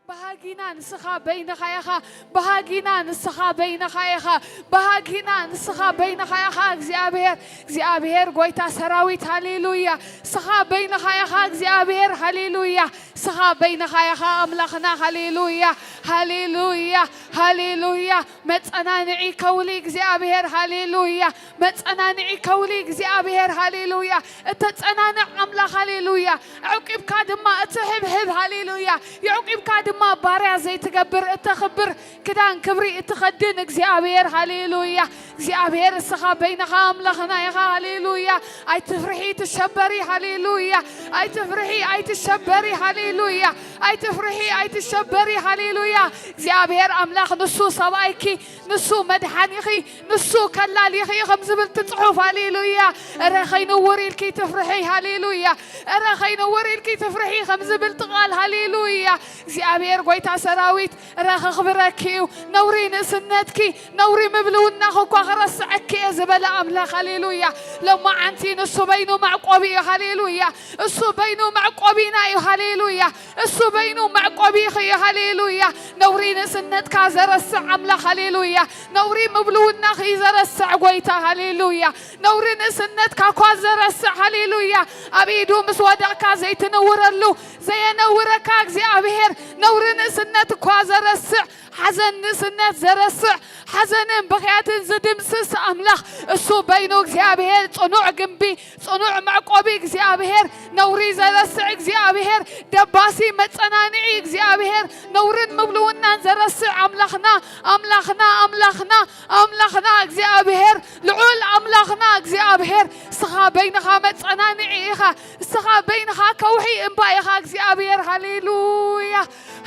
ባህጊና ንስኻ በይንኻ ኢኻ። ባህጊና ንስኻ በይንኻ ኢኻ። ባህጊና ንስኻ በይንኻ ኢኻ። እግዚኣብሔር፣ እግዚኣብሔር ጎይታ ሰራዊት፣ ሃሌሉያ። ንስኻ በይንኻ ኢኻ እግዚኣብሔር፣ ሃሌሉያ። ንስኻ በይንኻ ኢኻ ኣምላኽና፣ ሃሌሉያ፣ ሃሌሉያ፣ ሃሌሉያ። መጸናንዒ ከውሊ እግዚኣብሔር፣ ሃሌሉያ። መጸናንዒ ከውሊ እግዚኣብሔር፣ ሃሌሉያ። እተጸናንዕ ኣምላኽ፣ ሃሌሉያ። ኣዕቂብካ ድማ እትህብህብ፣ ሃሌሉያ። የዕቂብካ ድማ ባርያ ዘይትገብር፣ እተኽብር፣ ክዳን ክብሪ እትኸድን እግዚኣብሔር፣ ሃሌሉያ። እግዚኣብሔር እስኻ በይንኻ ኣምላኽና ኢኻ፣ ሃሌሉያ። ኣይትፍርሒ፣ ትሸበሪ፣ ሃሌሉያ። ኣይትፍርሒ፣ ኣይትሸበሪ፣ ሃሌሉያ። ኣይትፍርሒ፣ ኣይትሸበሪ፣ ሃሌሉያ። እግዚኣብሔር ኣምላኽ ንሱ ሰብኣይኪ፣ ንሱ መድሓኒኺ፣ ንሱ ከላሊኺ ከም ዝብል እቲ ጽሑፍ፣ ሃሌሉያ። እረ ኸይንውር ኢልኪ ትፍርሒ፣ ሃሌሉያ። እረ ኸይንውር ኢልኪ ትፍርሒ ከም ዝብል እቲ ቃል፣ ሃሌሉያ። እግዚኣብሔር ጎይታ ሰራዊት እረ ኸኽብረኪ እዩ። ነውሪ ንእስነትኪ፣ ነውሪ ምብልውናኺ እኳ ኸረስዐኪ እየ ዝበለ ኣምላኽ፣ ሃሌሉያ። ሎማዓንቲ ንሱ በይኑ መዕቆቢ እዩ፣ ሃሌሉያ። እሱ በይኑ መዕቆቢና እዩ፣ ሃሌሉያ። እሱ በይኑ መዕቆቢኺ እዩ፣ ሃሌሉያ። ነውሪ ንእስነትካ ዘረስዕ ኣምላኽ፣ ሃሌሉያ። ነውሪ ምብልውናኺ ዘረስዕ ጎይታ፣ ሃሌሉያ። ነውሪ ንእስነትካ እኳ ዘረስዕ፣ ሃሌሉያ። ኣብ ኢዱ ምስ ወደቕካ ዘይትንውረሉ፣ ዘየነውረካ እግዚኣብሔር፣ ነውሪ ንእስነት እኳ ዘረስዕ፣ ሓዘን ንእስነት ዘረስዕ፣ ሓዘንን ብኽያትን ዝድምስስ ኣምላኽ፣ እሱ በይኑ እግዚኣብሔር ጽኑዕ ግንቢ፣ ጽኑዕ መዕቆቢ እግዚኣብሔር፣ ነውሪ ዘረስዕ እግዚኣብሔር፣ ደባሲ መጸናንዒ እግዚኣብሔር፣ ነውርን ምብልውናን ዘረስዕ ኣምላኽና፣ ኣምላኽና፣ ኣምላኽና፣ ኣምላኽና እግዚኣብሔር፣ ልዑል ኣምላኽና እግዚኣብሔር፣ እስኻ በይንኻ መጸናንዒ ኢኻ፣ እስኻ በይንኻ ከውሒ እምባ ኢኻ እግዚኣብሔር። ሃሌሉያ፣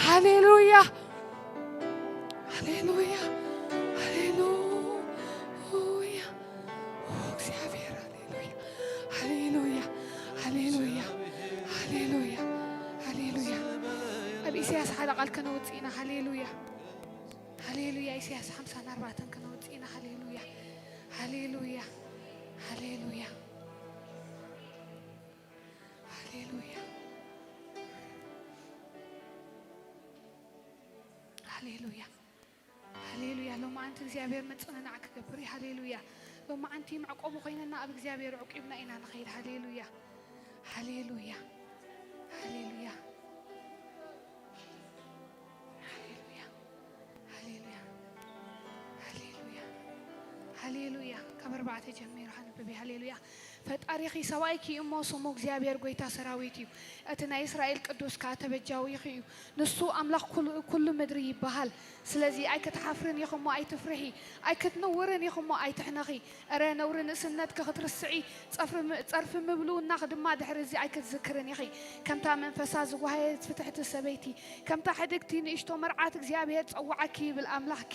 ሃሌሉያ፣ ሃሌሉያ፣ ሃሌሉያ። ኦ፣ እግዚኣብሔር፣ ሃሌሉያ፣ ሃሌሉያ፣ ሃሌሉያ፣ ሃሌሉያ፣ ሃሌሉያ። ኣብ ኢሳያስ ሓደ ቃል ከነውጽእ ኢና። ሃሌሉያ፣ ሃሌሉያ። ኢሳያስ ሓምሳን ኣርባዕተን ከነውጽእ ኢና። ሃሌሉያ፣ ሃሌሉያ፣ ሃሌሉያ፣ ሃሌሉያ፣ ሃሌሉያ፣ ሃሌሉያ። ሎማዓንቲ እግዚኣብሔር መጸናንዓ ክገብር እዩ። ሃሌሉያ። ሎማዓንቲ መዕቆቢ ኮይነና ኣብ እግዚኣብሔር ዕቂብና ኢና ንኸይድ። ሃሌሉያ፣ ሃሌሉያ፣ ሃሌሉያ፣ ሃሌሉያ፣ ሃሌሉያ፣ ሃሌሉያ፣ ሃሌሉያ። ካብ ኣርባዕተ ጀሚሩ ሃንብብ። ሃሌሉያ። ፈጣሪኺ ሰብኣይኪ እዩ እሞ ስሙ እግዚኣብሔር ጎይታ ሰራዊት እዩ። እቲ ናይ እስራኤል ቅዱስ ከኣ ተበጃዊኺ እዩ። ንሱ ኣምላኽ ኩሉ፣ ኩሉ ምድሪ ይበሃል። ስለዚ ኣይክትሓፍርን ኢኺ እሞ ኣይትፍርሒ፣ ኣይክትንውርን ኢኺ እሞ ኣይትሕነኺ። እረ ነውሪ ንእስነትኪ ክትርስዒ፣ ጸፍሪ ም-፣ ጸርፊ ምብልውናኺ ድማ ድሕሪ እዚ ኣይክትዝክርን ኢኺ። ከምታ መንፈሳ ዝጓሃየት ፍትሕቲ ሰበይቲ፣ ከምታ ሕድግቲ ንእሽቶ መርዓት እግዚኣብሔር ጸውዓኪ ይብል ኣምላኽኪ።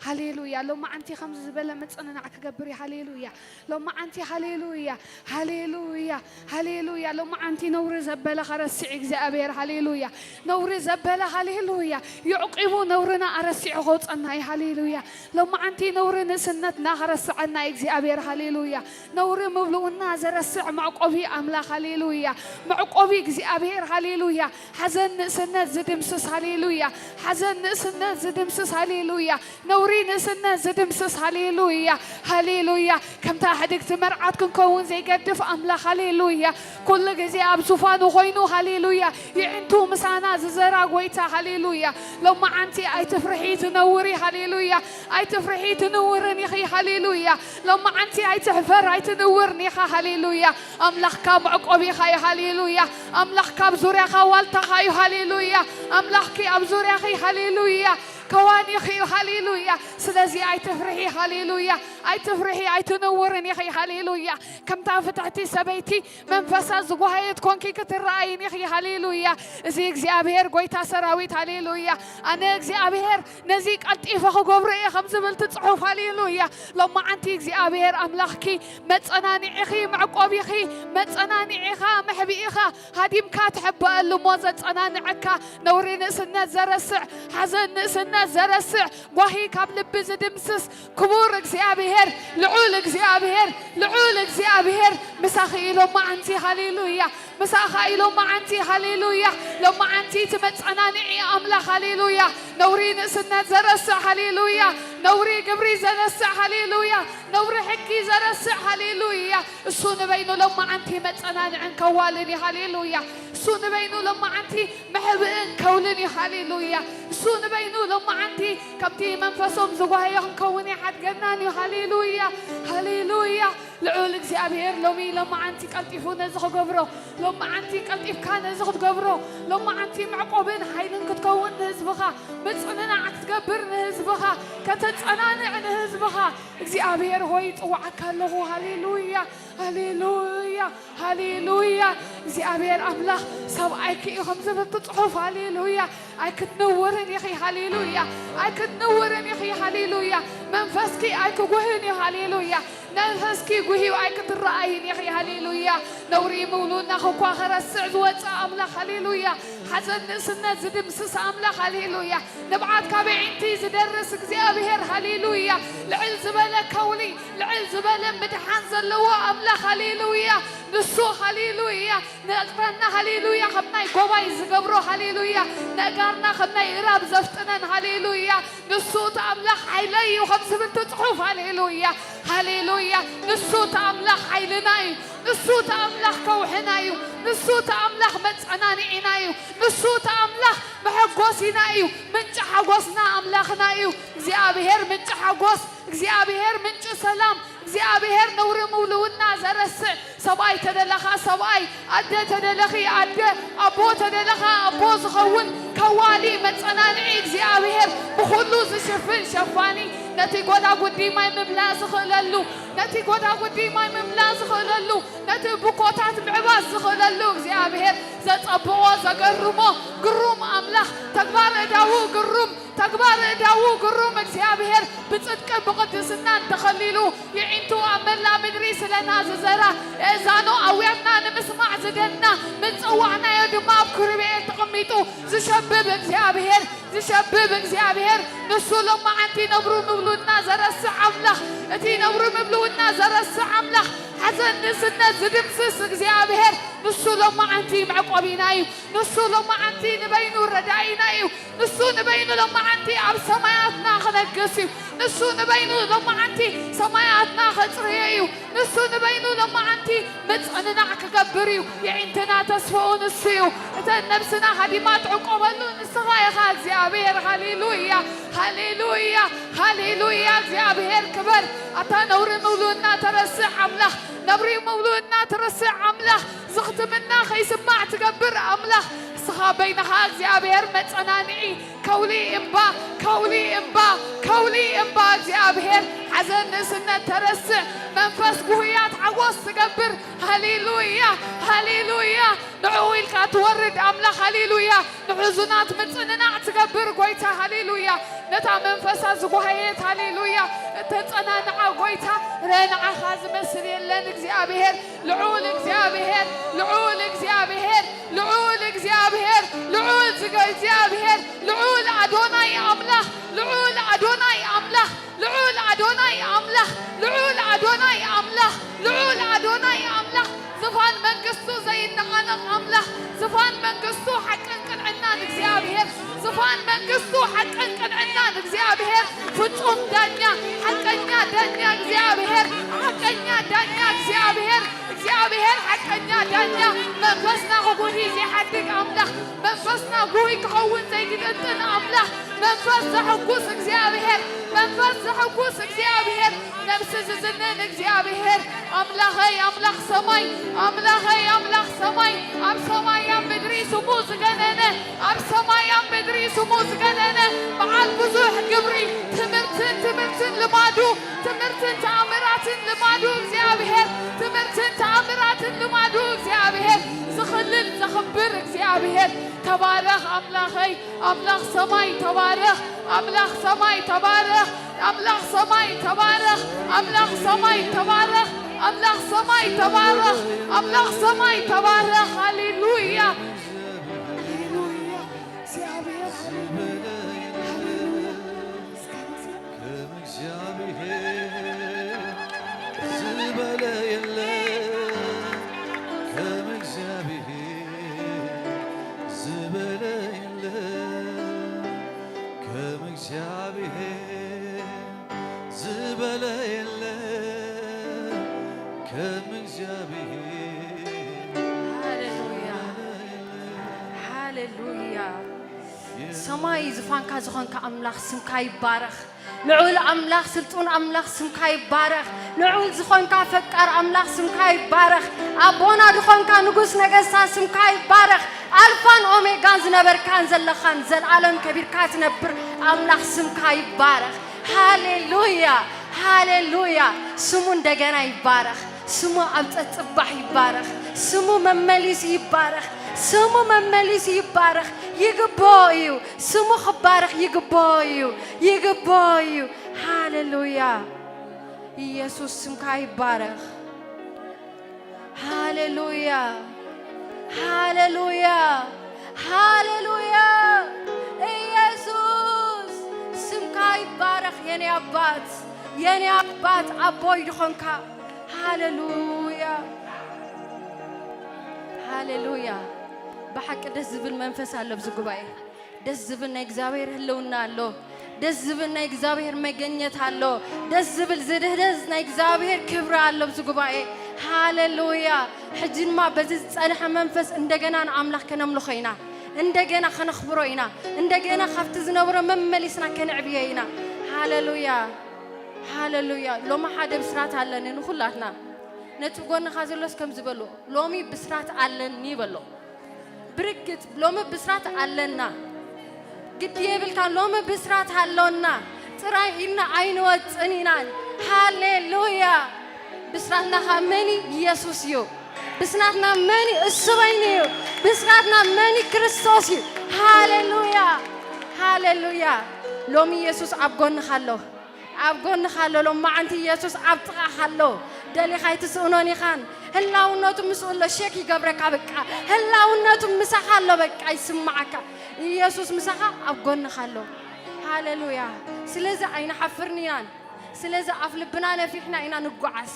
ሃሌሉያ። ሎማዓንቲ ከምዚ ዝበለ ምጽንናዕ ክገብር እዩ። ሃሌሉያ። ሎማዓንቲ ሃሌሉያ፣ ሃሌሉያ፣ ሃሌሉያ። ሎማዓንቲ ነውሪ ዘበለ ኸረስዕ እግዚኣብሔር። ሃሌሉያ። ነውሪ ዘበለ፣ ሃሌሉያ። የዕቂቡ ነውርና ኣረሲዑ ከውጸና እዩ። ሃሌሉያ። ሎማዓንቲ ነውሪ ንእስነትና ኸረስዐና እዩ እግዚኣብሔር። ሃሌሉያ። ነውሪ ምብልኡና ዘረስዕ መዕቆቢ ኣምላኽ። ሃሌሉያ። መዕቆቢ እግዚኣብሔር። ሃሌሉያ። ሓዘን ንእስነት ዝድምስስ። ሃሌሉያ። ሓዘን ንእስነት ዝድምስስ። ሃሌሉያ። ነውሪ ንእስነት ዝድምስስ። ሃሌሉያ፣ ሃሌሉያ። ከምታ ሕድግቲ መርዓት ክንከውን ዘይገድፍ ኣምላኽ። ሃሌሉያ። ኩሉ ግዜ ኣብ ዙፋኑ ኮይኑ። ሃሌሉያ። ይዕንቱ ምሳና ዝዘራ ጎይታ። ሃሌሉያ። ሎማዓንቲ ኣይትፍርሒ ትነውሪ። ሃሌሉያ። ኣይትፍርሒ ትንውርን ኢኺ። ሃሌሉያ። ሎማዓንቲ ኣይትሕፈር ኣይትንውርን ኢኻ። ሃሌሉያ። ኣምላኽካ መዕቆቢኻ እዩ። ሃሌሉያ። ኣምላኽካ ኣብ ዙርያኻ ዋልታኻ እዩ። ሃሌሉያ። ኣምላኽኪ ኣብ ዙርያኺ። ሃሌሉያ። ከዋኒኺ እዩ። ሃሌሉያ። ስለዚ ኣይትፍርሒ። ሃሌሉያ። ኣይትፍርሒ፣ ኣይትንውርን ኢኺ። ሃሌሉያ። ከምታ ፍትሕቲ ሰበይቲ መንፈሳ ዝጓሃየት ኮንኪ ክትረኣይን ኢኺ። ሃሌሉያ። እዚ እግዚኣብሔር ጎይታ ሰራዊት። ሃሌሉያ። ኣነ እግዚኣብሔር ነዚ ቀልጢፈ ክገብሮ እየ ከም ዝብል እቲ ጽሑፍ። ሃሌሉያ። ሎማዓንቲ እግዚኣብሔር ኣምላኽኪ መጸናንዒኺ፣ መዕቆቢኺ፣ መጸናንዒኻ፣ መሕብኢኻ ሃዲምካ ትሕበአሉ እሞ ዘጸናንዐካ፣ ነውሪ ንእስነት ዘረስዕ፣ ሓዘን ንእስነት ዘረስዕ ጓሂ ካብ ልቢ ዝድምስስ ክቡር እግዚኣብሔር፣ ልዑል እግዚኣብሔር፣ ልዑል እግዚኣብሔር ምሳኺ እዩ ሎማዓንቲ። ሃሌሉያ። ምሳኻ እዩ ሎማዓንቲ። ሃሌሉያ። ሎማዓንቲ እቲ መጸናንዒ ኣምላኽ። ሃሌሉያ። ነውሪ ንእስነት ዘረስዕ። ሃሌሉያ። ነውሪ ግብሪ ዘነስዕ። ሃሌሉያ። ነውሪ ሕጊ ዘረስዕ። ሃሌሉያ። እሱ ንበይኑ ሎማዓንቲ መጸናንዕን ከዋልን እዩ። ሃሌሉያ። እሱ ንበይኑ ሎማዓንቲ መሕብእን ከውልን እዩ። ሃሌሉያ። እሱ ንበይኑ ሎማዓንቲ ከምቲ መንፈሶም ዝጓሃዮ ክንከውን ይሓድገናን እዩ። ሃሌሉያ። ሃሌሉያ። ልዑል እግዚኣብሔር ሎሚ ሎማዓንቲ ቀልጢፉ ነዚ ክገብሮ፣ ሎማዓንቲ ቀልጢፍካ ነዚ ክትገብሮ፣ ሎማዓንቲ መዕቆብን ሓይልን ክትከውን ንህዝብኻ፣ ምጽንናዕ ክትገብር ንህዝብኻ፣ ከተጸናንዕ ንህዝብኻ እግዚኣብሔር ሆይ ጽዋዓካ ኣለኹ። ሃሌሉያ። ሃሌሉያ። ሃሌሉያ። እግዚኣብሔር ኣምላኽ ሰብኣይኪ እዩ ከም ዝብል እቲ ጽሑፍ። ሃሌሉያ። ኣይክትንውርን ኢኺ። ሃሌሉያ። ኣይክትንውርን ኢኺ። ሃሌሉያ። መንፈስኪ ኣይክጉህን እዩ። ሃሌሉያ። መንፈስኪ ጉህዩ ኣይክትረኣይን ኢኺ። ሃሌሉያ። ነውሪ ምውሉና እኳ ከረስዕ ዝወፅእ ኣምላኽ። ሃሌሉያ። ሓዘን ንእስነት ዝድምስስ ኣምላኽ። ሃሌሉያ። ንብዓት ካብ ኣዒንቲ ዝደርስ እግዚኣብሔር። ሃሌሉያ። ልዕል ዝበለ ከውሊ፣ ልዕል ዝበለ ምድሓን ዘለዎ ኣምላኽ። ሃሌሉያ። ንሱ ሃሌሉያ። ንእግረና ሃሌሉያ ከም ናይ ጎባይ ዝገብሮ። ሃሌሉያ። ንእጋርና ከም ናይ እራብ ዘፍጥነን። ሃሌሉያ። ንሱ እቲ ኣምላኽ ሓይለይ እዩ ከም ዝብል እቲ ጽሑፍ። ሃሌሉያ። ሃሌሉያ። ንሱ እቲ ኣምላኽ ሓይልና እዩ። ንሱ እቲ ኣምላኽ ከውሕና እዩ። ንሱ እቲ ኣምላኽ መጸናንዒና እዩ። ንሱ እቲ ኣምላኽ መሐጎሲና እዩ። ምንጪ ሓጎስና ኣምላኽና እዩ። እግዚኣብሔር ምንጪ ሓጎስ፣ እግዚኣብሔር ምንጪ ሰላም፣ እግዚኣብሔር ነውሪ ምውልውና ዘረስዕ፣ ሰብኣይ ተደለኻ ሰብኣይ፣ ኣደ ተደለኺ ኣደ፣ ኣቦ ተደለኻ ኣቦ ዝኸውን ከዋሊ መጸናንዒ እግዚኣብሔር፣ ብኹሉ ዝሽፍን ሸፋኒ፣ ነቲ ጎዳጉዲ ማይ ምምላእ ዝኽእለሉ፣ ነቲ ጎዳጉዲ ማይ ምምላእ ዝኽእለሉ፣ ነቲ ብኮታት ምዕባስ ዝኽእለሉ እግዚኣብሔር ዘጸብቖ ዘገርሞ ግሩም ኣምላኽ፣ ተግባር እዳዉ ግሩም፣ ተግባር እዳዉ ግሩም እግዚኣብሔር፣ ብጽድቂ ብቕድስናን ተኸሊሉ፣ የዒንቱ ኣብ መላእ ምድሪ ስለና ዝዘራ፣ እዛኑ ኣውያትና ንምስማዕ ዝደና፣ ምጽዋዕናዮ ድማ ኣብ ክሩቤል ተቐሚጡ ዝሸብብ እግዚኣብሔር፣ ዝሸብብ እግዚኣብሔር፣ ንሱ ሎማዓንቲ ነብሩ ምብሉና ዘረስዕ ኣምላኽ፣ እቲ ነብሩ ምብሉና ዘረስዕ ኣምላኽ፣ ሓዘን ንእስነት ዝድምስስ እግዚኣብሔር፣ ንሱ ሎማዓንቲ መዕቆቢና እዩ። ንሱ ሎማዓንቲ ንበይኑ ረዳኢና እዩ። ንሱ ንበይኑ ሎማዓንቲ ኣብ ሰማያትና ክነግስ እዩ። ንሱ ንበይኑ ሎማዓንቲ ሰማያትና ከጽርዮ እዩ። ንሱ ንበይኑ ሎማዓንቲ ምጽንናዕ ክገብር እዩ። የዒንትና ተስፋኡ ንሱ እዩ። እተን ነብስና ሃዲማ ትዕቆበሉ ንስኻ ኢኻ እግዚኣብሔር። ሃሌሉያ፣ ሃሌሉያ፣ ሃሌሉያ። እግዚኣብሔር ክበር። ኣታ ነውሪ ምብሉና ተረስዕ ኣምላኽ፣ ነብሪ ምብሉና ትረስዕ ኣምላኽ፣ ዝኽትምና ከይስማዕ ትገብር ኣምላኽ፣ ንስኻ በይንኻ እግዚኣብሔር መጸናንዒ፣ ከውሊ እምባ፣ ከውሊ እምባ፣ ከውሊ እምባ እግዚኣብሔር፣ ሓዘን ንእስነት ተረስዕ፣ መንፈስ ጉህያት ሓጎስ ትገብር። ሃሌሉያ፣ ሃሌሉያ። ንዕኡ ኢልካ ትወርድ ኣምላኽ። ሃሌሉያ። ንሕዙናት ምጽንናዕ ትገብር ጎይታ። ሃሌሉያ። ነታ መንፈሳ ዝጓሃየት። ሃሌሉያ። እተጸናንዓ ጎይታ። ረ ንዓኻ ዝመስል የለን እግዚኣብሔር። ልዑል እግዚኣብሔር፣ ልዑል እግዚኣብሔር፣ ልዑል እግዚኣብሔር፣ ልዑል ዝገ እግዚኣብሔር፣ ልዑል ኣዶናይ ኣምላኽ፣ ልዑል ኣዶናይ ኣምላኽ፣ ልዑል ኣዶናይ ኣምላኽ፣ ልዑል ኣዶናይ ኣምላኽ፣ ልዑል ኣዶናይ ኣምላኽ፣ ዝፋን መንግስቱ ዘይነቓነቕ ኣምላኽ፣ ዝፋን መንግስቱ ሓቅን ቅንዕናን እግዚኣብሔር፣ ዝፋን መንግስቱ ሓቅን ቅንዕናን እግዚኣብሔር፣ ፍጹም ዳኛ፣ ሓቀኛ ዳኛ እግዚኣብሔር፣ ሓቀኛ ዳኛ እግዚኣብሔር፣ እግዚኣብሔር ሓቀኛ ዳኛ፣ መንፈስና ክጉሂ ዘይሓድግ ኣምላኽ፣ መንፈስና ጉሂ ክኸውን ዘይግጥጥን ኣምላኽ፣ መንፈስ ዘሐጉስ እግዚኣብሔር፣ መንፈስ ዘሐጉስ እግዚኣብሔር፣ ነብሲ ዝዝንን እግዚኣብሔር፣ ኣምላኸይ ኣምላኽ ሰማይ፣ ኣምላኸይ ኣምላኽ ሰማይ፣ ኣብ ሰማይ ኣብ ምድሪ ስሙ ዝገነነ፣ ኣብ ሰማይ ኣብ ምድሪ ስሙ ዝገነነ፣ በዓል ብዙሕ ግብሪ፣ ትምህርትን ትምህርትን ልማዱ፣ ትምህርትን ተኣምራትን ልማዱ እግዚኣብሔር፣ ትምህርትን ተኣምራትን ልማዱ እግዚኣብሔር፣ ዝኽልል ዘኽብር እግዚኣብሔር፣ ተባረኽ ኣምላኸይ፣ ኣምላኽ ሰማይ ተባረኽ፣ ኣምላኽ ሰማይ ተባረኽ፣ ኣምላኽ ሰማይ ተባረኽ፣ ኣምላኽ ሰማይ ተባረኽ፣ ኣምላኽ ሰማይ ተባረኽ፣ ኣምላኽ ሰማይ ተባረኽ። ሃሌሉያ፣ ሃሌሉያ፣ እግዚኣብሔር፣ ሃሌሉያ፣ ሃሌሉያ። እግዚኣብሔር ዝበለ የለ፣ ከም እግዚኣብሔር ዝበለ የለ፣ ከም እግዚኣብሔር ዝበለ የለ፣ ከም እግዚኣብሔር ሃሌሉያ፣ ሃሌሉያ። ሰማይ ዝፋንካ ዝኾንካ ኣምላኽ ስምካ ይባረኽ። ልዑል ኣምላኽ፣ ስልጡን ኣምላኽ ስምካ ይባረኽ። ልዑል ዝኾንካ ፈቃር ኣምላኽ ስምካ ይባረኽ። ኣቦና ዝኾንካ ንጉስ ነገስታት ስምካ ይባረኽ። ኣልፋን ኦሜጋን ዝነበርካን ዘለኻን፣ ዘልኣለም ከቢርካ ትነብር ኣምላኽ ስምካ ይባረኽ። ሃሌሉያ፣ ሃሌሉያ። ስሙ እንደገና ይባረኽ። ስሙ ኣብ ጸጽባሕ ይባረኽ። ስሙ መመሊሱ ይባረኽ። ስሙ መመሊሱ ይባረኽ። ይግብኦ እዩ። ስሙ ክባረኽ ይግብኦ እዩ። ይግብኦ እዩ። ሃሌሉያ። ኢየሱስ ስምካ ይባረኽ። ሃሌሉያ፣ ሃሌሉያ፣ ሃሌሉያ። ኢየሱስ ስምካ ይባረኽ። የኔ ኣባት፣ የኔ ኣባት፣ ኣቦይ ድኾንካ። ሃሌሉያ፣ ሃሌሉያ። ብሓቂ ደስ ዝብል መንፈስ ኣሎ ኣብዚ ጉባኤ። ደስ ዝብል ናይ እግዚኣብሔር ህልውና ኣሎ። ደስ ዝብል ናይ እግዚኣብሔር መገኘት ኣሎ። ደስ ዝብል ዝድህደዝ ናይ እግዚኣብሔር ክብሪ ኣሎ ኣብዚ ጉባኤ። ሃሌሉያ። ሕጂ ድማ በዚ ዝጸንሐ መንፈስ እንደገና ንኣምላኽ ከነምልኾ ኢና። እንደገና ከነኽብሮ ኢና። እንደገና ካብቲ ዝነበሮ መመሊስና ከነዕብዮ ኢና። ሃሌሉያ፣ ሃሌሉያ። ሎሚ ሓደ ብስራት ኣለኒ ንኹላትና። ነቲ ጎንኻ ዘሎስ ከምዚ በሎ፣ ሎሚ ብስራት ኣለኒ በሎ። ብርግጽ ሎሚ ብስራት ኣለና። ግዲ የብልካ፣ ሎሚ ብስራት ኣሎና ጥራይ ኢልና ኣይንወጽን ኢና። ሃሌሉያ። ብስራትና ካብ መን እዩ? ኢየሱስ እዩ። ብስራትና መን እዩ? እሱ በይኑ እዩ። ብስራትና መን እዩ? ክርስቶስ እዩ። ሃሌሉያ፣ ሃሌሉያ። ሎሚ ኢየሱስ ኣብ ጎንኻ ኣሎ። ኣብ ጎንኻ ኣሎ። ሎማዓንቲ ኢየሱስ ኣብ ጥቓኻ ኣሎ። ደሊኻ ኣይትስእኖን ኢኻን። ህላውነቱ ምስኡ ኣሎ። ሸክ ይገብረካ በቃ። ህላውነቱ ምሳኻ ኣሎ በቃ። ይስማዓካ። ኢየሱስ ምሳኻ ኣብ ጎንኻ ኣሎ። ሃሌሉያ። ስለዚ ኣይንሓፍርን ኢናን። ስለዚ ኣፍ ልብና ነፊሕና ኢና ንጓዓዝ።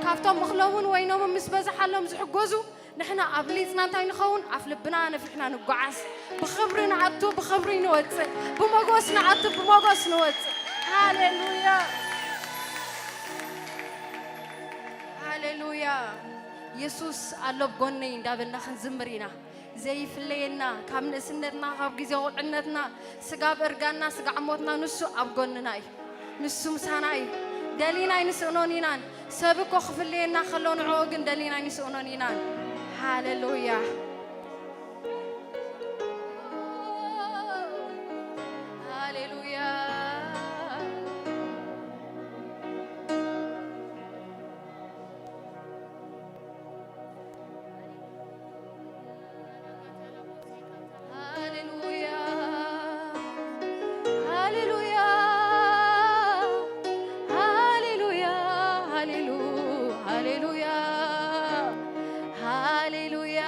ካብቶም እኽሎምን ወይኖምን ምስ በዝሓሎም ዝሕጎዙ ንሕና ኣብሊጽና እንታይ ንኸውን? ኣፍ ልብና ነፊሕና ንጓዓዝ። ብኽብሪ ንኣቱ፣ ብኽብሪ ንወጽእ። ብሞጎስ ንኣቱ፣ ብሞጎስ ንወጽእ። ሃሌሉያ፣ ሃሌሉያ። የሱስ ኣሎ ኣብ ጎነይ እንዳበልና ክንዝምር ኢና። ዘይፍለየና፣ ካብ ንእስነትና፣ ካብ ግዜ ቁልዕነትና፣ ስጋብ እርጋንና፣ ስጋዕ ሞትና ንሱ ኣብ ጎንና እዩ። ንሱ ምሳና እዩ። ደሊና ኣይንስእኖን ኢናን። ሰብ እኮ ክፍለየና ከሎ ንዕኡ ግን ደሊና ኣይንስእኖን ኢናን። ሃሌሉያ፣ ሃሌሉያ። ሃሌሉያ፣ ሃሌሉያ፣ ሃሌሉያ፣ ሃሌሉ-፣ ሃሌሉያ፣ ሃሌሉያ።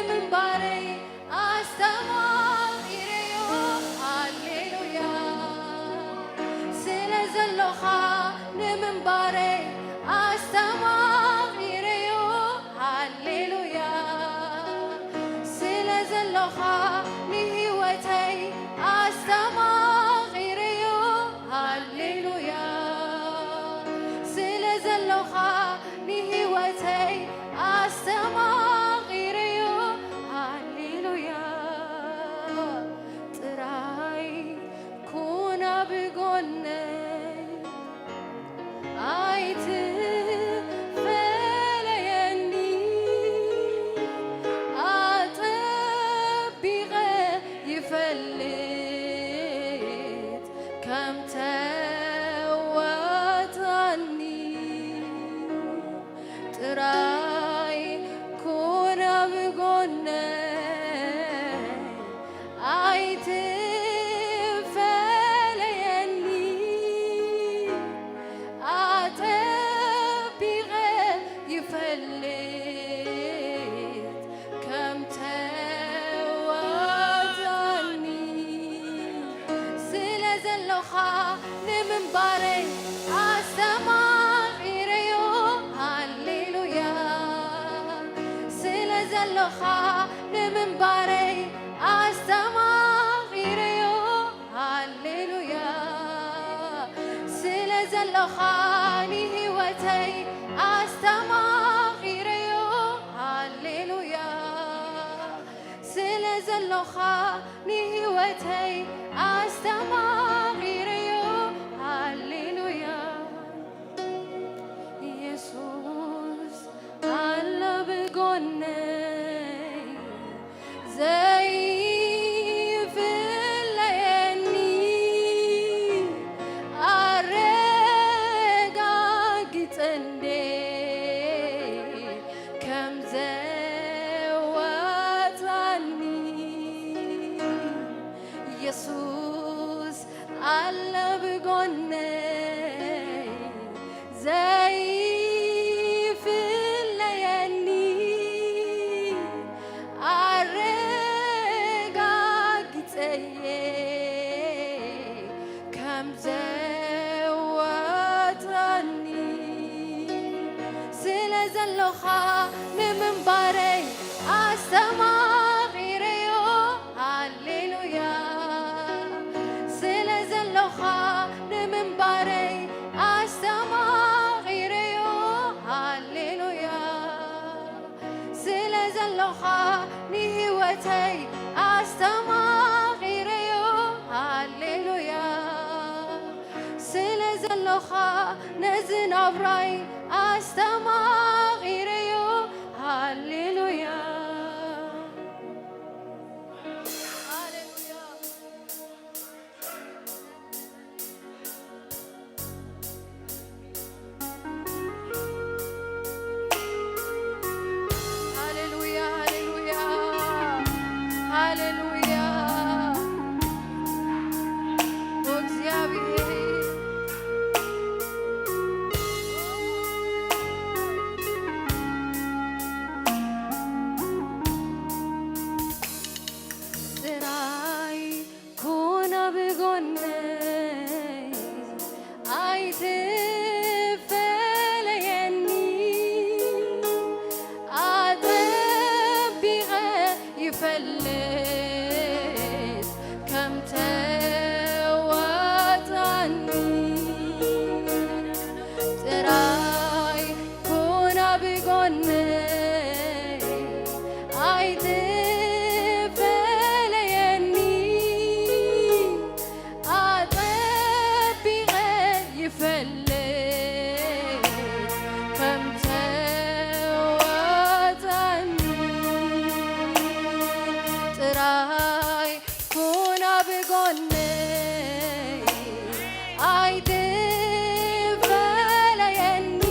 ንምንባረይ ኣስተማቒረዮ። ሃሌሉያ። ስለ ዘሎኻ ንምንባረይ ኣስተማቒረዮ። ሃሌሉያ። ስለ ዘሎኻ ንህይወተይ ኣስተማቒረዮ። ሃሌሉያ። ስለ ዘሎኻ ንህይወተይ ኣስተማቒረዮ። ሃሌሉያ። ጥራይ ኩን ኣብ ጎነይ፣ ኣይትፈለየኒ። ኣጸቢቐ ይፈልጥ ከም ተዋጽኣኒ። ጥራይ ኩን ኣብ ጎነይ፣ ኣይትፈለየኒ። ኣጸቢቐ ይፈልጥ ከም ተዋጽኣኒ። ስለ ዘሎኻ ንምንባረይ ኣስተማቒረዮ። ሃሌሉያ። ስለ ዘሎኻ ንምንባረይ ኣስተማቒረዮ። ሃሌሉያ። ስለ ዘሎኻ ንህይወተይ ኣስተማቒረዮ። ሃሌሉያ። ስለ ዘሎኻ ንህይወተይ ኣስተማቒረዮ። ሃሌሉያ። ኢየሱስ ኣሎ ብጎነይ፣ ዘይፍለየኒ፣ ኣረጋጊጸ እንዴ ከም ዘዋጽኣኒ። ኢየሱስ ኣሎ ብጎነይ፣ ዘይፍለየኒ፣ ኣረጋጊጸየ ከም ዘዋጽኣኒ። ስለ ዘሎኻ ንምንባረይ ኣስተማቒረዮ። ሃሌሉያ። ስለ ዘሎኻ ንምንባረይ ኣስተማቒረዮ። ሃሌሉያ። ስለ ዘሎኻ ንህይወተይ ኣስተማቒረዮ። ሃሌሉያ። ስለ ዘሎኻ ነዚ ናብራይ ኣስተማቒረዮ። ሃሌሉያ። ሃሌሉያ። ሃሌሉያ፣ ሃሌሉያ፣ ሃሌሉያ። ኦ እግዚኣብሔር። ጥራይ ኩን ኣብ ጎነይ፣ ኣይትፈለየኒ። ኣጸቢቐ ይፈልጥ ከም ተዋጽኣኒ። ጥራይ ኩን ኣብ ጎነይ፣ ኣይትፈለየኒ። ኣጸቢቐ ይፈልጥ ከም ተዋጽኣኒ። ጥራይ ኩን ኣብ ጎነይ፣ ኣይትፈለየኒ።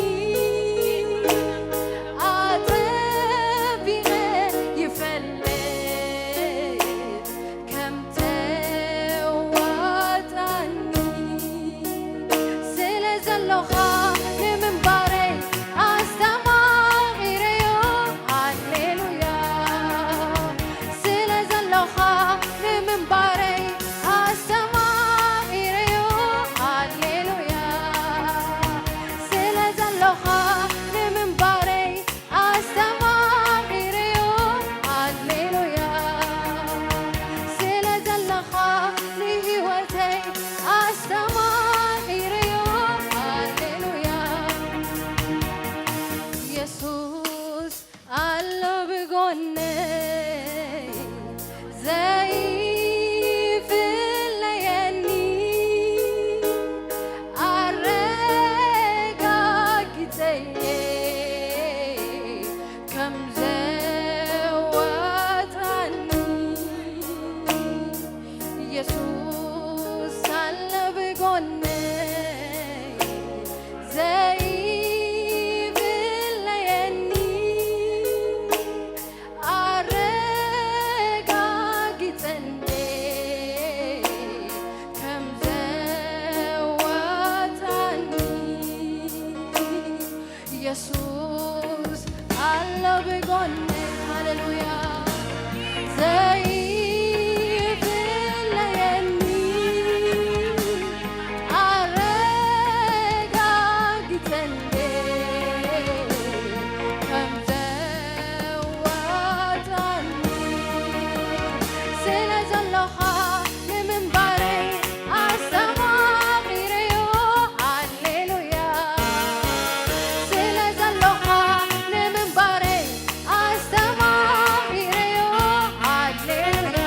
ኣሎ ብጎነይ ዘይፍለየኒ፣ ኣረጋጊጸየ ከም ዘዋጣኒ። ኢየሱስ ኣሎ ብጎነይ ዘይፍለየኒ፣ ኣረጋጊጸኒ ከም ዘዋጣኒ። ኢየሱስ ኣሎ ብጎነይ። ሃሌሉያ። ዘይፍለየኒ፣ ኣረጋጊጸኒ ከም ዘዋጣኒ። ስለ ዘሎኻ ንምንባረይ ኣስተማቒረዮ። ሃሌሉያ። ስለ ዘሎኻ ንምንባረይ ኣስተማቒረዮ። ሃሌሉያ።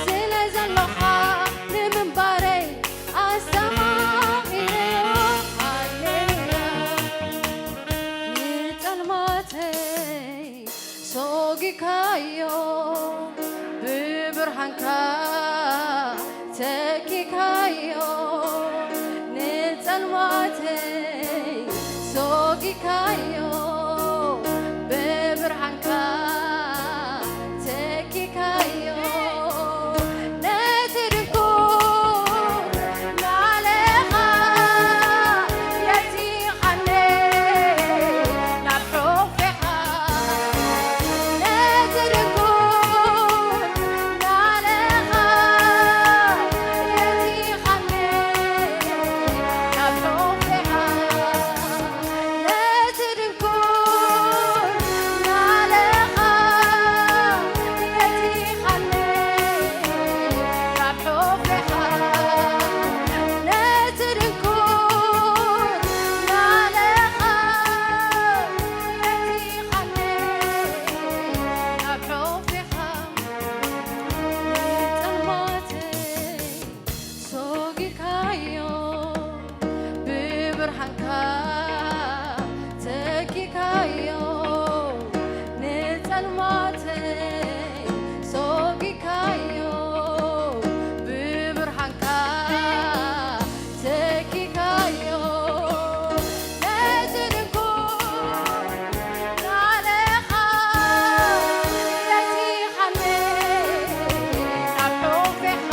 ስለ ዘሎኻ ንምንባረይ ኣስተማቒረዮ። ሃሌሉያ። ንጸልማተይ ሶጊካዮ፣ ብብርሃንካ ተኪካዮ። ንጸልማተይ ሶጊካዮ፣ ብብርሃንካ ተኪካዮ። ነቲ ድንኩር ናለኻ የቲኻኒ ናብ ሑፌኻ። ነቲ ድንኩር ናለኻ የቲኻኒ ናብ ሑፌኻ። ነቲ ድንኩር ናለኻ የቲኻኒ ናብ ሑፌኻ። ነቲ ድንኩር ናለኻ የቲኻኒ ናብ ሑፌኻ። ንጸልማተይ ሶጊካዮ፣ ብብርሃንካ ተኪካዮ። ንጸልማተይ ሶጊካዮ፣ ብብርሃንካ ተኪካዮ። ነቲ ድንኩር ናለኻ የቲኻኒ ናብ ሑፌኻ።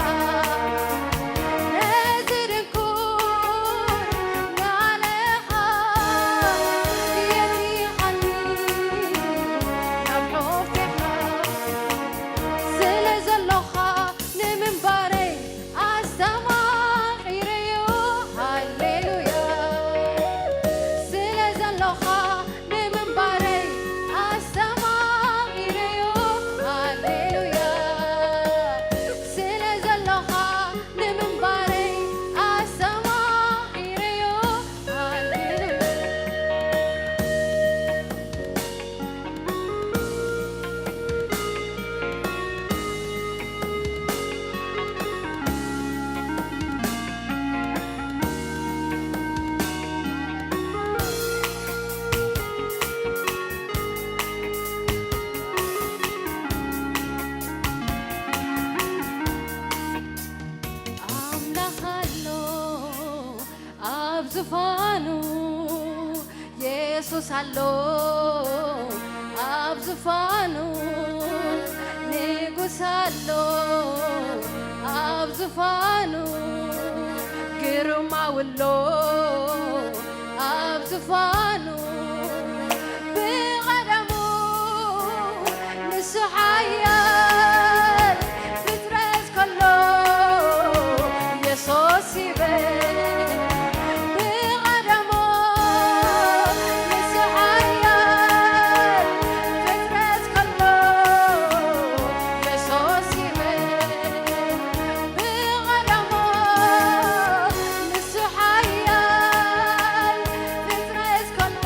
ነቲ ድንኩር ናለኻ የቲኻኒ ናብ ሑፌኻ። ስለ ዘሎኻ ንምንባረይ ኣስተማቒረዮ። ሃሌሉያ። ስለ ዘሎኻ ንምንባረይ ኣስተማቒረዮ። ሃሌሉያ። ስለ ዘሎኻ ንምንባረይ ኣስተማቒረዮ። ሃሌሉያ። ኣምላኽ ኣሎ ኣብ ዝፋኑ፣ የሱስ ኣሎ ኣብ ዝፋኑ። ንጉስ ኣሎ ኣብ ዝፋኑ፣ ግርማዊ ኣሎ ኣብ ዝፋኑ። ብቐደሙ ንሱ ሓያል፣ ፍጥረት ከሎ የሱስ ይበል። ብቐደሙ ንሱ ሓያል፣ ፍጥረት ከሎ የሱስ ይበል። ብቐደሙ ንሱ ሓያል፣ ፍጥረት ከሎ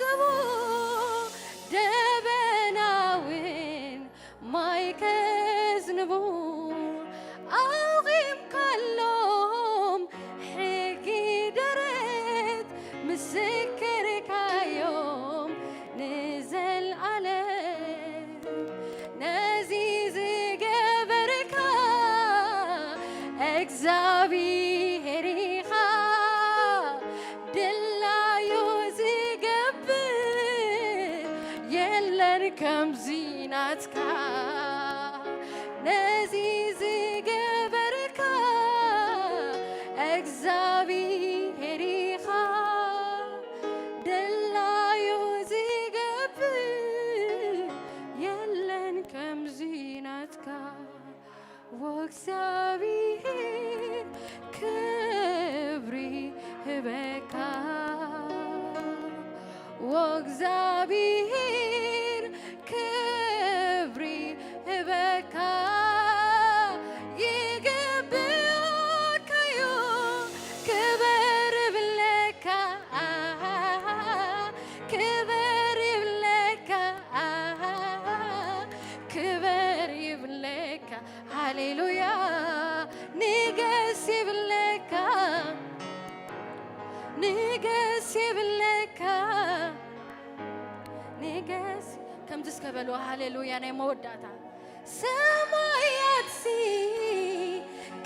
ትቡ ደበናውን ማይ ከዝንቡ ኣቑምካሎም ሕጊ ደረት ምስክርካዮም ንዘልኣለም። ነዚ ዝገበርካ እግዚኣብሔር ኢኻ፣ ድላዩ ዝገብር የለን ከምዚ ናትካ። ነዚ ዝገበርካ እግዚኣብሔር ኢኻ፣ ድላዩ ዝገብር የለን ከምዚ ናትካ። ወእግዚኣብሔር ክብሪ ህበካ፣ ወእግዚኣብሔር ክብሪ ህበካ፣ ይግብኣካዮ ክበር እብለካ፣ ኣሃ፣ ክበር እብለካ፣ ኣሃ፣ ክበር ይብለካ። ሃሌሉያ። ንገስ ይብለካ፣ ንገስ ይብለካ፣ ንገስ። ከምዚ እስከ በሉ፣ ሃሌሉያ። ናይ መወዳእታ። ሰማያትሲ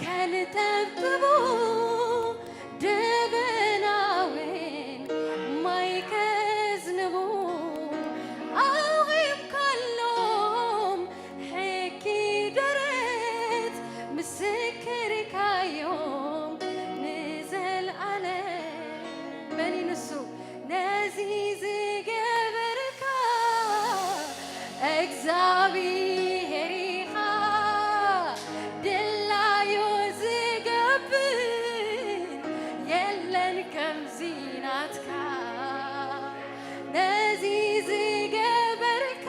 ከንጠብጥቡ ደበናውን ማይ ከዝንቡ ኣቑምካሎም ሕጊ ደረት ምስክርካዮም ንዘልኣለም። መን እዩ ንሱ? ነዚ ዝገበርካ እግዚኣብሔር ኢኻ፣ ድላዩ ዝገብር የለን ከምዚ ናትካ። ነዚ ዝገበርካ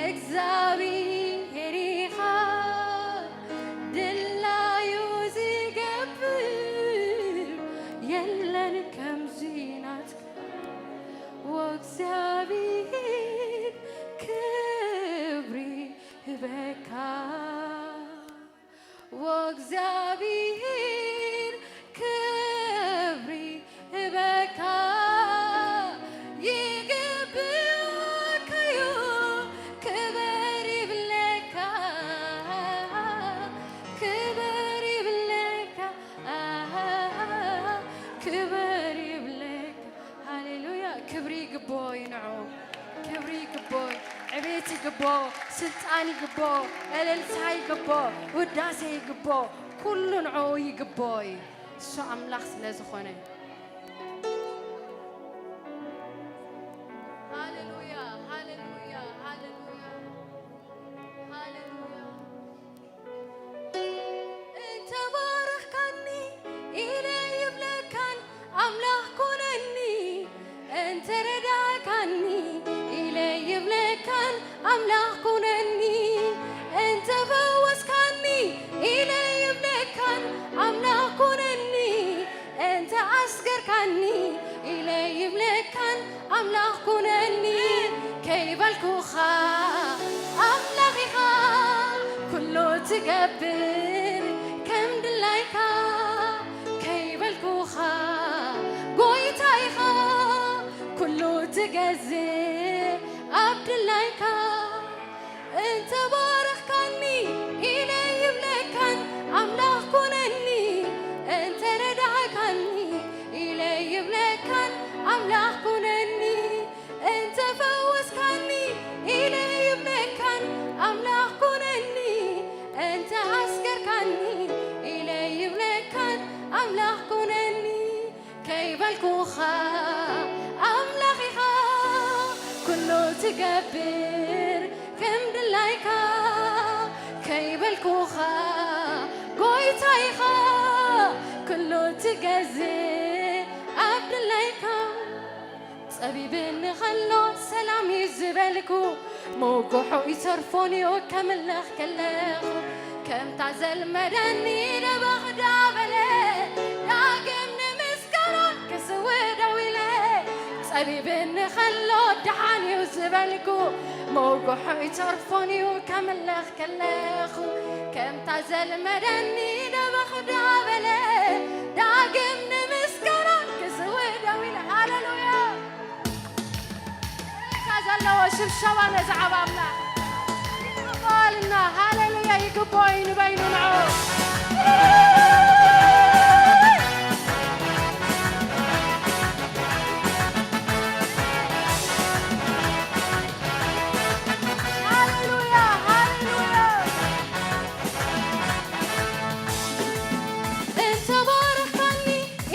እግዚኣብሔር ኢኻ፣ ድላዩ ዝገብር የለን ከምዚ ናትካ። ወእግዚኣብሔር ክብሪ ህበካ፣ ወእግዚኣብሔር ክብሪ ህበካ፣ ይግብኣካዮ ክበር ይብለካ፣ ክበር ይብለካ፣ ኣሃ፣ ክበር ይብለካ። ሃሌሉያ። ክብሪ ይግብኦ እዩ ንዑ። ክብሪ ይግብኦ፣ ዕቤት ይግብኦ፣ ስልጣን ይግብኦ፣ እልልታ ይግብኦ፣ ውዳሴ ይግብኦ። ኩሉ ንዕኡ ይግብኦ እዩ። እሱ ኣምላኽ ስለ ዝኾነ። ሃሌሉያ፣ ሃሌሉያ፣ ሃሌሉያ፣ ሃሌሉያ። እንተ ባረኽካኒ ኢለ ይብለካን ኣምላኽ ኩነኒ፣ እንተ ረዳእካኒ ኢለ ይብለካን ኣምላኽ ኩነኒ፣ እንተ ፈወስካኒ ኢለ ይብለካን ኣምላኽ ኩነኒ፣ እንተ ኣስገርካኒ ኢለ ይብለካን ኣምላኽ ኩነኒ፣ ከይበልኩኻ ኣምላኽ ኢኻ ኩሉ ትገብር ከም ድላይካ፣ ከይበልኩኻ ጎይታ ኢኻ ኩሉ ትገዝእ ኣብ ድላይካ። እንተ ባረኽካኒ ኢለ ይብለካን ኣምላኽ ኩነኒ፣ እንተ ረዳእካኒ ኢለ ይብለካን ኣምላኽ ኩነኒ፣ እንተ ፈወስካኒ ኢለ ይብለካን ኣምላኽ ኩነኒ፣ እንተ ኣስገርካኒ ኢለ ይብለካን ኣምላኽ ኩነኒ። ከይበልኩኻ ኣምላኽ ኢኻ ኩሉ ትገብር ከም ድላይካ፣ ከይበልኩኻ ጎይታ ኢኻ ኩሉ ትገዝእ ኣብ ድላይካ። ጸቢብኒ ኸሎ ሰላም እዩ ዝበልኩ፣ ምጉሑ ይተርፎን እዩ ከምልኽ ከለኹ። ከምታ ዘልመደኒ ደበኽ ዳበለ፣ ዳግም ንምስጋና ክስውእ ደው ኢለ። ጸቢብኒ ከሎ ደሓን እዩ ዝበልኩ፣ መውግሖ ይተርፎን እዩ ከምለኽ ከለኹ፣ ከምታ ዘልመደኒ ደበኽ ዳበለ፣ ዳግም ንምስጋና ክስውእ ደው ኢለ። ሃሌሉያ! እልልታ ዘለዎ ሽብሸባ ነዚ ዓብ ኣምላኽ ይቕበልና። ሃሌሉያ! ይግብኦ እዩ ንበይኑ ንዑ። ሃሌሉያ፣ ሃሌሉያ። እንተ ባረኽካኒ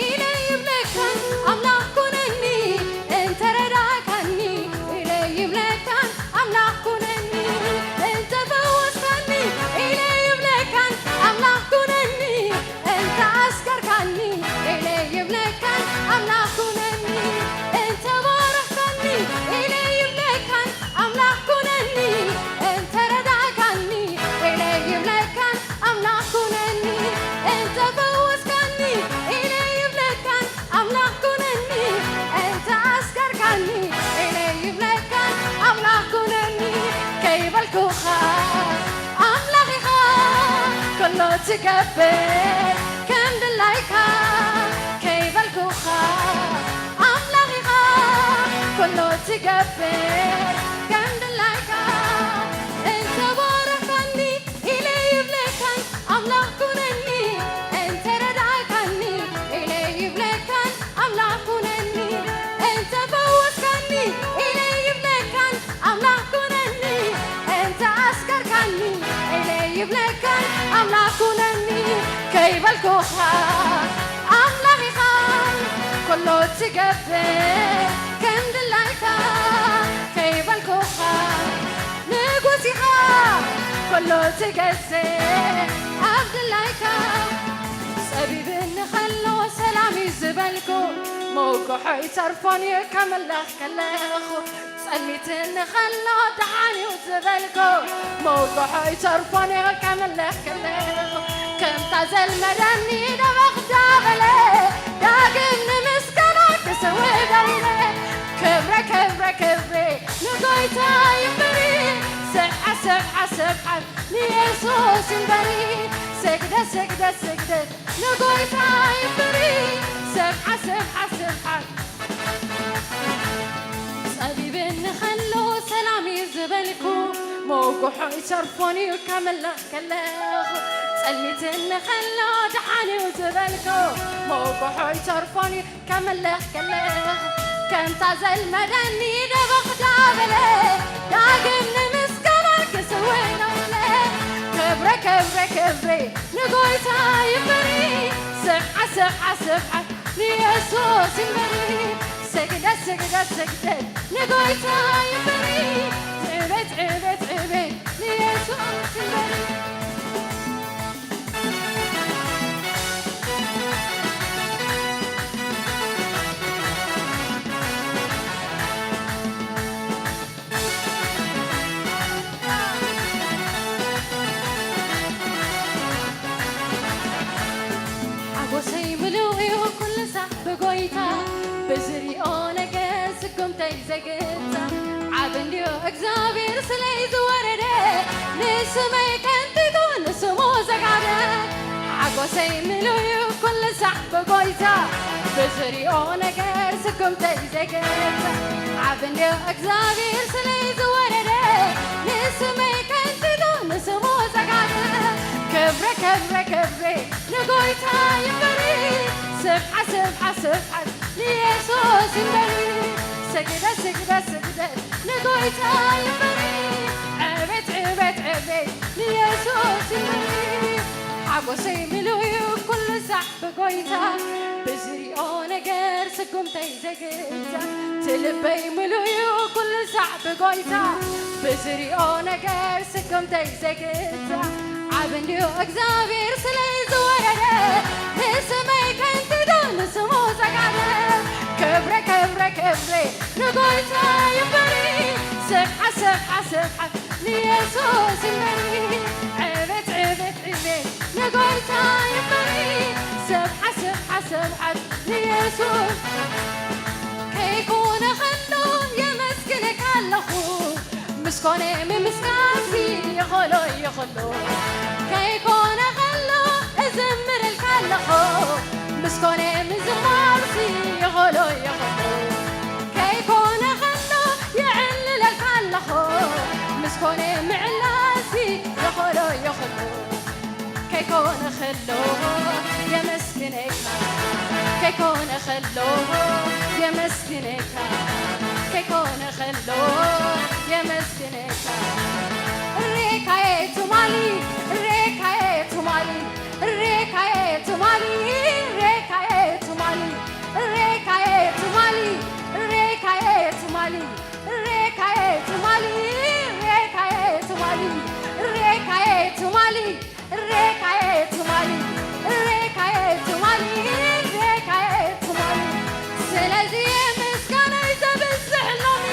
ኢለ ይብለካን ኣምላኽ ኩነኒ፣ እንተ ረዳእካኒ ኢለ ይብለካን ኣምላኽ ኩነኒ፣ እንተ ፈወስካኒ ኢለ ይብለካን ኣምላኽ ኩነኒ፣ እንተ ኣስከርካኒ ኢለ ይብለካን ኣምላኽ ኩነኒ፣ እንተ ባረኽካኒ ኢለ ይብለካን ኣምላኽ ኩነኒ፣ እንተ ረዳእካኒ ኢለ ይብለካን ኣምላኽ ኩነኒ፣ እንተ ፈወስካኒ ኢለ ይብለካን ኣምላኽ ኩነኒ፣ እንተ ኣስከርካኒ ኢለ ይብለካን ኣምላኽ ኩነኒ፣ ከይበልኩኻ ኣምላኽ ኢኻ ኩሉ ትገብር ከም ድላይካ፣ ከይበልኩኻ ኣምላኽ ኢኻ ኩሉ ትገብር ከም ድላይካ፣ እንተ ባረኽካኒ ኢለ ይብለካን ኣምላኽ ኩነኒ፣ እንተ ረዳእካኒ ኢለ ይብለካን ኣምላኽ ኩነኒ፣ እንተ ፈወስካኒ ኢለ ይብለካን ኣምላኽ ኩነኒ፣ እንተ ኣስከርካኒ ኢለ ይብለካን ኣምላኽ ኩነኒ፣ ከይበልኩኻ ኣምላኽ ኢኻ ኩሉ ትገብር ከም ድላይካ፣ ከይበልኩኻ ንጉስ ኢኻ ኩሉ ትገዝእ ኣብ ድላይካ። ጸቢብኒ ከሎ ሰላም እዩ ዝበልኩ፣ መውግሖ ይተርፎን እዩ ከምለኽ ከለኹ፣ ጸልሚትኒ ከሎ ደሓን እዩ ዝበልኩ፣ መውግሖ ይተርፎን እዩ ከምለኽ ከለኹ፣ ከምታ ዘልመደኒ ደበኽ ዳበለ፣ ዳግም ንምስጋና ክስውእ ደው ኢለ፣ ክብረ ክብረ ክብሪ ንጎይታ ይንበሪ፣ ስብሐት ስብሐት ስብሐት ንየሱስ ይንበሪ፣ ስግደት ስግደት ስግደት ንጎይታ ይንበሪ፣ ስብሐት ስብሐት ስብሐት። ጸቢብኒ ከሎ ሰላም እዩ ዝበልኩ፣ መውግሖ ይተርፎን እዩ ከምለኽ ከለኹ፣ ጸልሚትኒ ከሎ ደሓን እዩ ዝበልኩ፣ መውግሖ ይተርፎን እዩ ከምለኽ ከለኹ፣ ከምታ ዘልመደኒ ደበኽ ዳበለ፣ ዳግም ንምስጋና ክስውእ ደው ኢለ፣ ክብረ ክብረ ክብሪ ንጎይታ ይንበሪ፣ ስብሐት ስብሐት ስብሐት ንየሱስ ይንበሪ፣ ስግደት ስግደት ስግደት ንጎይታ ይንበሪ፣ ዕቤት ዕቤት ዕቤት ንየሱስ ይንበሪ። ሓጎሰይ ምሉእ እዩ ኩሉ ሳዕ ብጎይታ፣ ብዝሪኦ ነገር ስጉምተይ ዘይግታ። ዓቢ እንድዩ እግዚኣብሔር ስለይ ዝወረደ፣ ንስመይ ከንቲቱ ንስሙ ዘጋደ። ሓጎሰይ ምሉእ እዩ ኩሉ ሳዕ ብጎይታ፣ ብዝሪኦ ነገር ስጉምተይ ዘይግታ። ዓቢ እንድዩ እግዚኣብሔር ስለይ ዝወረደ፣ ንስመይ ከንቲቱ ንስሙ ዘጋደ። ክብረ ክብረ ክብሪ ንጎይታ ይንበሪ፣ ስብሐት ስብሐት ስብሐት ንየሱስ ይንበሪ፣ ስግደት ስግደት ስግደት ንጎይታ ይንበሪ፣ ዕቤት ዕቤት ዕቤት ንየሱስ ይንበሪ። ሓጎሰይ ምሉእ እዩ ኩሉ ሳዕ ብጎይታ፣ ብዝሪኦ ነገር ስጉምተይ ዘይግታ። እቲ ልበይ ምሉእ እዩ ኩሉ ሳዕ ብጎይታ፣ ብዝሪኦ ነገር ስጉምተይ ዘይግታ። ዓቢ እንድዩ እግዚኣብሔር ስለይ ዝወረደ፣ ንስመይ ከንቲቱ ንስሙ ዘጋደ። ክብረ ክብረ ክብሪ ንጎይታ ይንበሪ፣ ስብሐት ስብሐት ስብሐት ንየሱስ ይንበሪ፣ ዕቤት ዕቤት ዕቤት ንጎይታ ይንበሪ፣ ስብሐት ስብሐት ስብሐት ንየሱስ። ከይኮነ ኮነ ምምስጋንሲ ይኸሎ ይኸሎ ከይኮነ ከሎ እዝምረልካ ኣለኹ። ምስ ኮነ ምዝማርሲ ይኸሎ ይኸሎ ከይኮነ ከሎ የዕልለልካ ኣለኹ። ምስ ኮነ ምዕላልሲ ይኸሎ ይኸሎ ከይኮነ ከሎ የመስግነካ። ከይኮነ ከሎ የመስግነካ። ከይኮነ ከሎ የመስግነካ። ሬካዬ ትማሊ፣ ሬካዬ ትማሊ፣ ሬካዬ ትማሊ፣ ሬካዬ ትማሊ፣ ሬካዬ ትማሊ፣ ሬካዬ ትማሊ፣ ሬካዬ ትማሊ፣ ሬካዬ ትማሊ፣ ሬካዬ ትማሊ፣ ሬካዬ ትማሊ፣ ሬካዬ ትማሊ፣ ሬካዬ ትማሊ። ስለዚ ምስጋናይ ዘብዝሕ ሎሚ፣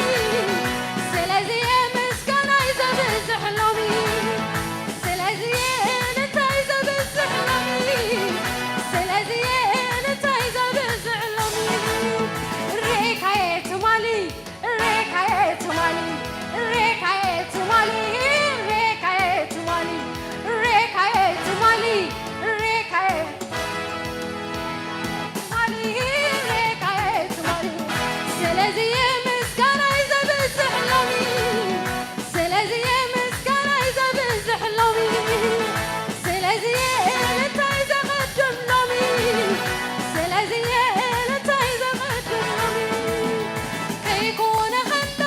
ስለዚ ምስጋናይ ዘብዝሕ ሎሚ፣ ስለዚ እንታይ ዘብዝሕ ሎሚ፣ ስለዚ እንታይ ዘብዝሕ ሎሚ። ሬካዬ ትማሊ፣ ሬካዬ ትማሊ፣ ሬካዬ ትማሊ፣ ሬካዬ ትማሊ፣ ሬካዬ ትማሊ፣ ሬካዬ ትማሊ፣ ሬካዬ ትማሊ። ስለዚ ምስጋናይ ዘብዝሕ ሎሚ፣ ስለዚ ምስጋናይ ዘብዝሕ ሎሚ፣ ስለዚ እንታይ ዘቐድም ሎሚ፣ ስለዚ እንታይ ዘቐድም ሎሚ። ከይኮነ ከሎ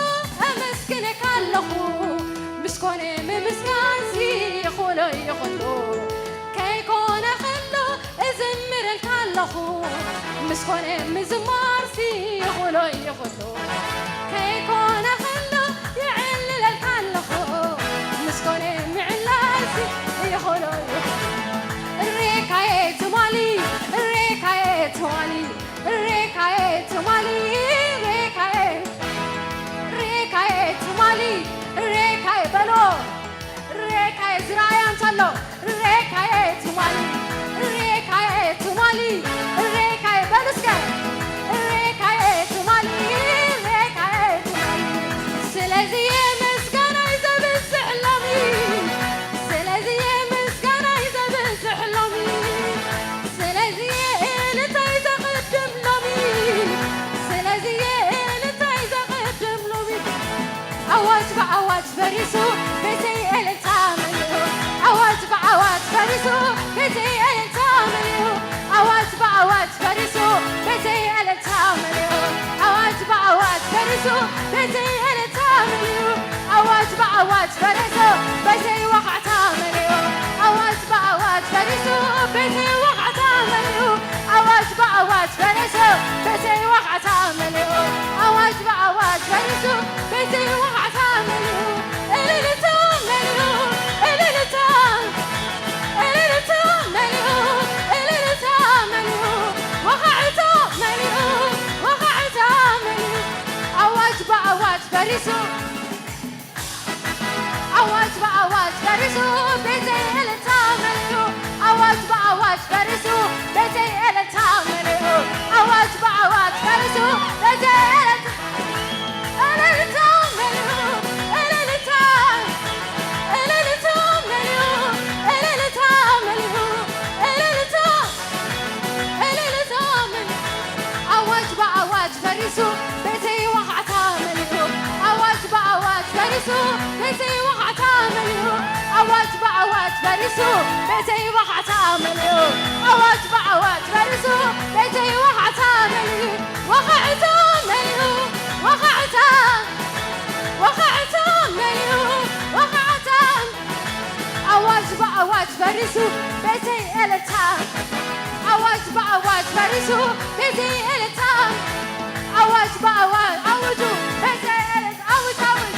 ኣመስግነካ ኣለኹ፣ ምስ ኮነ ምምስጋንሲ ይኹሎ ይኹሎ። ከይኮነ ከሎ እዝምረልካ ኣለኹ፣ ምስ ኮነ ምዝማርሲ ይኹሎ ይኹሎ። ከይኮነ ከሎ የዕልለልካ ኣለኹ፣ ምስ ኮነ ምዕላልሲ ይኹሎ ይኹሎ። ሬካዬ ትማሊ፣ ሬካዬ ትማሊ፣ ሬካዬ ትማሊ፣ ሬካዬ፣ ሬካዬ ትማሊ፣ ሬካዬ በሎ። ሬካዬ ዝረኣያ እንተሎ፣ ሬካዬ ትማሊ፣ ሬካዬ ትማሊ፣ ሬካዬ በሉ እስከ። ሬካዬ ትማሊ፣ ሬካዬ ትማሊ። ስለዚ ምስጋናይ ዘብዝሕ ሎሚ፣ ስለዚ ምስጋናይ ዘብዝሕ ሎሚ። ስለዚ እንታይ ዘቐድም ሎሚ፣ ስለዚ እንታይ ዘቐድም ሎሚ። ኣዋጅ ብኣዋጅ ፈሪሱ፣ ቤተይ እልልታ መሊኡ። ኣዋጅ ብኣዋጅ ፈሪሱ፣ ቤተይ እልልታ መሊኡ። ኣዋጅ ብኣዋጅ ፈሪሱ፣ ቤተይ እልልታ መሊኡ። ኣዋጅ ብኣዋጅ ፈሪሱ፣ ቤተይ እልልታ መሊኡ። ኣዋጅ ብኣዋጅ ፈሪሱ፣ ቤተይ ወቓዕታ መሊኡ። ኣዋጅ ብኣዋጅ ፈሪሱ፣ ቤተይ ወቓዕታ መሊኡ። ኣዋጅ ብኣዋጅ ፈሪሱ፣ ቤተይ ወቓዕታ መሊኡ። ኣዋጅ ብኣዋጅ ፈሪሱ፣ ቤተይ ወቓዕታ መሊኡ። እልልታ መሊኡ፣ እልልታ፣ እልልታ መሊኡ፣ እልልታ መሊኡ። ወቓዕታ መሊኡ፣ ወቓዕታ መሊኡ። ኣዋጅ ብኣዋጅ ፈሪሱ፣ ኣዋጅ ብኣዋጅ ፈሪሱ፣ ቤተይ እልልታ መሊኡ። ኣዋጅ ብኣዋጅ ፈሪሱ፣ ቤተይ እልልታ መሊኡ። ኣዋጅ ብኣዋጅ ፈሪሱ፣ ቤተይ እልልታ፣ እልልታ መሊኡ፣ እልልታ፣ እልልታ መሊኡ፣ እልልታ መሊኡ፣ እልልታ፣ እልልታ መሊኡ። ኣዋጅ ብኣዋጅ ፈሪሱ፣ ቤተይ ወቓዕታ መሊኡ። ኣዋጅ ብኣዋጅ ፈሪሱ፣ ቤተይ ወቓዕታ መሊኡ። ኣዋጅ ብኣዋጅ ፈሪሱ፣ ቤተይ ወቓዕታ መሊኡ። ኣዋጅ ብኣዋጅ ፈሪሱ፣ ቤተይ ወቓዕታ መሊኡ። ወቓዕታ መሊኡ፣ ወቓዕታ፣ ወቓዕታ መሊኡ፣ ወቓዕታ። ኣዋጅ ብኣዋጅ ፈሪሱ፣ ቤተይ እልልታ። ኣዋጅ ብኣዋጅ ፈሪሱ፣ ቤተይ እልልታ። ኣዋጅ ብኣዋጅ ኣውጁ፣ ቤተይ እልልታ። ኣውጅ፣ ኣውጅ።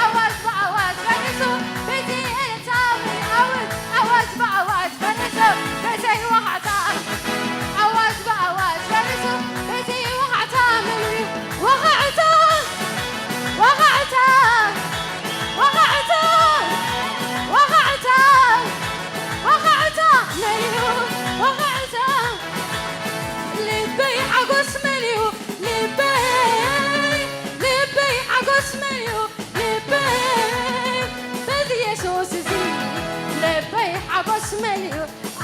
ኣዋጅ ብኣዋጅ ፈሪሱ፣ ቤተይ እልልታ። ኣውጅ፣ ኣዋጅ ብኣዋጅ ፈሪሱ፣ ቤተይ ወቓዕታ። ኣዋጅ ብኣዋጅ ፈሪሱ፣ ቤተይ ወቓዕታ መሊኡ። ወቓዕታ፣ ወቓዕታ፣ ወቓዕታ፣ ወቓዕታ፣ ወቓዕታ መሊኡ፣ ወቓዕታ። ልበይ ሓጎስ መሊኡ፣ ልበይ፣ ልበይ ሓጎስ መሊኡ፣ ልበይ፣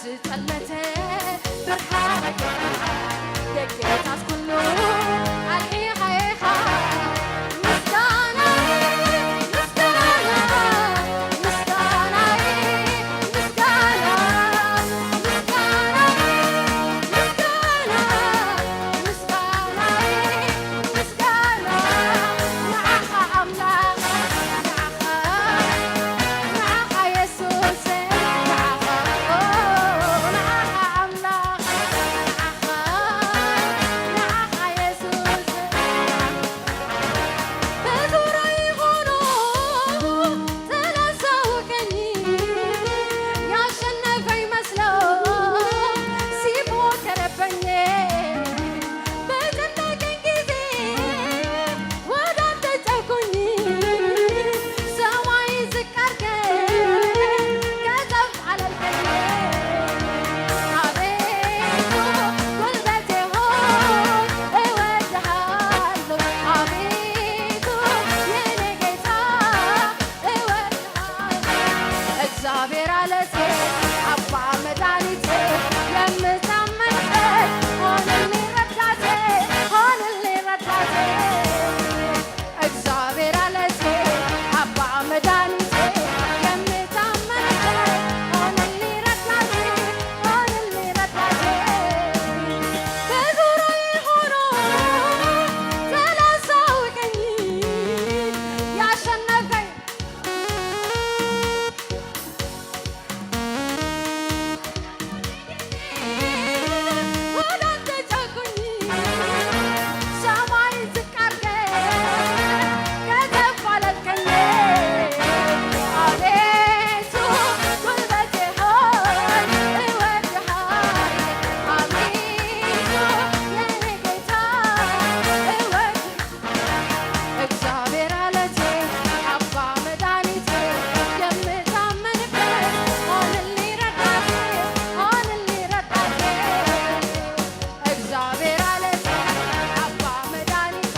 ዝጠልመተ ብርሃን ደጌታት ኩሉ ኣልኢኻ ኢኻ። ምስጋና፣ ምስጋና፣ ምስጋና፣ ምስጋና፣ ምስጋና፣ ምስጋና፣ ምስጋና፣ ምስጋና ንዓኻ ኣምላኽ፣ ንዓኻ፣ ንዓኻ የሱስ፣ ንዓኻ፣ ንዓኻ ኣምላኽ፣ ንዓኻ፣ ንዓኻ የሱስ። ብዙረይ ሆኖ ተላሳወቀኝ፣ ያሸነፈ ይመስለው ሲፎ ከረበኝ። በጨነቀኝ ጊዜ ወደ አንተ ጮህኩኝ፣ ሰማይ ዝቅ አድርገህ ከተፍ አላልከኝ። አቤቱ ጉልበቴ ሆይ እወድሃለሁ፣ አቤቱ የኔ ጌታ እወድሃለሁ። እግዚአብሔር አለቴ፣ አባ መድኃኒቴ፣ የምታመንበት ሆነልኝ ረዳቴ፣ ሆነልኝ ረዳቴ። እግዚአብሔር አለቴ፣ አባ መድኃኒቴ፣ የምታመንበት ሆነልኝ ረዳቴ፣ ሆነልኝ ረዳቴ። በዙሪያዬ ሆኖ ተላሳወቀኝ፣ ያሸነፈኝ እግዚአብሔር አለቴ፣ አባ መድኃኒቴ፣ የምታመንበት ሆንልኝ ረዳቴ፣ ሆንልኝ ረዳቴ። እግዚአብሔር አለቴ፣ አባ መድኃኒቴ፣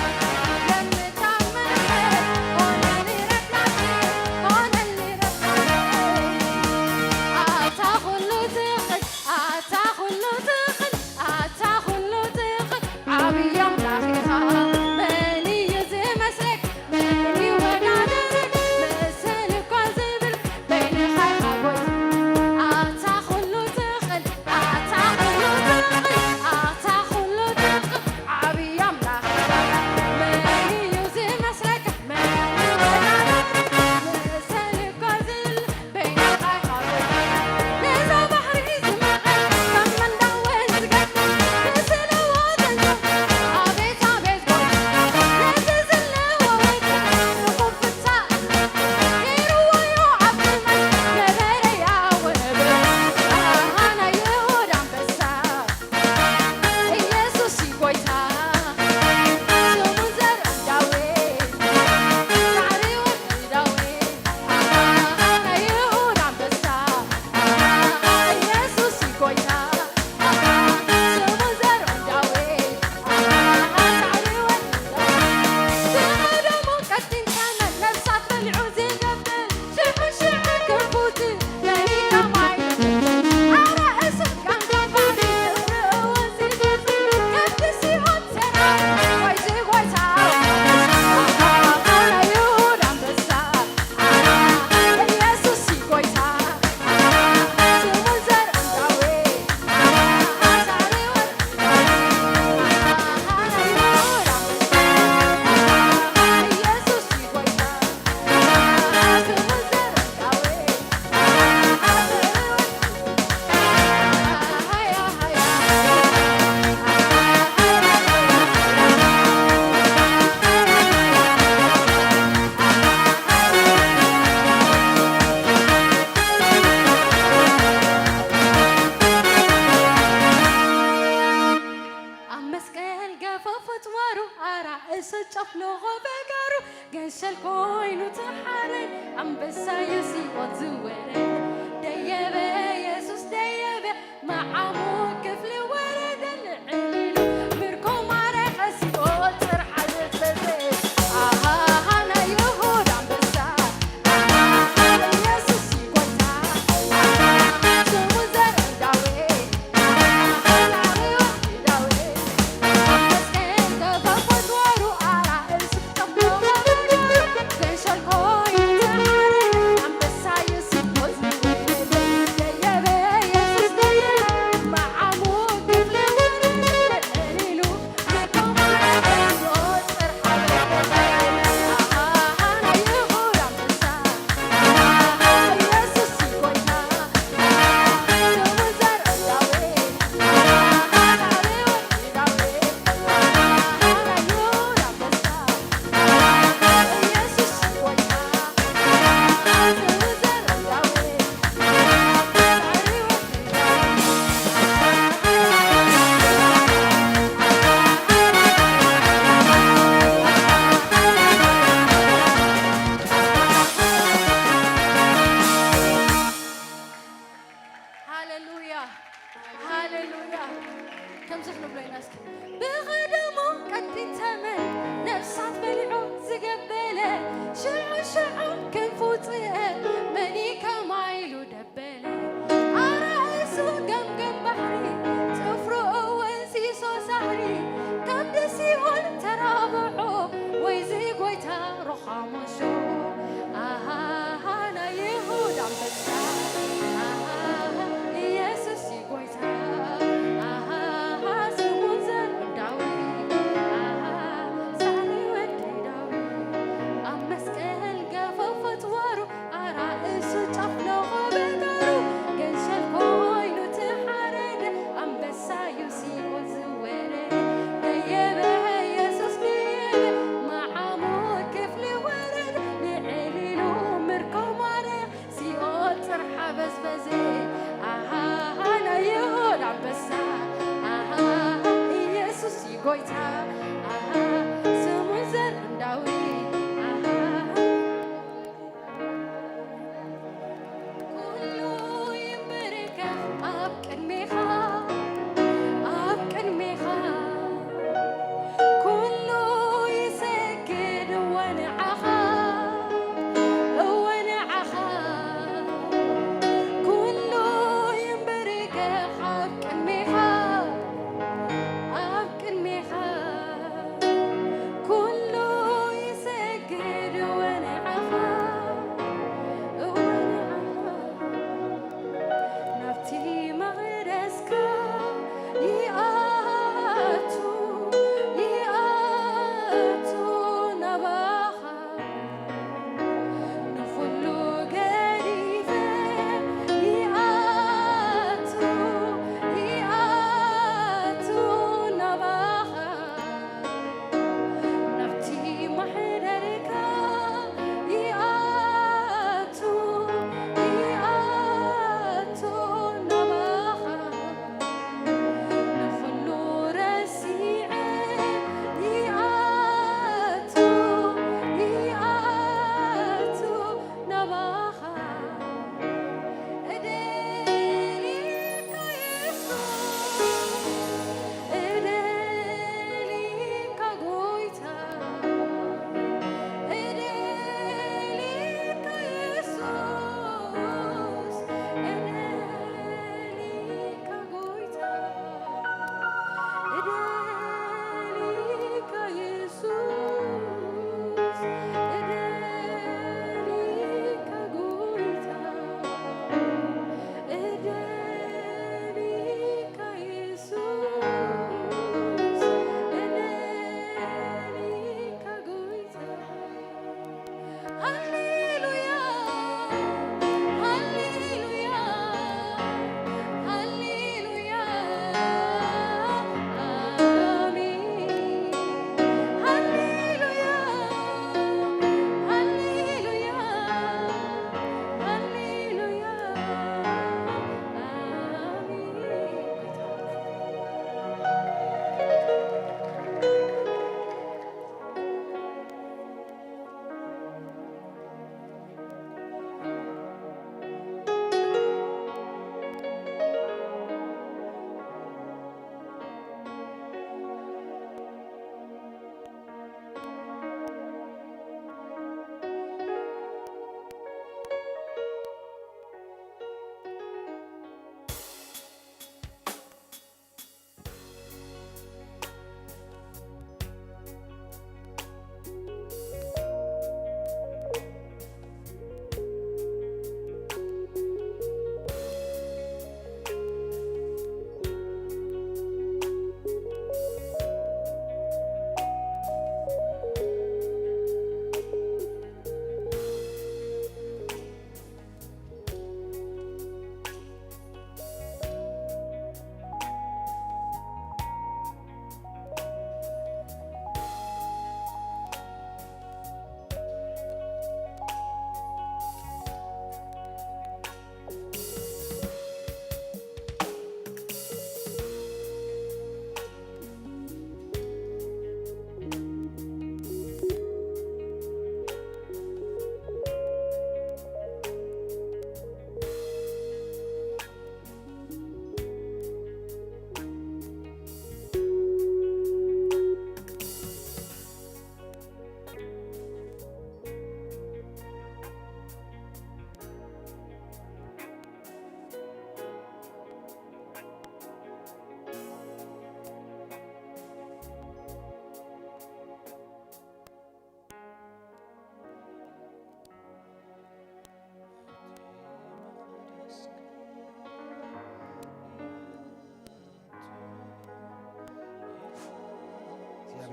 የምታመንበት ሆንልኝ ረዳቴ፣ ሆንልኝ ረዳቴ። ኣታ ኩሉ ትኽእል፣ ኣታ ኩሉ ትኽእል፣ ኣታ ኩሉ ትኽእል ዓብዪ ኣምላኽ ኢኻ። መን እዩ ዝመስለካ? መን ይወዳደረካ? መሰል እኳ ዘይብልካ በይንኻ ኢኻ ጎይታ። ኣታ ኩሉ ትኽእል፣ ኣታ ኩሉ ትኽእል፣ ኣታ ኩሉ ትኽእል ዓብዪ ኣምላኽ ኢኻ። መን እዩ ዝመስለካ? መን ይወዳደረካ? መሰል እኳ ዘይብልካ ኢየሱስ እዩ ጎይታ፣ ስሙ ዘርኢ ዳዊት፣ ሳዕሪ ወዲ ዳዊት፣ ኣሃ፣ ናይ ይሁዳ ኣንበሳ፣ ኣሃ፣ ኢየሱስ እዩ ጎይታ፣ ኣሃ፣ ስሙ ዘርኢ ዳዊት፣ ኣሃ፣ ሳዕሪ ወዲ ዳዊት፣ ዝኸደሞ ቀጢን ተመን ነፍሳት በሊዑ ዝነብር ኣብ መስቀል ገፈፎት ዋሩ ኣራእሱ ጨፍለቖ በጋሩ ገንሸል ኮይኑ ተሓረድ ኣንበሳ የሲኦት ዝወረድ ደየበ የሱስ ደየበ መዓሙ ክፍሊ ወረደ ልዕል ኢሉ ምርኮ ማረኸ ሲኦል ጥርሓ ዘዘዘ ኣሃሃ ናይ ይሁዳ ኣንበሳ ኣሃሃ ኢየሱስ እዩ ጎይታ ኣሃሃ ስሙ ዘርኢ ዳዊት ሃሌሉያ፣ ሃሌሉያ። ከምዚ ክንብሎ ኢና እስኪ። ብቐደሙ ቀጢን ተመን ነፍሳት በሊዑ ዝገበለ፣ ሽዑ ሽዑ ክንፉ ውፅአ፣ መኒ ከማይ ኢሉ ደበለ። ኣራእሱ ገምገም ባሕሪ፣ ጽፍሩ እውን ሲሶ ሳሕሪ፣ ከብዲ ሲኦል ተራብዖ፣ ወይዚ ጎይታ ሮኻሞ ሽዑ። ኣሃሃ፣ ናይ ይሁዳ ኣንበሳ። ኣሃሃ፣ ኢየሱስ እዩ ጎይታ። ኣሃሃ፣ ስሙ ዘር ዳዊት። ኣሃሃ፣ ሳሕሪ ወዲ ዳዊት። ኣብ መስቀል ገፈፎት ወሩ፣ ኣራእሱ ጨፍለቖ በጋሩ። ገንሸል ኮይኑ ተሓረደ፣ ኣንበሳ እዩ ሲኦል ዝወረደ። ደየበ ኢየሱስ ደየበ፣ መዓሙድ ክፍሊ ወረደ። ንዕሊሉ ምርኮ ማረ፣ ሲኦል ጽርሓ በዝበዘ። ኣሃሃ፣ ናይ ይሁዳ ኣንበሳ። ኣሃሃ፣ ኢየሱስ እዩ ጎይታ። ኣሃ፣ ስሙ ዘር ዳዊት። ኣሃ፣ ኩሉ ይንበርከኽ ኣብ ቅድሜኻ፣ ኣብ ቅድሜኻ። ኩሉ ይሰግድ እወ ንዓኻ፣ እወ ንዓኻ። ኩሉ ይንበርከኽ ኣብ ቅድሜኻ፣ ኣብ ቅድሜኻ። ኩሉ ይሰግድ እወ ንዓኻ፣ እወ ንዓኻ። ናብቲ መቕደስካ ይኣቱ፣ ይኣቱ ናባኻ። ንኹሉ ገዲፈ ይኣቱ፣ ይኣቱ ናባኻ። ናብቲ ማሕደርካ ይኣቱ፣ ይኣቱ ናባኻ።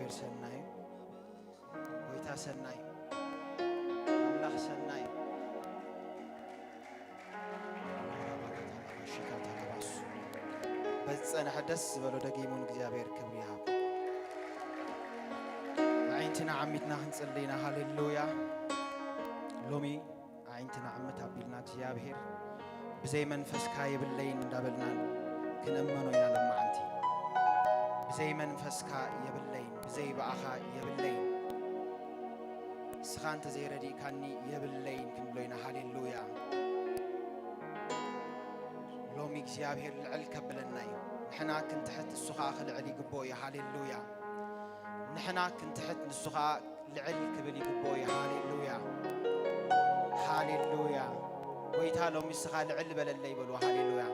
ሰናይ፣ ጎይታ ሰናይ፣ ኣምላኽ ሰናይ። በዝጸንሐ ደስ ዝበሎ ደጊሙ ንእግዚኣብሔር ክብሪ ይሃብ። ኣዒንትና ዓሚትና ክንጽሊ ኢና። ሃሌሉያ። ሎሚ ኣዒንትና ዓመት ኣቢልና እግዚኣብሔር ብዘይ መንፈስካ የብለይን እንዳበልና ክንእመኖ ኢና። ለማዓንቲ ብዘይ መንፈስካ የብለይን፣ ብዘይ ብኣኻ የብለይን፣ ንስኻ እንተዘይረዲእካኒ የብለይን ክንብሎ ኢና። ሃሌሉያ። ሎሚ እግዚኣብሔር ልዕል ከብለና እዩ። ንሕና ክንትሕት ንሱ ኸዓ ክልዕል ይግብኦ እዩ። ሃሌሉያ። ንሕና ክንትሕት ንሱ ኸዓ ልዕል ክብል ይግብኦ እዩ። ሃሌሉያ፣ ሃሌሉያ። ጎይታ ሎሚ ንስኻ ልዕል በለለይ በልዎ። ሃሌሉያ።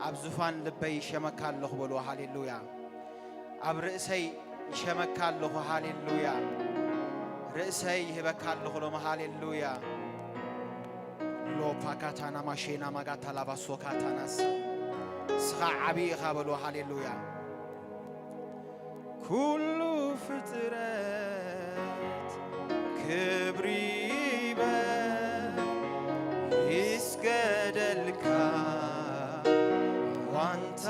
ኣብ ዙፋን ልበይ ይሸመካ ኣለኹ በልዎ። ሃሌሉያ። ኣብ ርእሰይ ይሸመካ ኣለኹ። ሃሌሉያ። ርእሰይ ይህበካ ኣለኹ ሎሚ። ሃሌሉያ። ሎፓካታና ማሼና ማጋታ ላባሶካታናስ ንስኻ ዓብዪ ኢኻ በልዎ። ሃሌሉያ። ኩሉ ፍጥረት ክብሪ ይበል ይስገደልካ ዋንታ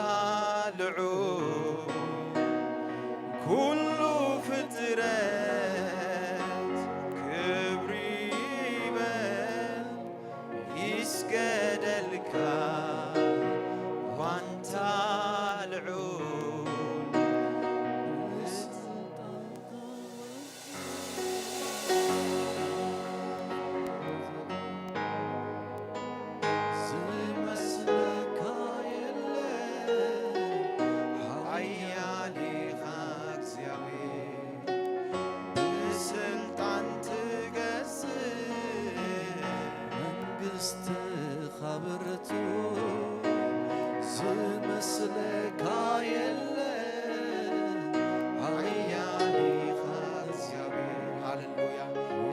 ልዑል። ኩሉ ፍጥረት ክብሪ ይበል ይስገደልካ ዋንታ ልዑል። ዝመስለካ የለን ሓያል ኢኻ እግዚኣብሔር። ብስልጣን ትገዝእ መንግስትኻ ብርቱ ዝመስለካ የለ ሓያል ኢኻ እግዚኣብሔር። ሃሌሉያ።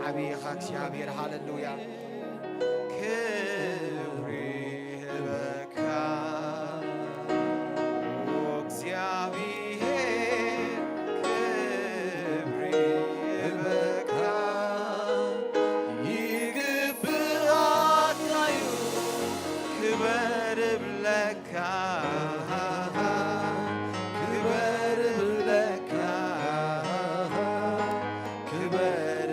ዓብዪ ኢኻ እግዚኣብሔር። ሃሌሉያ። ክብሪ ይህበካ እግዚኣብሔር፣ ክብሪ ይህበካ ይግብኣካ እዩ ክበር እብለካ። ክበር እብለካ፣ ክበር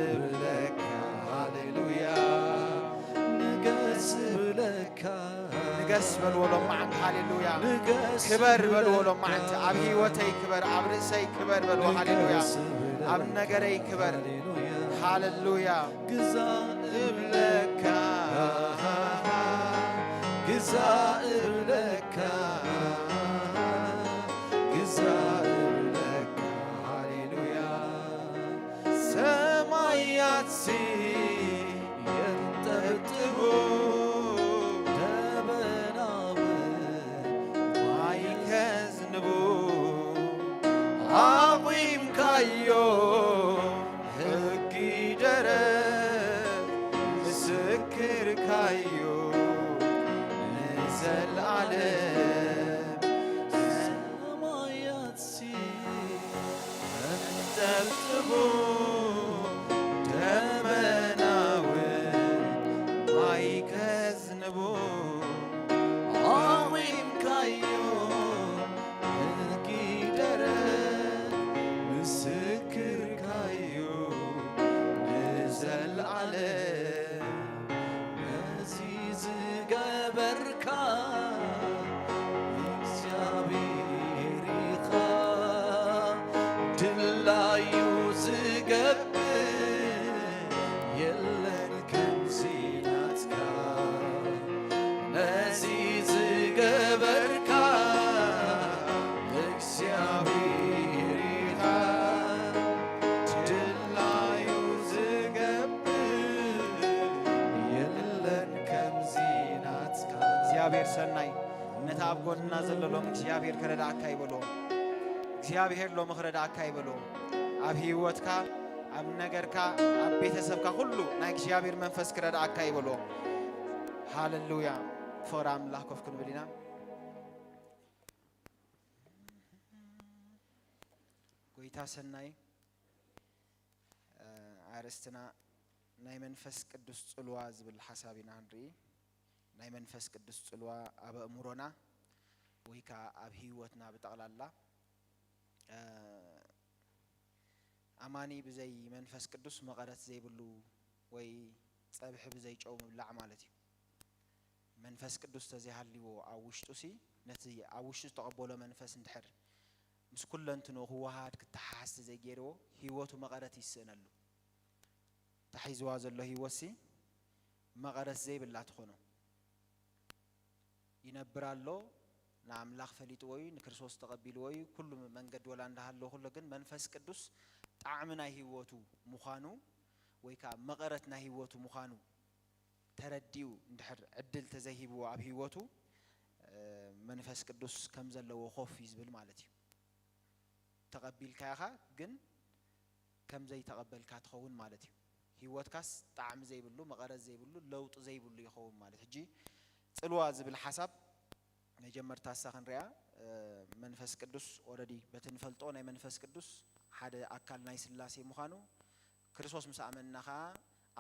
እብለካ፣ ሃሌሉያ፣ ንገስ እብለካ። ንገስ በልዎ ሎማዓንቲ፣ ሃሌሉያ። ንገስ ክበር በልዎ እብለካ። ሎማዓንቲ፣ ኣብ ህይወተይ ክበር፣ ኣብ ርእሰይ ክበር በልዎ፣ ሃሌሉያ። ንገስ እብለካ። ኣብ ነገረይ ክበር፣ ሃሌሉያ። ሃሌሉያ። ግዛእ እብለካ፣ ግዛእ እብለካ፣ ግዛእ እብለካ። ሃሌሉያ። ሰማያትሲ የንጠብጥቡ፣ ደበናውን ማይ ከዝንቡ፣ ኣቑምካዮ ሕጊ ደረት ምስክርካዮ ንዘለዓለም። ሰማያትሲ ተንጠብጥቡ፣ ደመናውን ማይ ከዝንቡ፣ ኣቑምካዮ ሕጊ ደረት ምስክርካዮ ንዘለዓለም። ነዚ ዝገበርካ እግዚኣብሔር ኢኻ፣ ድላዩ ዝገብር የለን ከምዚ ናትካ። ነዚ ዝገበርካ እግዚኣብሔር ኢኻ፣ ድላዩ ዝገብር የለን ከምዚ ናትካ። እግዚኣብሔር ሰናይ፣ ነቲ ኣብ ጎንና ዘሎ ሎም እግዚኣብሔር ክረዳእካ ይበሎ። እግዚኣብሔር ሎም ክረዳእካ ይበሎ። ኣብ ህይወትካ፣ ኣብ ነገርካ፣ ኣብ ቤተሰብካ ኩሉ ናይ እግዚኣብሔር መንፈስ ክረዳእካ ይበሎ። ሃሌሉያ። ፍቕሪ ኣምላኽ ኮፍ ክንብል ኢና። ጎይታ ሰናይ፣ ኣርእስትና ናይ መንፈስ ቅዱስ ጽልዋ ዝብል ሓሳብ ኢና ንርኢ። ናይ መንፈስ ቅዱስ ጽልዋ ኣብ ኣእምሮና ወይ ከኣ ኣብ ህይወትና ብጠቕላላ፣ እ፣ ኣማኒ ብዘይ መንፈስ ቅዱስ መቐረት ዘይብሉ ወይ ጸብሒ ብዘይ ጨው ምብላዕ ማለት እዩ። መንፈስ ቅዱስ ተዘይሃልይዎ ኣብ ውሽጡሲ፣ ነቲ ኣብ ውሽጡ ዝተቐበሎ መንፈስ እንድሕር ምስ ኩለንትንኡ ክወሃሃድ ክተሓሓዝ ተዘይገይርዎ፣ ህይወቱ መቐረት ይስእነሉ። ተሒዝዋ ዘሎ ህይወትሲ መቐረት ዘይብላ ትኾኖ። ይነብር ኣሎ፣ ንኣምላኽ ፈሊጥዎ እዩ፣ ንክርስቶስ ተቐቢልዎ እዩ፣ ኩሉ መንገዲ ወላ እንዳሃለዎ ከሎ ግን መንፈስ ቅዱስ ጣዕሚ ናይ ህይወቱ ምዃኑ ወይ ከኣ መቐረት ናይ ህይወቱ ምዃኑ ተረዲኡ እንድሕር ዕድል ተዘይሂብዎ ኣብ ህይወቱ፣ እ፣ መንፈስ ቅዱስ ከም ዘለዎ ኮፍ እዩ ዝብል ማለት እዩ። ተቐቢልካ ኢኻ፣ ግን ከም ዘይተቐበልካ ትኸውን ማለት እዩ። ህይወትካስ ጣዕሚ ዘይብሉ፣ መቐረት ዘይብሉ፣ ለውጢ ዘይብሉ ይኸውን ማለት። ሕጂ ጽልዋ ዝብል ሓሳብ መጀመርታ እሳ ክንሪኣ፣ እ፣ መንፈስ ቅዱስ ኦረዲ በቲ ንፈልጦ ናይ መንፈስ ቅዱስ ሓደ ኣካል ናይ ስላሴ ምዃኑ፣ ክርስቶስ ምስ ኣመንና ኸኣ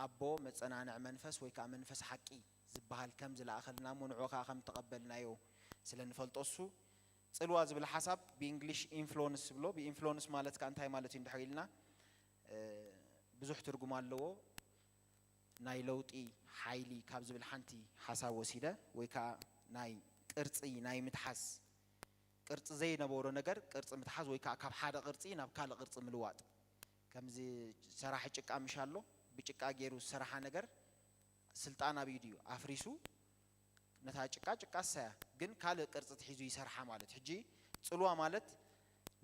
ኣቦ መጸናንዒ መንፈስ ወይ ከኣ መንፈስ ሓቂ ዝበሃል ከም ዝለኣኸልና እሞ ንዕኡ ከኣ ከም ተቐበልናዮ ስለ ንፈልጦ እሱ ጽልዋ ዝብል ሓሳብ ብእንግሊሽ ኢንፍሉወንስ ዝብሎ፣ ብኢንፍሉወንስ ማለት ከኣ እንታይ ማለት እዩ እንድሕር ኢልና፣ እ፣ ብዙሕ ትርጉም ኣለዎ። ናይ ለውጢ ሓይሊ ካብ ዝብል ሓንቲ ሓሳብ ወሲደ፣ ወይ ከኣ ናይ ቅርጺ ናይ ምትሓዝ፣ ቅርጺ ዘይነበሮ ነገር ቅርጺ ምትሓዝ፣ ወይ ከኣ ካብ ሓደ ቅርጺ ናብ ካልእ ቅርጺ ምልዋጥ። ከምዚ ሰራሒ ጭቃ ምሽ ኣሎ፣ ብጭቃ ገይሩ ዝሰረሓ ነገር ስልጣን ኣብ ኢዱ እዩ፣ ኣፍሪሱ ነታ ጭቃ ጭቃ እሳያ፣ ግን ካልእ ቅርጺ ትሒዙ ይሰርሓ ማለት። ሕጂ ጽልዋ ማለት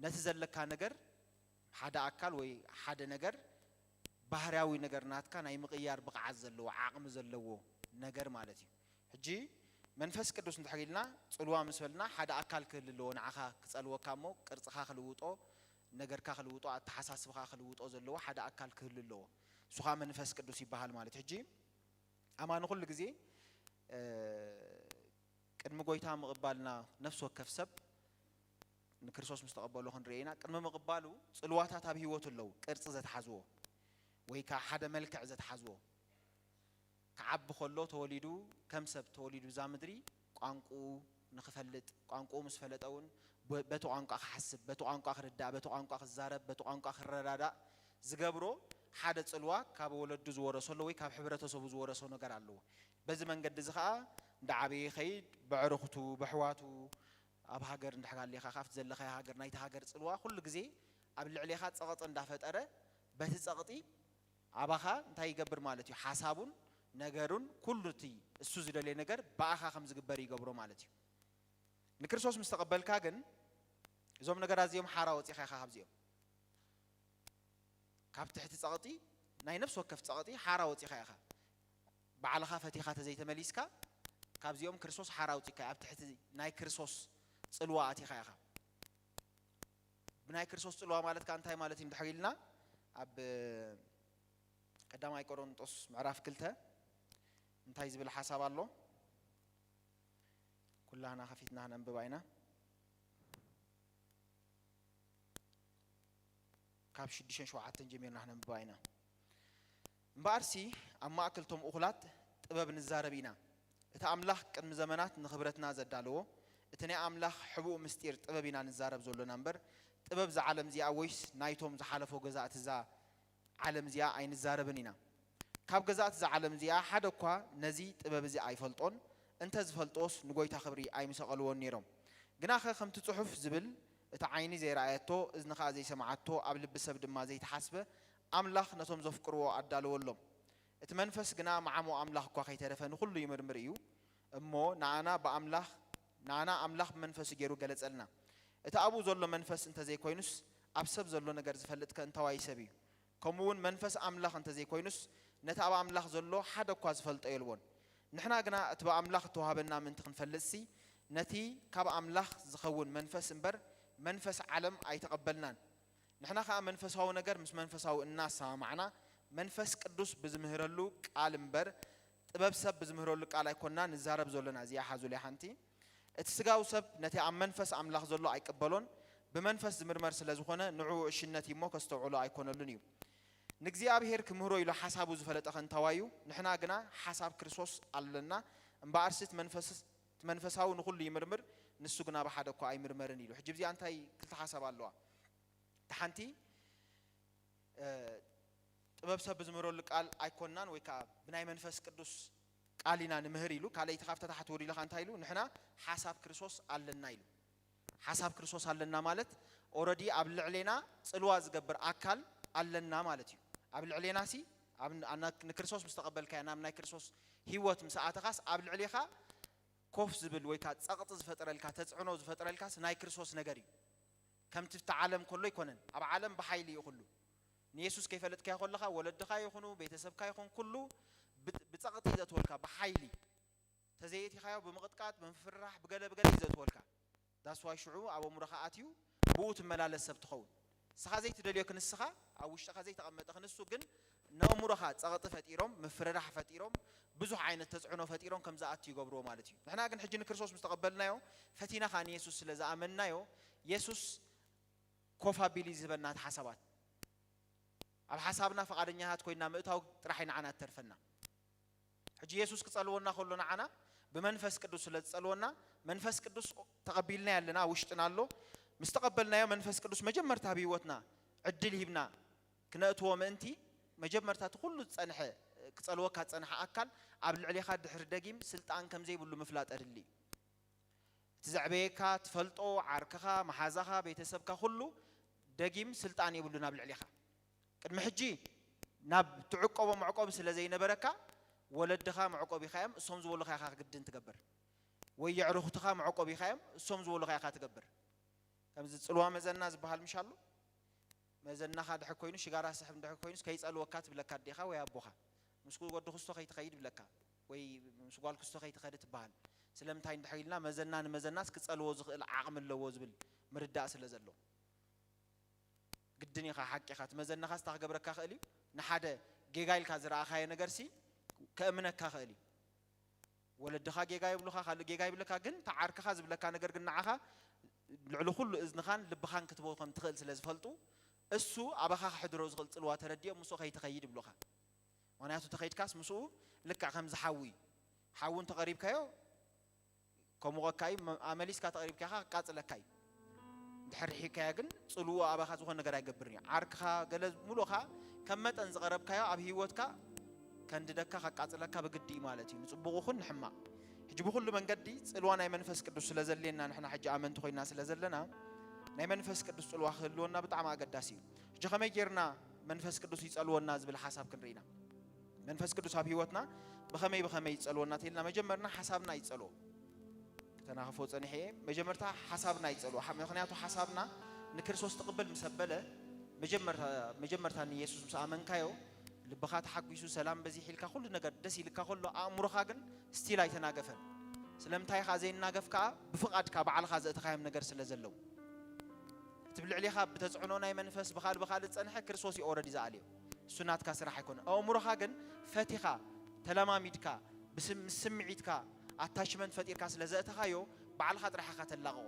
ነቲ ዘለካ ነገር፣ ሓደ ኣካል ወይ ሓደ ነገር፣ ባህርያዊ ነገር ናትካ ናይ ምቕያር ብቕዓት ዘለዎ፣ ዓቕሚ ዘለዎ ነገር ማለት እዩ። ሕጂ መንፈስ ቅዱስ እንድሕር ኢልና፣ ጽልዋ ምስ በልና ሓደ ኣካል ክህሉ ኣለዎ፣ ንዓኻ ክጸልወካ እሞ ቅርጽኻ ክልውጦ፣ ነገርካ ክልውጦ፣ ኣተሓሳስባኻ ክልውጦ ዘለዎ ሓደ ኣካል ክህሉ ኣለዎ። እሱ ኸኣ መንፈስ ቅዱስ ይበሃል ማለት። ሕጂ ኣማኒ ኩሉ ግዜ፣ እ፣ ቅድሚ ጎይታ ምቕባልና ነፍሲ ወከፍ ሰብ ንክርስቶስ ምስ ተቐበሎ ክንርኢ ኢና። ቅድሚ ምቕባሉ ጽልዋታት ኣብ ህይወቱ ኣለዉ፣ ቅርጺ ዘትሓዝዎ ወይ ከኣ ሓደ መልክዕ ዘትሓዝዎ። ክዓቢ ከሎ ተወሊዱ፣ ከም ሰብ ተወሊዱ እዛ ምድሪ ቋንቋኡ ንኽፈልጥ፣ ቋንቋኡ ምስ ፈለጠ እውን በ-፣ በቲ ቋንቋ ክሓስብ፣ በቲ ቋንቋ ክርዳእ፣ በቲ ቋንቋ ክዛረብ፣ በቲ ቋንቋ ክረዳዳእ ዝገብሮ ሓደ ጽልዋ ካብ ወለዱ ዝወረሶ ኣሎ ወይ ካብ ሕብረተሰቡ ዝወረሶ ነገር ኣለዎ። በዚ መንገዲ እዚ ኸኣ እንዳዓበየ ይኸይድ፣ በዕርኽቱ፣ በሕዋቱ፣ ኣብ ሃገር እንድሕር ሃሊኻ፣ ካብቲ ዘለኻዮ ሃገር፣ ናይቲ ሃገር ጽልዋ ኩሉ ግዜ ኣብ ልዕሌኻ ጸቕጢ እንዳፈጠረ፣ በቲ ጸቕጢ ኣባኻ እንታይ ይገብር ማለት እዩ? ሓሳቡን ነገሩን ኩሉ እቲ እሱ ዝደልዮ ነገር ብኣኻ ከም ዝግበር ይገብሮ ማለት እዩ። ንክርስቶስ ምስ ተቐበልካ ግን እዞም ነገራት እዚኦም ሓራ ወጺኻ ኢኻ ካብዚኦም። ካብ ትሕቲ ጸቕጢ፣ ናይ ነፍሲ ወከፍ ጸቕጢ ሓራ ወጺኻ ኢኻ። ባዕልኻ ፈቲኻ ተዘይተመሊስካ፣ ካብዚኦም ክርስቶስ ሓራ ኣውጺካ፣ ኣብ ትሕቲ ናይ ክርስቶስ ጽልዋ ኣቲኻ ኢኻ። ብናይ ክርስቶስ ጽልዋ ማለት ከኣ እንታይ ማለት እዩ እንድሕር ኢልና፣ ኣብ ቀዳማይ ቆሮንጦስ ምዕራፍ ክልተ እንታይ ዝብል ሓሳብ ኣሎ? ኩላህና ከፊትና ክነንብባ ኢና። ካብ ሽዱሽተን ሸውዓተን ጀሚርና ክነንብባ ኢና። እምበኣርሲ ኣብ ማእከል እቶም እኹላት ጥበብ ንዛረብ ኢና። እቲ ኣምላኽ ቅድሚ ዘመናት ንኽብረትና ዘዳለዎ፣ እቲ ናይ ኣምላኽ ሕቡእ ምስጢር ጥበብ ኢና ንዛረብ ዘሎና እምበር፣ ጥበብ እዛ ዓለም እዚኣ ወይስ ናይቶም ዝሓለፎ ገዛእቲ እዛ ዓለም እዚኣ ኣይንዛረብን ኢና። ካብ ገዛእቲ እዛ ዓለም እዚኣ ሓደ እኳ ነዚ ጥበብ እዚ ኣይፈልጦን፣ እንተ ዝፈልጥዎስ ንጎይታ ክብሪ ኣይምሰቐልዎን ነይሮም። ግናኸ ከምቲ ጽሑፍ ዝብል፣ እቲ ዓይኒ ዘይረኣየቶ፣ እዝኒ ኸኣ ዘይሰምዓቶ፣ ኣብ ልቢ ሰብ ድማ ዘይተሓስበ፣ ኣምላኽ ነቶም ዘፍቅርዎ ኣዳለወሎም። እቲ መንፈስ ግና መዓሞ ኣምላኽ እኳ ከይተረፈ ንኹሉ ይምርምር እዩ። እሞ ንኣና ብኣምላኽ፣ ንኣና ኣምላኽ ብመንፈሱ ገይሩ ገለጸልና። እቲ ኣብኡ ዘሎ መንፈስ እንተ ዘይኮይኑስ፣ ኣብ ሰብ ዘሎ ነገር ዝፈልጥ ከ እንታዋይ ሰብ እዩ? ከምኡ እውን መንፈስ ኣምላኽ እንተ ዘይኮይኑስ፣ ነቲ ኣብ ኣምላኽ ዘሎ ሓደ እኳ ዝፈልጦ የልቦን። ንሕና ግና እቲ ብኣምላኽ እተዋህበና ምእንቲ ክንፈልጥሲ፣ ነቲ ካብ ኣምላኽ ዝኸውን መንፈስ እምበር፣ መንፈስ ዓለም ኣይተቐበልናን። ንሕና ኸኣ መንፈሳዊ ነገር ምስ መንፈሳዊ እናሰማማዕና፣ መንፈስ ቅዱስ ብዝምህረሉ ቃል እምበር፣ ጥበብ ሰብ ብዝምህረሉ ቃል ኣይኮንና ንዛረብ ዘሎና። እዚኣ ሓዙለይ ሓንቲ። እቲ ስጋዊ ሰብ ነቲ ኣብ መንፈስ ኣምላኽ ዘሎ ኣይቅበሎን፣ ብመንፈስ ዝምርመር ስለ ዝኾነ፣ ንዕኡ ዕሽነት እዩ እሞ ከስተውዕሎ ኣይኮነሉን እዩ። ንእግዚኣብሔር ክምህሮ ኢሉ ሓሳቡ ዝፈለጠ ከንታዋዩ፣ ንሕና ግና ሓሳብ ክርስቶስ ኣለና። እምበኣርሲ እቲ መንፈስ-፣ እቲ መንፈሳዊ ንኹሉ ይምርምር፣ ንሱ ግና ብሓደ እኳ ኣይምርመርን ኢሉ። ሕጂ እዚኣ እንታይ ክልተ ሓሳብ ኣለዋ። እቲ ሓንቲ፣ እ፣ ጥበብ ሰብ ብዝምህረሉ ቃል ኣይኮንናን፣ ወይ ከዓ ብናይ መንፈስ ቅዱስ ቃል ኢና ንምህር ኢሉ። ካልኣይቲ ካብታ ታሕቲ ወዲለኻ እንታይ ኢሉ? ንሕና ሓሳብ ክርስቶስ ኣለና ኢሉ። ሓሳብ ክርስቶስ ኣለና ማለት ኦረዲ ኣብ ልዕሌና ጽልዋ ዝገብር ኣካል ኣለና ማለት እዩ። ኣብ ልዕሌና ሲ ኣብ ን-፣ ኣና-፣ ንክርስቶስ ምስ ተቐበልካዮ፣ ናብ ናይ ክርስቶስ ህይወት ምስ ኣተኻስ፣ ኣብ ልዕሌኻ ኮፍ ዝብል ወይ ከኣ ጸቕጢ ዝፈጥረልካ፣ ተጽዕኖ ዝፈጥረልካስ ናይ ክርስቶስ ነገር እዩ። ከምቲ ኣብቲ ዓለም ከሎ ኣይኮነን። ኣብ ዓለም ብሓይሊ እዩ ኩሉ። ንየሱስ ከይፈለጥካዮ ከለኻ፣ ወለድኻ ይኹኑ፣ ቤተሰብካ ይኹን፣ ኩሉ ብ-፣ ብጸቕጢ እዩ ዘእትወልካ፣ ብሓይሊ። ተዘየእቲኻዮ ብምቕጥቃጥ፣ ብምፍርራሕ፣ ብገለ ብገለ እዩ ዘእትወልካ። That's why ሽዑ ኣብ ኣእምሮኻ ኣትዩ ብኡ ትመላለስ ሰብ ትኸውን። ንስኻ ዘይትደልዮ ክንስኻ፣ ኣብ ውሽጥኻ ዘይተቐመጠ ክንሱ ግን ነእምሮኻ ጸቕጢ ፈጢሮም፣ ምፍርራሕ ፈጢሮም፣ ብዙሕ ዓይነት ተጽዕኖ ፈጢሮም ከም ዝኣቱ ይገብርዎ ማለት እዩ። ንሕና ግን ሕጂ ንክርስቶስ ምስ ተቐበልናዮ፣ ፈቲና ኸኣ ንየሱስ ስለ ዝኣመንናዮ፣ የሱስ ኮፍ ኣቢሉ እዩ ዝህበና እቲ ሓሳባት። ኣብ ሓሳብና ፍቓደኛታት ኮይና ምእታው ጥራሕ እዩ ንዓና እተርፈና። ሕጂ የሱስ ክጸልወና ከሎ ንዓና ብመንፈስ ቅዱስ ስለ ዝጸልወና፣ መንፈስ ቅዱስ ተቐቢልናዮ ኣለና፣ ኣብ ውሽጥና ኣሎ። ምስ ተቐበልናዮ መንፈስ ቅዱስ መጀመርታ ኣብ ህይወትና ዕድል ሂብና ክነእትዎ ምእንቲ፣ መጀመርታ እቲ ኩሉ ዝጸንሐ፣ ክጸልወካ ዝጸንሐ ኣካል ኣብ ልዕሌኻ ድሕሪ ደጊም ስልጣን ከም ዘይብሉ ምፍላጥ ኣድሊ እዩ። እቲ ዘዕበየካ፣ ትፈልጦ፣ ዓርክኻ፣ መሓዛኻ፣ ቤተሰብካ፣ ኩሉ ደጊም ስልጣን የብሉን ኣብ ልዕሌኻ። ቅድሚ ሕጂ ናብ ትዕቆቦ መዕቆቢ ስለ ዘይነበረካ፣ ወለድኻ መዕቆቢኻ እዮም፣ እሶም ዝበሉኻ ኢኻ ግድን ትገብር። ወይ የዕሩኽትኻ መዕቆቢኻ እዮም፣ እሶም ዝበሉኻ ኢኻ ትገብር። ከምዚ ጽልዋ መዘና ዝበሃል ምሽ ኣሎ? መዘናኻ ድሕር ኮይኑ፣ ሽጋራ ስሕብ እንድሕር ኮይኑስ፣ ከይጸልወካ ትብለካ ኣዴኻ ወይ ኣቦኻ። ምስ ወዲ ክስቶ ከይትኸይድ ይብለካ፣ ወይ ምስ ጓል ክስቶ ከይትኸዲ ትበሃል። ስለምንታይ እንድሕር ኢልና፣ መዘና ንመዘናስ ክጸልዎ ዝኽእል ዓቕሚ ኣለዎ ዝብል ምርዳእ ስለ ዘሎ። ግድን ኢኻ፣ ሓቂ ኢኻ። እቲ መዘናኻስ እንታይ ክገብረካ ክእል እዩ? ንሓደ ጌጋ ኢልካ ዝረኣኻዮ ነገርሲ ከእምነካ ክእል እዩ። ወለድኻ ጌጋ ይብሉኻ፣ ካልእ ጌጋ ይብለካ፣ ግን እቲ ዓርክኻ ዝብለካ ነገር ግን ንዓኻ ልዕሊ ኩሉ እዝንኻን ልብኻን ክትቦ ከም ትኽእል ስለ ዝፈልጡ፣ እሱ ኣባኻ ከሕድሮ ዝኽእል ጽልዋ ተረዲኦም ምስኡ ከይትኸይድ ይብሉኻ። ምኽንያቱ ተኸይድካስ ምስኡ ልክዕ ከምዚ ሓዊ፣ ሓዊ እንተቐሪብካዮ ከሙቐካ እዩ፣ መ-፣ ኣመሊስካ ተቐሪብካ ኢኻ ከቃጽለካ እዩ። እንድሕር ርሒቕካዮ ግን ጽልውኡ ኣባኻ ዝኾነ ነገር ኣይገብርን እዩ። ዓርክኻ ገለ ሙሉእኻ ከም መጠን ዝቐረብካዮ ኣብ ህይወትካ ከንድደካ ከቃጽለካ ብግዲ እዩ ማለት እዩ። ንጽቡቕ ይኹን ንሕማቕ። ሕጂ ብኹሉ መንገዲ ጽልዋ ናይ መንፈስ ቅዱስ ስለ ዘድልየና ንሕና ሕጂ ኣመንቲ ኮይና ስለ ዘለና ናይ መንፈስ ቅዱስ ጽልዋ ክህልወና ብጣዕሚ ኣገዳሲ እዩ። ሕጂ ከመይ ጌርና መንፈስ ቅዱስ ይጸልወና ዝብል ሓሳብ ክንርኢ ኢና። መንፈስ ቅዱስ ኣብ ህይወትና ብኸመይ ብኸመይ ይጸልወና ተልና መጀመርና ሓሳብና ይጸልዎ። ክተናኽፎ ጸኒሐ እየ። መጀመርታ ሓሳብና ይጸልዎ። ሓ-፣ ምኽንያቱ ሓሳብና ንክርስቶስ ትቕበል ምስ ኣበለ መጀመርታ፣ መጀመርታ ንየሱስ ምስ ኣመንካዮ ልብኻ ተሓጒሱ ሰላም በዚሕ ኢልካ ኩሉ ነገር ደስ ኢልካ ከሎ ኣእምሮኻ ግን ስቲል ኣይተናገፈን። ስለምንታይ ኸኣ ዘይናገፍ ከኣ ብፍቓድካ ባዕልኻ ዘእተኻዮም ነገር ስለ ዘለዉ። እቲ ብልዕሌኻ ብተጽዕኖ ናይ መንፈስ ብኻል ብኻል ዝጸንሐ ክርስቶስ እዩ ኦረዲ ዝኣልዮ። እሱ ናትካ ስራሕ ኣይኮነ። ኣእምሮኻ ግን ፈቲኻ፣ ተለማሚድካ፣ ብስም-፣ ምስ ስምዒትካ ኣታችመንት ፈጢርካ ስለ ዘእተኻዮ ባዕልኻ ጥራሕ ኢኻ ተላቕቖ።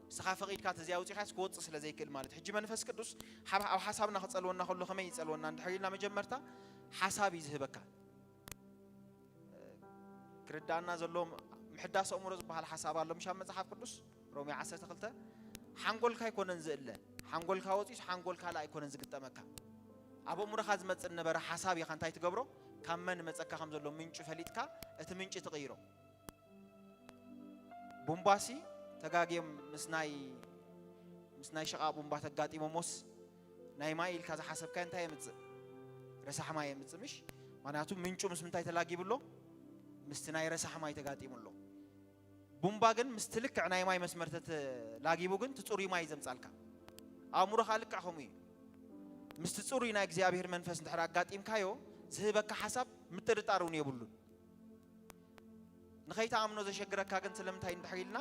ንስኻ ፈቒድካ ተዘይ ኣውጺኻስ ክወጽእ ስለ ዘይክእል ማለት እዩ። ሕጂ መንፈስ ቅዱስ ሓብ-፣ ኣብ ሓሳብና ክጸልወና ከሎ ከመይ ይጸልወና እንድሕር ኢልና መጀመርታ ሓሳብ እዩ ዝህበካ። ክርዳእና ዘሎ ምሕዳስ ኣእምሮ ዝበሃል ሓሳብ ኣሎ ምሽ ኣብ መጽሓፍ ቅዱስ ሮሜ ዓሰርተ ክልተ ሓንጎልካ ኣይኮነን ዝእለ፣ ሓንጎልካ ወጺኡስ ሓንጎል ካልእ ኣይኮነን ዝግጠመካ። ኣብ ኣእምሮኻ ዝመጽእ ዝነበረ ሓሳብ ኢኻ እንታይ ትገብሮ? ካብ መን መጸካ ከም ዘሎ ምንጩ ፈሊጥካ እቲ ምንጪ ትቕይሮ። ቡምባሲ ተጋግዮም ምስ ናይ፣ ምስ ናይ ሽቓቕ ቡምባ ተጋጢሞሞስ ናይ ማይ ኢልካ ዝሓሰብካዮ እንታይ የምጽእ? ረሳሕ ማይ የምጽእ ምሽ? ምኽንያቱ ምንጩ ምስ ምንታይ ተላጊቡ ኣሎ? ምስቲ ናይ ረሳሕ ማይ ተጋጢሙ ኣሎ። ቡምባ ግን ምስቲ ልክዕ ናይ ማይ መስመር ተተላጊቡ ግን እቲ ጽሩይ ማይ ዘምጻልካ። ኣእምሮኻ ልክዕ ከምኡ እዩ። ምስቲ ጽሩይ ናይ እግዚኣብሔር መንፈስ እንድሕር ኣጋጢምካዮ ዝህበካ ሓሳብ ምጥርጣር እውን የብሉን። ንኸይትኣምኖ ዘሸግረካ ግን ስለምንታይ እንድሕር ኢልና፣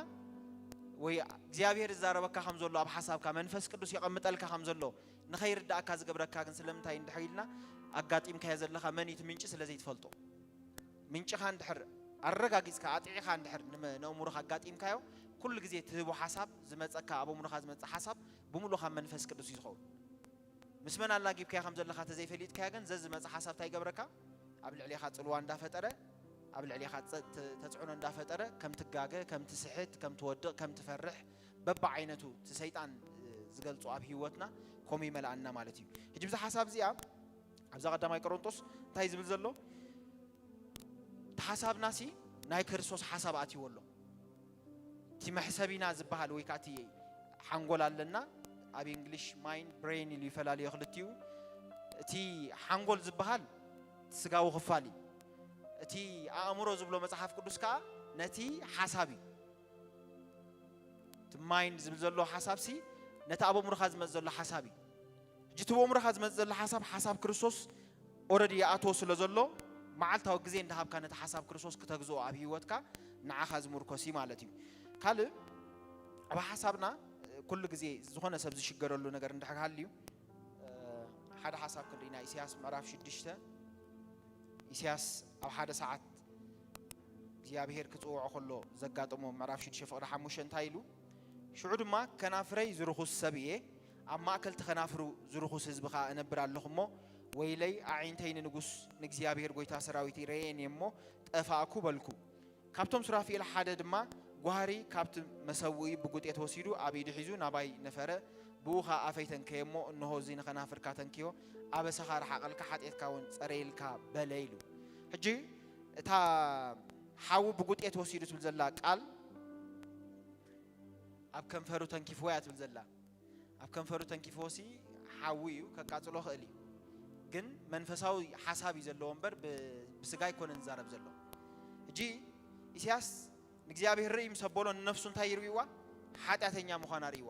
ወይ እግዚኣብሔር ዝዛረበካ ከም ዘሎ ኣብ ሓሳብካ መንፈስ ቅዱስ የቐምጠልካ ከም ዘሎ ንኸይርዳእካ ዝገብረካ ግን ስለምንታይ እንድሕር ኢልና፣ ኣጋጢምካዮ ዘለኻ መን እዩ እቲ ምንጪ ስለ ዘይትፈልጦ። ምንጭኻ እንድሕር ኣረጋጊጽካ፣ ኣጥዒኻ እንድሕር ንመ-፣ ነእምሮኻ ኣጋጢምካዮ፣ ኩሉ ግዜ ትህቦ ሓሳብ ዝመጸካ፣ ኣብ ኣእምሮኻ ዝመጽእ ሓሳብ ብምሉእ ካብ መንፈስ ቅዱስ እዩ ዝኸውን። ምስ መን ኣላጊብካያ ከም ዘለኻ ተዘይፈሊጥካያ ግን ዘዝመጽእ ሓሳብ እንታይ ይገብረካ? ኣብ ልዕሌኻ ጽልዋ እንዳፈጠረ፣ ኣብ ልዕሌኻ ጸ-፣ ተ-፣ ተጽዕኖ እንዳፈጠረ፣ ከም ትጋገ፣ ከም ትስሕት፣ ከም ትወድቕ፣ ከም ትፈርሕ፣ በብዓይነቱ እቲ ሰይጣን፣ እ፣ ዝገልጾ ኣብ ህይወትና ከምኡ ይመልኣና ማለት እዩ። ሕጂ ብዛ ሓሳብ እዚኣ ኣብዛ ቀዳማይ ቆሮንጦስ እንታይ ዝብል ዘሎ? እቲ ሓሳብናሲ ናይ ክርስቶስ ሓሳብ ኣትይዎ ኣሎ። እቲ መሕሰቢና ዝበሃል ወይ ከዓ እቲ ሓንጎል ኣለና፣ ኣብ እንግሊሽ ማይንድ ብሬን ኢሉ ይፈላለዮ ክልቲኡ። እቲ ሓንጎል ዝበሃል እቲ ስጋዊ ክፋል እዩ። እቲ ኣእምሮ ዝብሎ መጽሓፍ ቅዱስ ከዓ ነቲ ሓሳብ እዩ። እቲ ማይንድ ዝብል ዘሎ ሓሳብ ሲ ነቲ ኣብ ኣእምሮኻ ዝመጽእ ዘሎ ሓሳብ እዩ። ሕጂ እቲ ኣብ ኣእምሮኻ ዝመጽእ ዘሎ ሓሳብ ሓሳብ ክርስቶስ ኦረዲ ይኣትዎ ስለ ዘሎ መዓልታዊ ግዜ እንዳሃብካ ነቲ ሓሳብ ክርስቶስ ክተግዝኦ ኣብ ህይወትካ ንዓኻ ዝምርኮስ እዩ ማለት እዩ። ካልእ ኣብ ሓሳብና ኩሉ ግዜ ዝኾነ ሰብ ዝሽገረሉ ነገር እንድሕር ሃልዩ ሓደ ሓሳብ ክንርኢና ኢሳያስ ምዕራፍ ሽዱሽተ ኢሳያስ ኣብ ሓደ ሰዓት እግዚኣብሔር ክጽውዖ ከሎ ዘጋጠሞ ምዕራፍ ሽዱሽተ ፍቕዲ ሓሙሽተ እንታይ ኢሉ? ሽዑ ድማ ከናፍረይ ዝርኹስ ሰብ እየ፣ ኣብ ማእከል ተኸናፍሩ ዝርኹስ ህዝቢ ኸኣ እነብር ኣለኹ እሞ፣ ወይለይ ኣዒንተይ ንንጉስ ንእግዚኣብሔር ጐይታ ሰራዊት ይረኤን እየ እሞ ጠፋእኩ በልኩ። ካብቶም ሱራፊኤል ሓደ ድማ ጓህሪ ካብቲ መሰውኢ ብጉጤት ወሲዱ ኣብ ኢዱ ሒዙ ናባይ ነፈረ፣ ብኡ ኸኣ ኣፈይ ተንከየ እሞ፣ እንሆ እዚ ንኸናፍርካ ተንክዮ፣ ኣበሳኻ ረሓቐልካ፣ ሓጢኣትካ እውን ጸረየልካ በለ ኢሉ። ሕጂ እታ ሓዊ ብጉጤት ወሲዱ ትብል ዘላ ቃል ኣብ ከንፈሩ ተንኪፍዎ እያ ትብል ዘላ። ኣብ ከንፈሩ ተንኪፍዎ ሲ ሓዊ እዩ፣ ከቃጽሎ ክእል እዩ። ግን መንፈሳዊ ሓሳብ እዩ ዘለዎ እምበር ብ-፣ ብስጋ ኣይኮነን ዝዛረብ ዘሎ። ሕጂ ኢሳያስ ንእግዚኣብሔር ርኢ ምስ ኣበሎ ንነፍሱ እንታይ ይርእይዋ? ሓጢኣተኛ ምዃና ርእይዋ።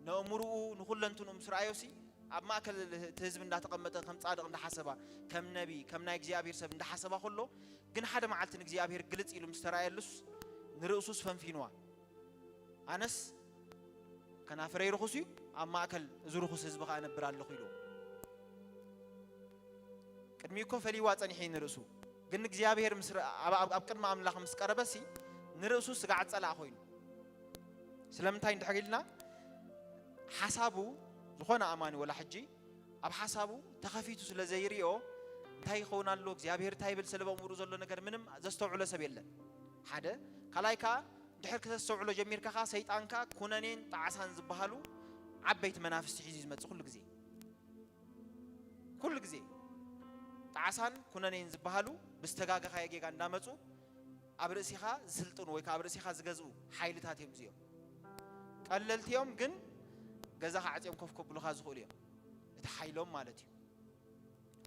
ነእምርኡ ንኹለንትንኡ ምስ ረኣዮ ሲ ኣብ ማእከል እቲ ህዝቢ እንዳተቐመጠ ከም ጻድቕ እንዳሓሰባ፣ ከም ነቢ፣ ከም ናይ እግዚኣብሔር ሰብ እንዳሓሰባ ከሎ ግን ሓደ መዓልቲ ንእግዚኣብሔር ግልጽ ኢሉ ምስ ተራእየሉስ ንርእሱስ ፈንፊንዋ። ኣነስ ከናፍረይ ርኹስ እዩ፣ ኣብ ማእከል እዚ ርኹስ ህዝቢ ኸኣ እነብር ኣለኹ ኢሉ። ቅድሚኡ እኮ ፈሊዋ ጸኒሑ እዩ ንርእሱ። ግን እግዚኣብሔር ምስ ረ-፣ ኣብ፣ ኣብ፣ ኣብ ቅድሚ ኣምላኽ ምስ ቀረበሲ ንርእሱ ስጋዕ ጸላእ ኮይኑ። ስለምንታይ እንድሕር ኢልና ሓሳቡ ዝኾነ ኣማኒ ወላ ሕጂ ኣብ ሓሳቡ ተኸፊቱ ስለ ዘይሪኦ እንታይ ይኸውን ኣሎ፣ እግዚኣብሔር እንታይ ይብል፣ ስለ በእምሩ ዘሎ ነገር ምንም ዘስተውዕሎ ሰብ የለን። ሓደ፣ ካልኣይ ከኣ ድሕር ከተስተውዕሎ ጀሚርካ ከኣ ሰይጣንካ ኩነኔን ጣዕሳን ዝበሃሉ ዓበይቲ መናፍስቲ ሒዙ እዩ ዝመጽእ ኩሉ ግዜ። ኩሉ ግዜ ጣዕሳን ኩነኔን ዝበሃሉ ብዝተጋገኻዮ ጌጋ እንዳመጹ ኣብ ርእሲኻ ዝስልጥኑ ወይ ከኣ ኣብ ርእሲኻ ዝገዝኡ ሓይልታት እዮም እዚኦም። ቀለልቲ እዮም፣ ግን ገዛኻ ዓጽዮም ኮፍ ከብሉኻ ዝኽእሉ እዮም። እቲ ሓይሎም ማለት እዩ።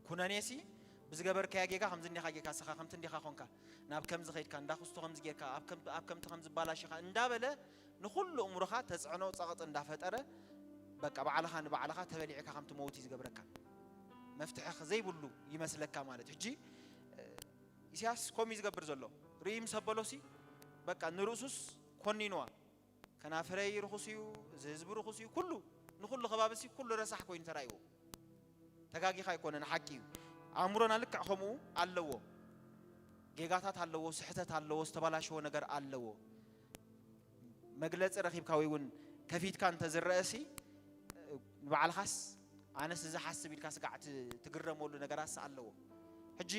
ኩነኔሲ ብዝገበርካዮ ጌጋ ከምዚ እንዲኻ ጌርካ፣ ንስኻ ከምቲ እንዲኻ ኾንካ፣ ናብ ከምዚ ኸይድካ፣ እንዳ ክስቶ ከምዚ ጌርካ፣ ኣብ ከም-፣ ኣብ ከምቲ ከምዚ ባላሽኻ እንዳበለ ንኹሉ እምሮኻ ተጽዕኖ ጸቕጢ እንዳፈጠረ በቃ ባዕልኻ ንባዕልኻ ተበሊዕካ ከም ትመውት እዩ ዝገብረካ። መፍትሒ ዘይብሉ ይመስለካ ማለት እዩ። ሕጂ ኢሳያስ ከምኡ እዩ ዝገብር ዘሎ። ርኢ ምስ ኣበሎሲ በቃ ንርእሱስ ኮኒንዋ። ከናፍረይ ርኹስ እዩ፣ እዚ ህዝቢ ርኹስ እዩ፣ ኩሉ ንኹሉ ከባቢሲ ኩሉ ረሳሕ ኮይኑ ተራእይዎ። ተጋጊኻ ኣይኮነን፣ ሓቂ እዩ። ኣእምሮና ልክዕ ከምኡ ኣለዎ። ጌጋታት ኣለዎ፣ ስሕተት ኣለዎ፣ ዝተበላሸወ ነገር ኣለዎ። መግለጺ ረኺብካ ወይ እውን ከፊትካ እንተዝረአሲ ንባዕልኻስ ኣነስ እዚ ሓስብ ኢልካ ስጋዕ ት-፣ ትግረመሉ ነገራትስ ኣለዎ። ሕጂ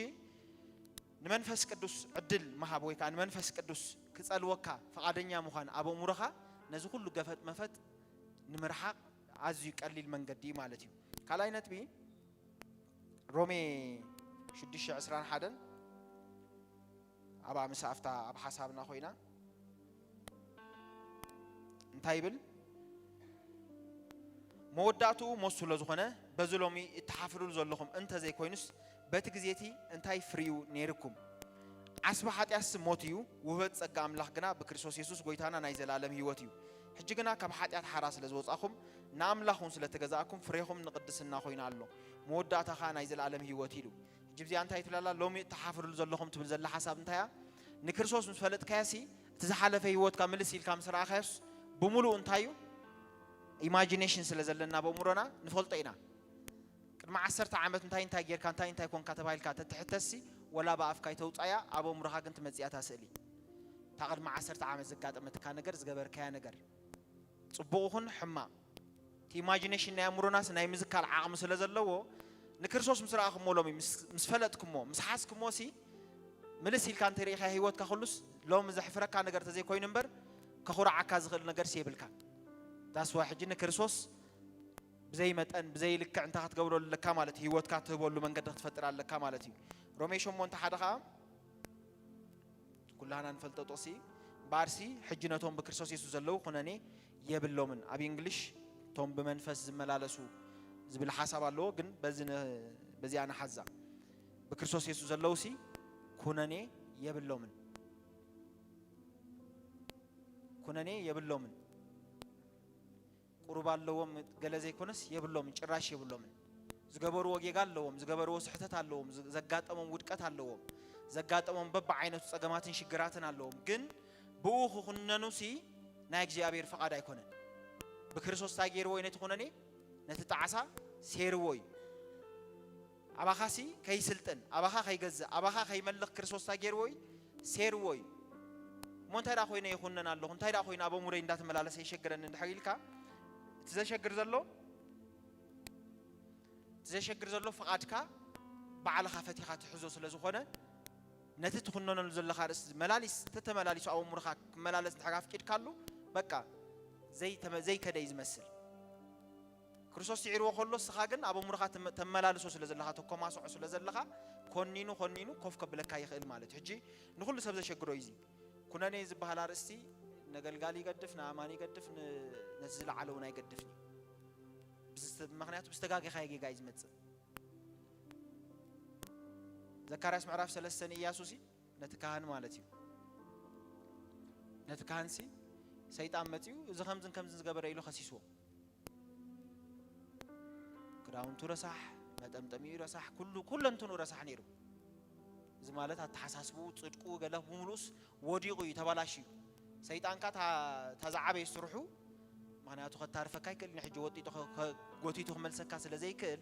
ንመንፈስ ቅዱስ ዕድል ምሃብ ወይ ከኣ ንመንፈስ ቅዱስ ክጸልወካ ፍቓደኛ ምዃን ኣብ ኣእምሮኻ ነዚ ኩሉ ገፈጥ መፈጥ ንምርሓቕ ኣዝዩ ቀሊል መንገዲ እዩ ማለት እዩ። ካልኣይ ነጥቢ ሮሜ ሽዱሽተ ዕስራን ሓደን ኣብኣ ምስ ኣብታ ኣብ ሓሳብና ኮይና እንታይ ይብል? መወዳእትኡ ሞት ስለ ዝኾነ በዚ ሎሚ እትሓፍርሉ ዘለኹም እንተ ዘይኮይኑስ በቲ ግዜ እቲ እንታይ ፍሪኡ ነይርኩም? ዓስቢ ሓጢኣትስ ሞት እዩ፣ ውህበት ጸጋ ኣምላኽ ግና ብክርስቶስ የሱስ ጎይታና ናይ ዘለኣለም ህይወት እዩ። ሕጂ ግና ካብ ሓጢኣት ሓራ ስለ ዝወጻእኩም ንኣምላኽ እውን ስለ ተገዛእኩም ፍሬኹም ንቕድስና ኮይኑ ኣሎ፣ መወዳእታ ኸኣ ናይ ዘለኣለም ህይወት ኢሉ። ሕጂ ብዚኣ እንታይ ትብል ኣላ? ሎሚ እትሓፍርሉ ዘለኹም ትብል ዘላ ሓሳብ እንታይ እያ? ንክርስቶስ ምስ ፈለጥካዮሲ እቲ ዝሓለፈ ህይወትካ ምልስ ኢልካ ምስ ረኣኻዮስ ብምሉኡ እንታይ እዩ? ኢማጂኔሽን ስለ ዘለና በእምሮና ንፈልጦ ኢና። ቅድሚ ዓሰርተ ዓመት እንታይ እንታይ ጌርካ፣ እንታይ እንታይ ኮንካ ተባሂልካ ተትሕተሲ ወላ ብኣፍካ ኣይተውጻያ፣ ኣብ ኣእምሮኻ ግን ትመጽእ እያ እታ ስእሊ። እታ ቅድሚ ዓሰርተ ዓመት ዘጋጠመትካ ነገር፣ ዝገበርካያ ነገር፣ ጽቡቕ ይኹን ሕማቕ፣ እቲ ኢማጂኔሽን ናይ ኣእምሮናስ ናይ ምዝካር ዓቕሚ ስለ ዘለዎ ንክርስቶስ ምስ ረኣኹሞ ሎሚ ምስ ፈለጥኩሞ ምስ ሓዝኩሞ ሲ ምልስ ኢልካ እንተሪኢኻ ህይወትካ ኩሉስ ሎሚ ዘሕፍረካ ነገር ተዘይኮይኑ እምበር ከኹርዓካ ዝኽእል ነገር ሲ የብልካ። ዳስዋ ሕጂ ንክርስቶስ ብዘይ መጠን ብዘይ ልክዕ እንታይ ክትገብረሉ ኣለካ ማለት ህይወትካ ትህበሉ መንገዲ ክትፈጥር ኣለካ ማለት እዩ። ሮሜ ሸሞንተ ሓደ ከዓ ኩላህና ንፈልጦ ጥቕሲ እምበኣርሲ ሕጂ ነቶም ብክርስቶስ የሱስ ዘለዉ ኩነኔ የብሎምን። ኣብ እንግሊሽ እቶም ብመንፈስ ዝመላለሱ ዝብል ሓሳብ ኣለዎ፣ ግን በዚ ነ- በዚኣ ንሓዛ። ብክርስቶስ የሱስ ዘለዉ ሲ ኩነኔ የብሎምን። ኩነኔ የብሎምን። ቁሩብ ኣለዎም ገለ ዘይኮነስ የብሎምን፣ ጭራሽ የብሎምን። ዝገበርዎ ጌጋ ኣለዎም፣ ዝገበርዎ ስሕተት ኣለዎም፣ ዝ- ዘጋጠሞም ውድቀት ኣለዎም፣ ዘጋጠሞም በብዓይነቱ ጸገማትን ሽግራትን ኣለዎም። ግን ብኡ ክኹነኑ ሲ ናይ እግዚኣብሔር ፍቓድ ኣይኮነን። ብክርስቶስ እንታይ ገይርዎ እዩ ነቲ ኩነኔ? ነቲ ጣዕሳ ሴርዎ እዩ። ኣባኻ ሲ ከይስልጥን ኣባኻ ከይገዝእ ኣባኻ ከይመልኽ ክርስቶስ እንታይ ገይርዎ እዩ? ሴርዎ እዩ። እሞ እንታይ ደኣ ኮይነ ይኹነን ኣለኹ እንታይ ደኣ ኮይነ ኣብ ኣእምሮይ እንዳተመላለሰ የሸግረኒ እንድሕር ኢልካ እቲ ዘሸግር ዘሎ እቲ ዘሸግር ዘሎ ፍቓድካ ባዕልኻ ፈቲኻ ትሕዞ ስለ ዝኾነ ነቲ ትኹነነሉ ዘለኻ ርእሲ መላሊስ ተተመላሊሱ ኣብ ኣእምሮኻ ክመላለስ እንድሕር ኣፍቂድካሉ በቃ ዘይተመ- ዘይከደ እዩ ዝመስል። ክርስቶስ ስዒርዎ ከሎ እስኻ ግን ኣብ ኣእምሮኻ ተመ- ተመላልሶ ስለ ዘለኻ ተኮማስዖ ስለ ዘለኻ ኮኒኑ ኮኒኑ ኮፍ ከብለካ ይኽእል ማለት እዩ። ሕጂ ንኹሉ ሰብ ዘሸግሮ እዩ እዚ ኩነኔ ዝበሃል ኣርእስቲ ነገልጋሊ ይገድፍ ንኣማኒ ይገድፍ ን- ነቲ ዝለዓለ እውን ኣይገድፍን እዩ። ብዝተ- ምክንያቱ ብዝተጋገኻዮ ጌጋ እዩ ዝመጽእ። ዘካርያስ ምዕራፍ ሰለስተ ንኢያሱ ሲ ነቲ ካህን ማለት እዩ። ነቲ ካህን ሲ ሰይጣን መጺኡ እዚ ከምዝን ከምዝን ዝገበረ ኢሉ ከሲስዎ። ክዳውንቱ ረሳሕ፣ መጠምጠሚኡ ረሳሕ፣ ኩሉ ኩለንትኑ ረሳሕ ነይሩ። እዚ ማለት ኣተሓሳስብኡ፣ ጽድቁ፣ ገለ ብምሉኡስ ወዲቑ እዩ፣ ተባላሽዩ። ሰይጣንካ እታ እታ ዝዓበየ ስርሑ ምኽንያቱ ከታርፈካ ኣይክእልን እዩ። ሕጂ ወጢጡ ከ- ከ- ጎቲቱ ክመልሰካ ስለ ዘይክእል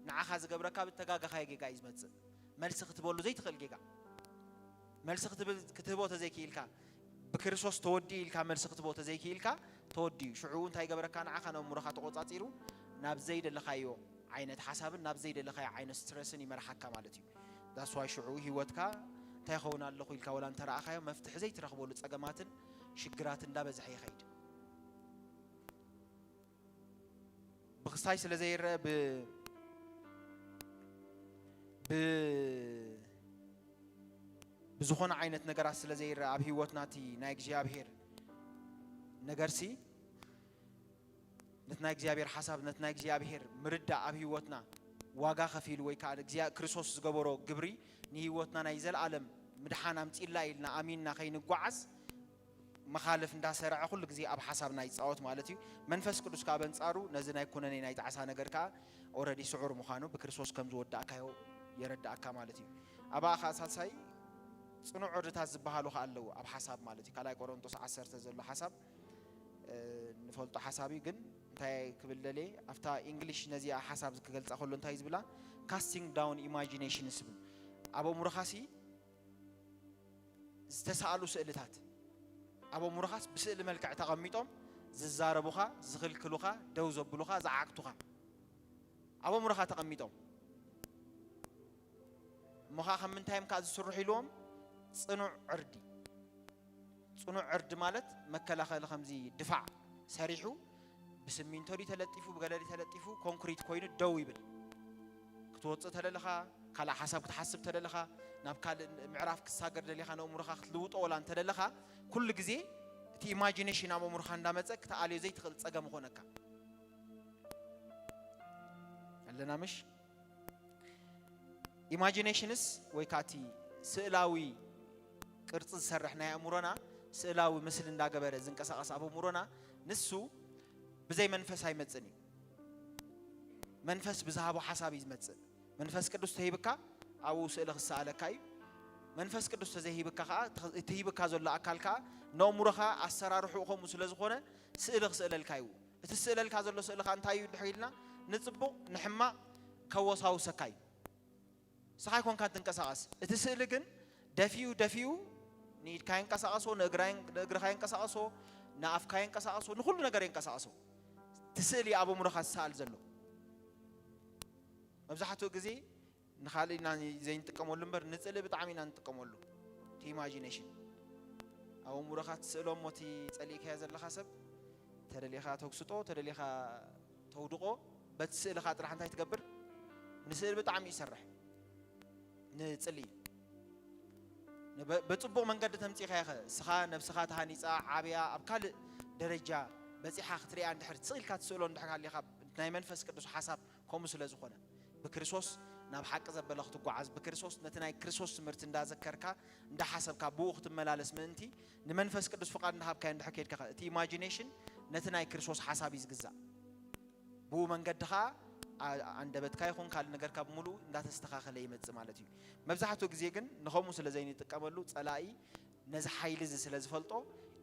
ንዓኻ ዝገብረካ ብተጋገኻዮ ጌጋ እዩ ዝመጽእ። መልሲ ክትበሉ ዘይትኽእል ጌጋ መልሲ ክትብል ክትህቦ ተዘይክኢልካ ብክርስቶስ ተወዲኡ ኢልካ መልሲ ክትቦ ተዘይክኢልካ ተወዲኡ ሽዑ እንታይ ገበረካ ንዓኻ ነእምሮኻ ተቆጻጺሩ ናብ ዘይደለኻዮ ዓይነት ሓሳብን ናብ ዘይደለኻዮ ዓይነት ስትረስን ይመርሓካ ማለት እዩ። ዳስዋይ ሽዑ ህይወትካ እንታይ ይኸውን ኣለኹ ኢልካ ወላ እንተረኣኻዮ መፍትሒ ዘይትረኽበሉ ጸገማትን ሽግራት እንዳበዝሐ ይኸይድ። ብክስታይ ስለ ዘይረአ ብ ብ ብዝኾነ ዓይነት ነገራት ስለ ዘይረአ ኣብ ህይወትና እቲ ናይ እግዚኣብሔር ነገርሲ ነቲ ናይ እግዚኣብሔር ሓሳብ ነቲ ናይ እግዚኣብሔር ምርዳእ ኣብ ህይወትና ዋጋ ከፊሉ ወይ ከዓ እግዚኣብ- ክርስቶስ ዝገበሮ ግብሪ ንህይወትና ናይ ዘለኣለም ምድሓን ኣምፂላ ኢልና ኣሚንና ከይንጓዓዝ መኻልፍ እንዳሰረዐ ኩሉ ግዜ ኣብ ሓሳብና ይፃወት ማለት እዩ። መንፈስ ቅዱስ ከዓ በንፃሩ ነዚ ናይ ኩነኔ ናይ ጣዕሳ ነገር ከዓ ኦረዲ ስዑር ምዃኑ ብክርስቶስ ከም ዝወዳእካዮ የረዳእካ ማለት እዩ። ኣብኣ ከዓ ሳልሳይ ፅኑዕ ዕርድታት ዝበሃሉ ከዓ ኣለዉ ኣብ ሓሳብ ማለት እዩ። ካልኣይ ቆሮንጦስ ዓሰርተ ዘሎ ሓሳብ እ፣ ንፈልጦ ሓሳብ እዩ ግን እንታይ ክብል ደልየ ኣብታ ኢንግሊሽ ነዚኣ ሓሳብ ክገልፃ ከሎ እንታይ ዝብላ casting down imaginations ዝብል ኣብ ኣእምሮኻሲ ዝተሳእሉ ስእልታት ኣብ ኣእምሮኻስ ብስእሊ መልክዕ ተቐሚጦም ዝዛረቡኻ ዝኽልክሉኻ ደው ዘብሉኻ ዝዓግቱኻ ኣብ ኣእምሮኻ ተቐሚጦም እሞ ኸዓ ከም ምንታይ እዮም ከዓ ዝስርሑ ኢልዎም ፅኑዕ ዕርዲ ፅኑዕ ዕርዲ ማለት መከላኸሊ ከምዚ ድፋዕ ሰሪሑ ብስሚንቶ ድዩ ተለጢፉ ብገለ ድዩ ተለጢፉ ኮንክሪት ኮይኑ ደው ይብል ክትወፅእ ተደለኻ ካልእ ሓሳብ ክትሓስብ ተደለኻ ናብ ካልእ ምዕራፍ ክትሳገር ደሊኻ ነእምሮኻ ክትልውጦ ወላ እንተደለኻ ኩሉ ግዜ እቲ ኢማጂኔሽን ኣብ ኣእምሮኻ እንዳመፀ ክትኣልዮ ዘይትኽእል ፀገም ይኾነካ ኣለና ምሽ ኢማጂኔሽንስ ወይ ከዓ እቲ ስእላዊ ቅርፂ ዝሰርሕ ናይ ኣእምሮና ስእላዊ ምስሊ እንዳገበረ ዝንቀሳቐስ ኣብ ኣእምሮና ንሱ ብዘይ መንፈስ ኣይመፅን እዩ መንፈስ ብዝሃቦ ሓሳብ እዩ ዝመፅእ መንፈስ ቅዱስ ተሂብካ ኣብኡ ስእሊ ክሰኣለካ እዩ መንፈስ ቅዱስ ተዘይሂብካ ከዓ እቲ ሂብካ ዘሎ ኣካል ከዓ ነእምሮኻ ኣሰራርሑ ከምኡ ስለ ዝኾነ ስእሊ ክስእለልካ እዩ እቲ ዝስእለልካ ዘሎ ስእሊ ከዓ እንታይ እዩ ድሕር ኢልና ንፅቡቕ ንሕማቕ ከወሳውሰካ እዩ ንስኻ ኣይኮንካን ትንቀሳቐስ እቲ ስእሊ ግን ደፊኡ ደፊኡ ንኢድካ የንቀሳቐሶ ንእግርኻ የንቀሳቐሶ ንኣፍካ የንቀሳቐሶ ንኩሉ ነገር የንቀሳቐሶ እቲ ስእሊ ኣብ ኣእምሮኻ ዝሰኣል ዘሎ። መብዛሕትኡ ግዜ ንኻልእ ኢና ዘይንጥቀመሉ እምበር፣ ንጽልኢ ብጣዕሚ ኢና ንጥቀመሉ። እቲ ኢማጂኔሽን ኣብ ኣእምሮኻ ትስእሎ እሞ፣ እቲ ጸሊእካዮ ዘለኻ ሰብ ተደሊኻ ተግስጦ፣ ተደሊኻ ተውድቆ። በቲ ስእልኻ ጥራሕ እንታይ ትገብር? ንስእል ብጣዕሚ ይሰርሕ። ንጽልኢ ንበ-፣ በጽቡቕ መንገዲ ተምጺእካ ኢኸ፣ እስኻ ነብስኻ ተሃኒጻ፣ ዓብያ፣ ኣብ ካልእ ደረጃ በጺሓ ክትሪኣ እንድሕር ስቕ ኢልካ ትስእሎ እንድሕር ሃሊኻ፣ ናይ መንፈስ ቅዱስ ሓሳብ ከምኡ ስለ ዝኾነ፣ ብክርስቶስ ናብ ሓቂ ዘበለ ክትጓዓዝ፣ ብክርስቶስ ነቲ ናይ ክርስቶስ ትምህርቲ እንዳዘከርካ፣ እንዳሓሰብካ፣ ብኡ ክትመላለስ ምእንቲ፣ ንመንፈስ ቅዱስ ፍቓድ እንዳሃብካዮ እንድሕር ከይድካ፣ እቲ ኢማጂኔሽን ነቲ ናይ ክርስቶስ ሓሳብ እዩ ዝግዛእ። ብኡ መንገዲ ኸኣ ኣ-፣ ኣንደበትካ ይኹን ካልእ ነገርካ ብምሉኡ እንዳተስተኻኸለ ይመጽእ ማለት እዩ። መብዛሕትኡ ግዜ ግን ንኸምኡ ስለ ዘይንጥቀመሉ፣ ጸላኢ ነዚ ሓይሊ እዚ ስለ ዝፈልጦ፣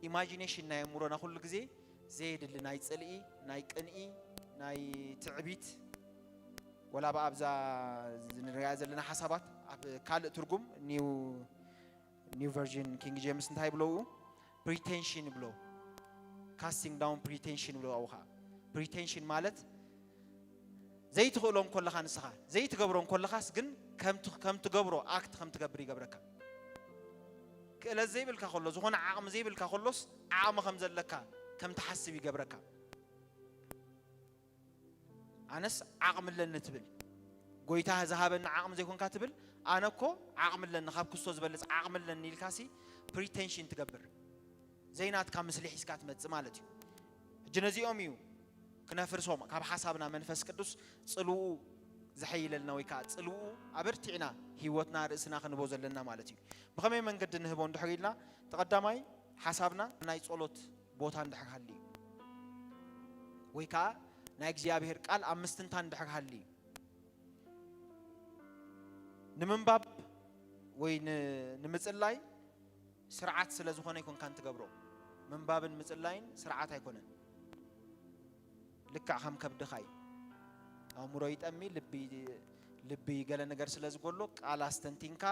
ኢማጂኔሽን ናይ ኣእምሮና ኩሉ ግዜ ዘየድሊ ናይ ጽልኢ፣ ናይ ቅንኢ፣ ናይ ትዕቢት፣ ወላ ብኣብዛ ንሪኣ ዘለና ሓሳባት ኣብ ካልእ ትርጉም ኒው፣ ኒው ቨርዥን ኪንግ ጄምስ እንታይ ይብለዉ? ፕሪቴንሽን ይብሎ። ካስቲንግ ዳውን ፕሪቴንሽን ይብሎ። ኣብኡ ኸዓ ፕሪቴንሽን ማለት ዘይትኽእሎ እንኮለኻ ንስኻ፣ ዘይትገብሮ እንኮለኻስ ግን ከም ት-፣ ከም ትገብሮ፣ ኣክት ከም ትገብር ይገብረካ። ክእለት ዘይብልካ ከሎ፣ ዝኾነ ዓቕሚ ዘይብልካ ከሎስ ዓቕሚ ከም ዘለካ ከም ትሓስብ ይገብረካ። ኣነስ ዓቕሚ ኣለኒ ትብል፣ ጎይታ ዝሃበኒ ዓቕሚ ዘይኮንካ ትብል፣ ኣነ እኮ ዓቕሚ ኣለኒ፣ ካብ ክስቶ ዝበልጽ ዓቕሚ ኣለኒ ኢልካሲ ፕሪቴንሽን ትገብር። ዘይናትካ ምስሊ ሒዝካ ትመጽእ ማለት እዩ። ሕጂ ነዚኦም እዩ ክነፍርሶም፣ ካብ ሓሳብና መንፈስ ቅዱስ ጽልውኡ ዘሐይለልና ወይ ከኣ ጽልውኡ ኣበርቲዕና ህይወትና ርእስና ክንህቦ ዘለና ማለት እዩ። ብኸመይ መንገዲ ንህቦ እንድሕር ኢልና፣ እቲ ቀዳማይ ሓሳብና ናይ ጸሎት ቦታ እንድሕር ሃልዩ ወይ ከኣ ናይ እግዚኣብሔር ቃል ኣብ ምስትንታን እንድሕር ሃልዩ፣ ንምንባብ ወይ ን-፣ ንምጽላይ ስርዓት ስለ ዝኾነ ኣይኮንካን ትገብሮ። ምንባብን ምጽላይን ስርዓት ኣይኮነን። ልክዕ ከም ከብድኻ እዩ። ኣእምሮ ይጠሚ፣ ልቢ፣ ልቢ ገለ ነገር ስለ ዝጎሎ፣ ቃል ኣስተንቲንካ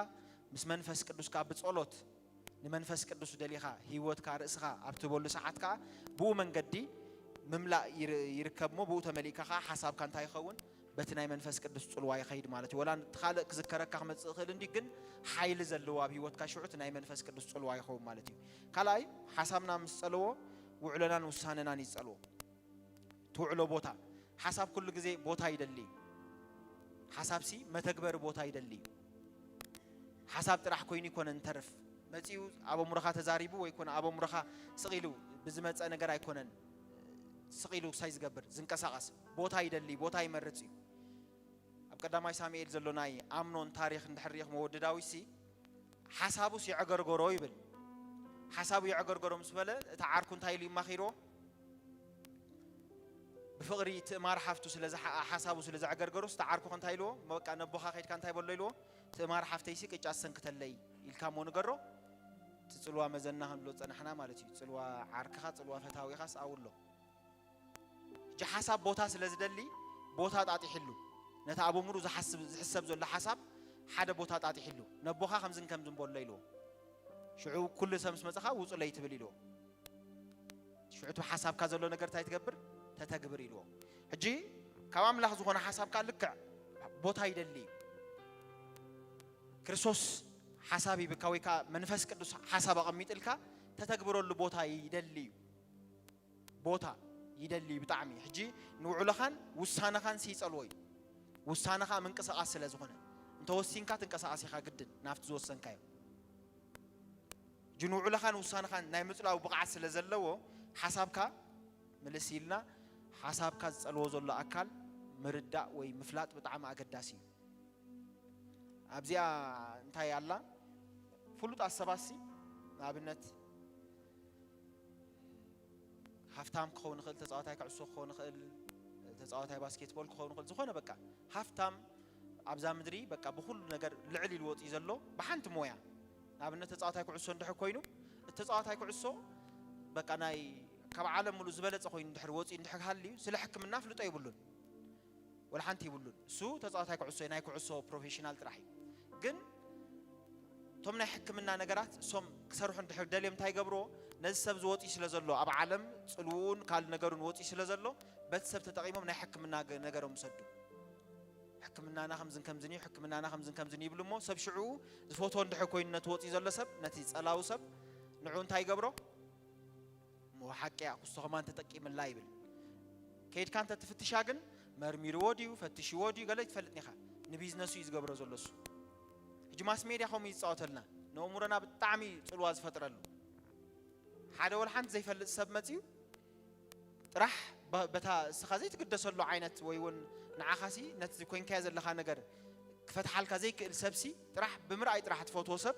ምስ መንፈስ ቅዱስ ከኣ ብጸሎት ንመንፈስ ቅዱስ ደሊኻ፣ ህይወትካ፣ ርእስኻ ኣብ ትህበሉ ሰዓት ከኣ ብኡ መንገዲ ምምላእ ይር-፣ ይርከብ እሞ፣ ብኡ ተመሊእካ ከኣ ሓሳብካ እንታይ ይኸውን? በቲ ናይ መንፈስ ቅዱስ ጽልዋ ይኸይድ ማለት እዩ። ወላ እቲ ካልእ ክዝከረካ ክመጽእ ይኽእል እንዲ፣ ግን ሓይሊ ዘለዎ ኣብ ህይወትካ ሽዑ እቲ ናይ መንፈስ ቅዱስ ጽልዋ ይኸውን ማለት እዩ። ካልኣይ፣ ሓሳብና ምስ ጸለዎ፣ ውዕሎናን ውሳነናን ይጸልዎ። ትውዕሎ ቦታ። ሓሳብ ኩሉ ግዜ ቦታ ይደሊ እዩ። ሓሳብሲ መተግበሪ ቦታ ይደሊ እዩ። ሓሳብ ጥራሕ ኮይኑ ይኮነን ተርፍ። መጺኡ ኣብ ኣእምሮኻ ተዛሪቡ ወይ ኮነ ኣብ ኣእምሮኻ ስቕ ኢሉ ብዝመጸ ነገር ኣይኮነን ስቕ ኢሉ ሳይ ዝገብር፣ ዝንቀሳቐስ። ቦታ ይደሊ፣ ቦታ ይመርጽ እዩ። ኣብ ቀዳማይ ሳሙኤል ዘሎ ናይ ኣምኖን ታሪኽ እንድሕር ርኢኽሞ፣ ወዲ ዳዊትሲ ሓሳቡስ የዕገርገሮ ይብል። ሓሳቡ የዕገርገሮ ምስ በለ፣ እቲ ዓርኩ እንታይ ኢሉ ይማኺርዎ? ብፍቕሪ ትእማር ሓፍቱ ስለ ዝሓ-፣ ሓሳቡ ስለ ዘዕገርገሮስ፣ እቲ ዓርኩ እንታይ ኢልዎ? በቃ ነቦኻ ከይድካ እንታይ በሎ ኢልዎ? ትእማር ሓፍተይሲ ቅጫ ሰንክተለይ ኢልካ እሞ ንገሮ። እቲ ጽልዋ መዘና ክንብሎ ዝጸናሕና ማለት እዩ። ጽልዋ ዓርክኻ፣ ጽልዋ ፈታዊኻስ ኣብኡ ኣሎ። ሕጂ ሓሳብ ቦታ ስለ ዝደሊ፣ ቦታ ጣጢሕሉ። ነቲ ኣብ ኣእምሩ ዝሓስብ፣ ዝሕሰብ ዘሎ ሓሳብ ሓደ ቦታ ጣጢሕሉ። ነቦኻ ከምዝን ከምዝን በሎ ኢልዎ። ሽዑ ኩሉ ሰብ ምስ መጽኻ ውጹለይ ትብል ኢልዎ። ሽዑ እቲ ሓሳብካ ዘሎ ነገር እንታይ ትገብር? ተተግብር ኢልዎ። ሕጂ ካብ ኣምላኽ ዝኾነ ሓሳብ ከኣ ልክዕ ቦታ ይደሊ እዩ። ክርስቶስ ሓሳብ ሂብካ ወይ ከኣ መንፈስ ቅዱስ ሓሳብ ኣቐሚጥልካ ተተግብረሉ ቦታ ይደሊ እዩ። ቦታ ይደሊ እዩ ብጣዕሚ። ሕጂ ንውዕሎኻን ውሳነኻን ሲ ይጸልዎ እዩ። ውሳነኻ ምንቅስቓስ ስለ ዝኾነ፣ እንተወሲንካ ትንቀሳቐስ ኢኻ ግድን ናብቲ ዝወሰንካዮ። ሕጂ ንውዕሎኻን ውሳነኻን ናይ ምጽላው ብቕዓት ስለ ዘለዎ፣ ሓሳብካ ምልስ ኢልና፣ ሓሳብካ ዝጸልዎ ዘሎ ኣካል ምርዳእ ወይ ምፍላጥ ብጣዕሚ ኣገዳሲ እዩ። ኣብዚኣ እንታይ ኣላ? ፍሉጣት ሰባትሲ፣ ንኣብነት፣ ሃፍታም ክኸውን ይኽእል፣ ተጻዋታይ ኩዕሶ ክኸውን ይኽእል፣ ተጻዋታይ ባስኬትቦል ክኸውን ይኽእል፣ ዝኾነ በቃ ሃፍታም ኣብዛ ምድሪ በቃ ብኹሉ ነገር ልዕል ኢሉ ወጺኡ ዘሎ ብሓንቲ ሞያ። ንኣብነት ተጻዋታይ ኩዕሶ እንድሕር ኮይኑ፣ እቲ ተጻዋታይ ኩዕሶ በቃ ናይ ካብ ዓለም ሙሉእ ዝበለጸ ኮይኑ እንድሕር ወጺኡ እንድሕር ሃልዩ፣ ስለ ሕክምና ኣፍልጦ የብሉን። ወላ ሓንቲ ይብሉን። እሱ ተጻዋታይ ኩዕሶ፣ ናይ ኩዕሶ ፕሮፌሽናል ጥራሕ እዩ። ግን እቶም ናይ ሕክምና ነገራት እሶም ክሰርሑ እንድሕር ደልዮም እንታይ ይገብርዎ? ነዚ ሰብ ዝወፅእ ስለ ዘሎ፣ ኣብ ዓለም ፅልውኡን ካልእ ነገሩን ወፅእ ስለ ዘሎ፣ በቲ ሰብ ተጠቒሞም ናይ ሕክምና ገ-፣ ነገሮም ይሰዱ። ሕክምናና ከምዝን ከምዝን እዩ፣ ሕክምናና ከምዝን ከምዝን ይብሉ እሞ፣ ሰብ ሽዑ ዝፈትዎ እንድሕር ኮይኑ ነቲ ወፅኡ ዘሎ ሰብ፣ ነቲ ጸላዊ ሰብ፣ ንዑ እንታይ ይገብሮ? እሞ ሓቂ እያ፣ ክስቶ ከማን ተጠቂምላ ይብል። ከይድካ እንተ ትፍትሻ ግን፣ መርሚርዎ ድዩ፣ ፈትሽዎ ድዩ፣ ገለ ይትፈልጥን ኢኻ። ንቢዝነሱ እዩ ዝገብሮ ዘሎ እሱ። ሕጂ ማስ ሜድያ ከምኡ እዩ ዝጻወተልና። ንእምሮና ብጣዕሚ እዩ ጽልዋ ዝፈጥረሉ። ሓደ ወላ ሓንቲ ዘይፈልጥ ሰብ መጺኡ፣ ጥራሕ በ-፣ በታ እስኻ ዘይትግደሰሉ ዓይነት ወይ እውን ንዓኻሲ ነቲ ኮይንካዮ ዘለኻ ነገር ክፈትሓልካ ዘይክእል ሰብሲ፣ ጥራሕ ብምርኣይ ጥራሕ ትፈትዎ ሰብ፣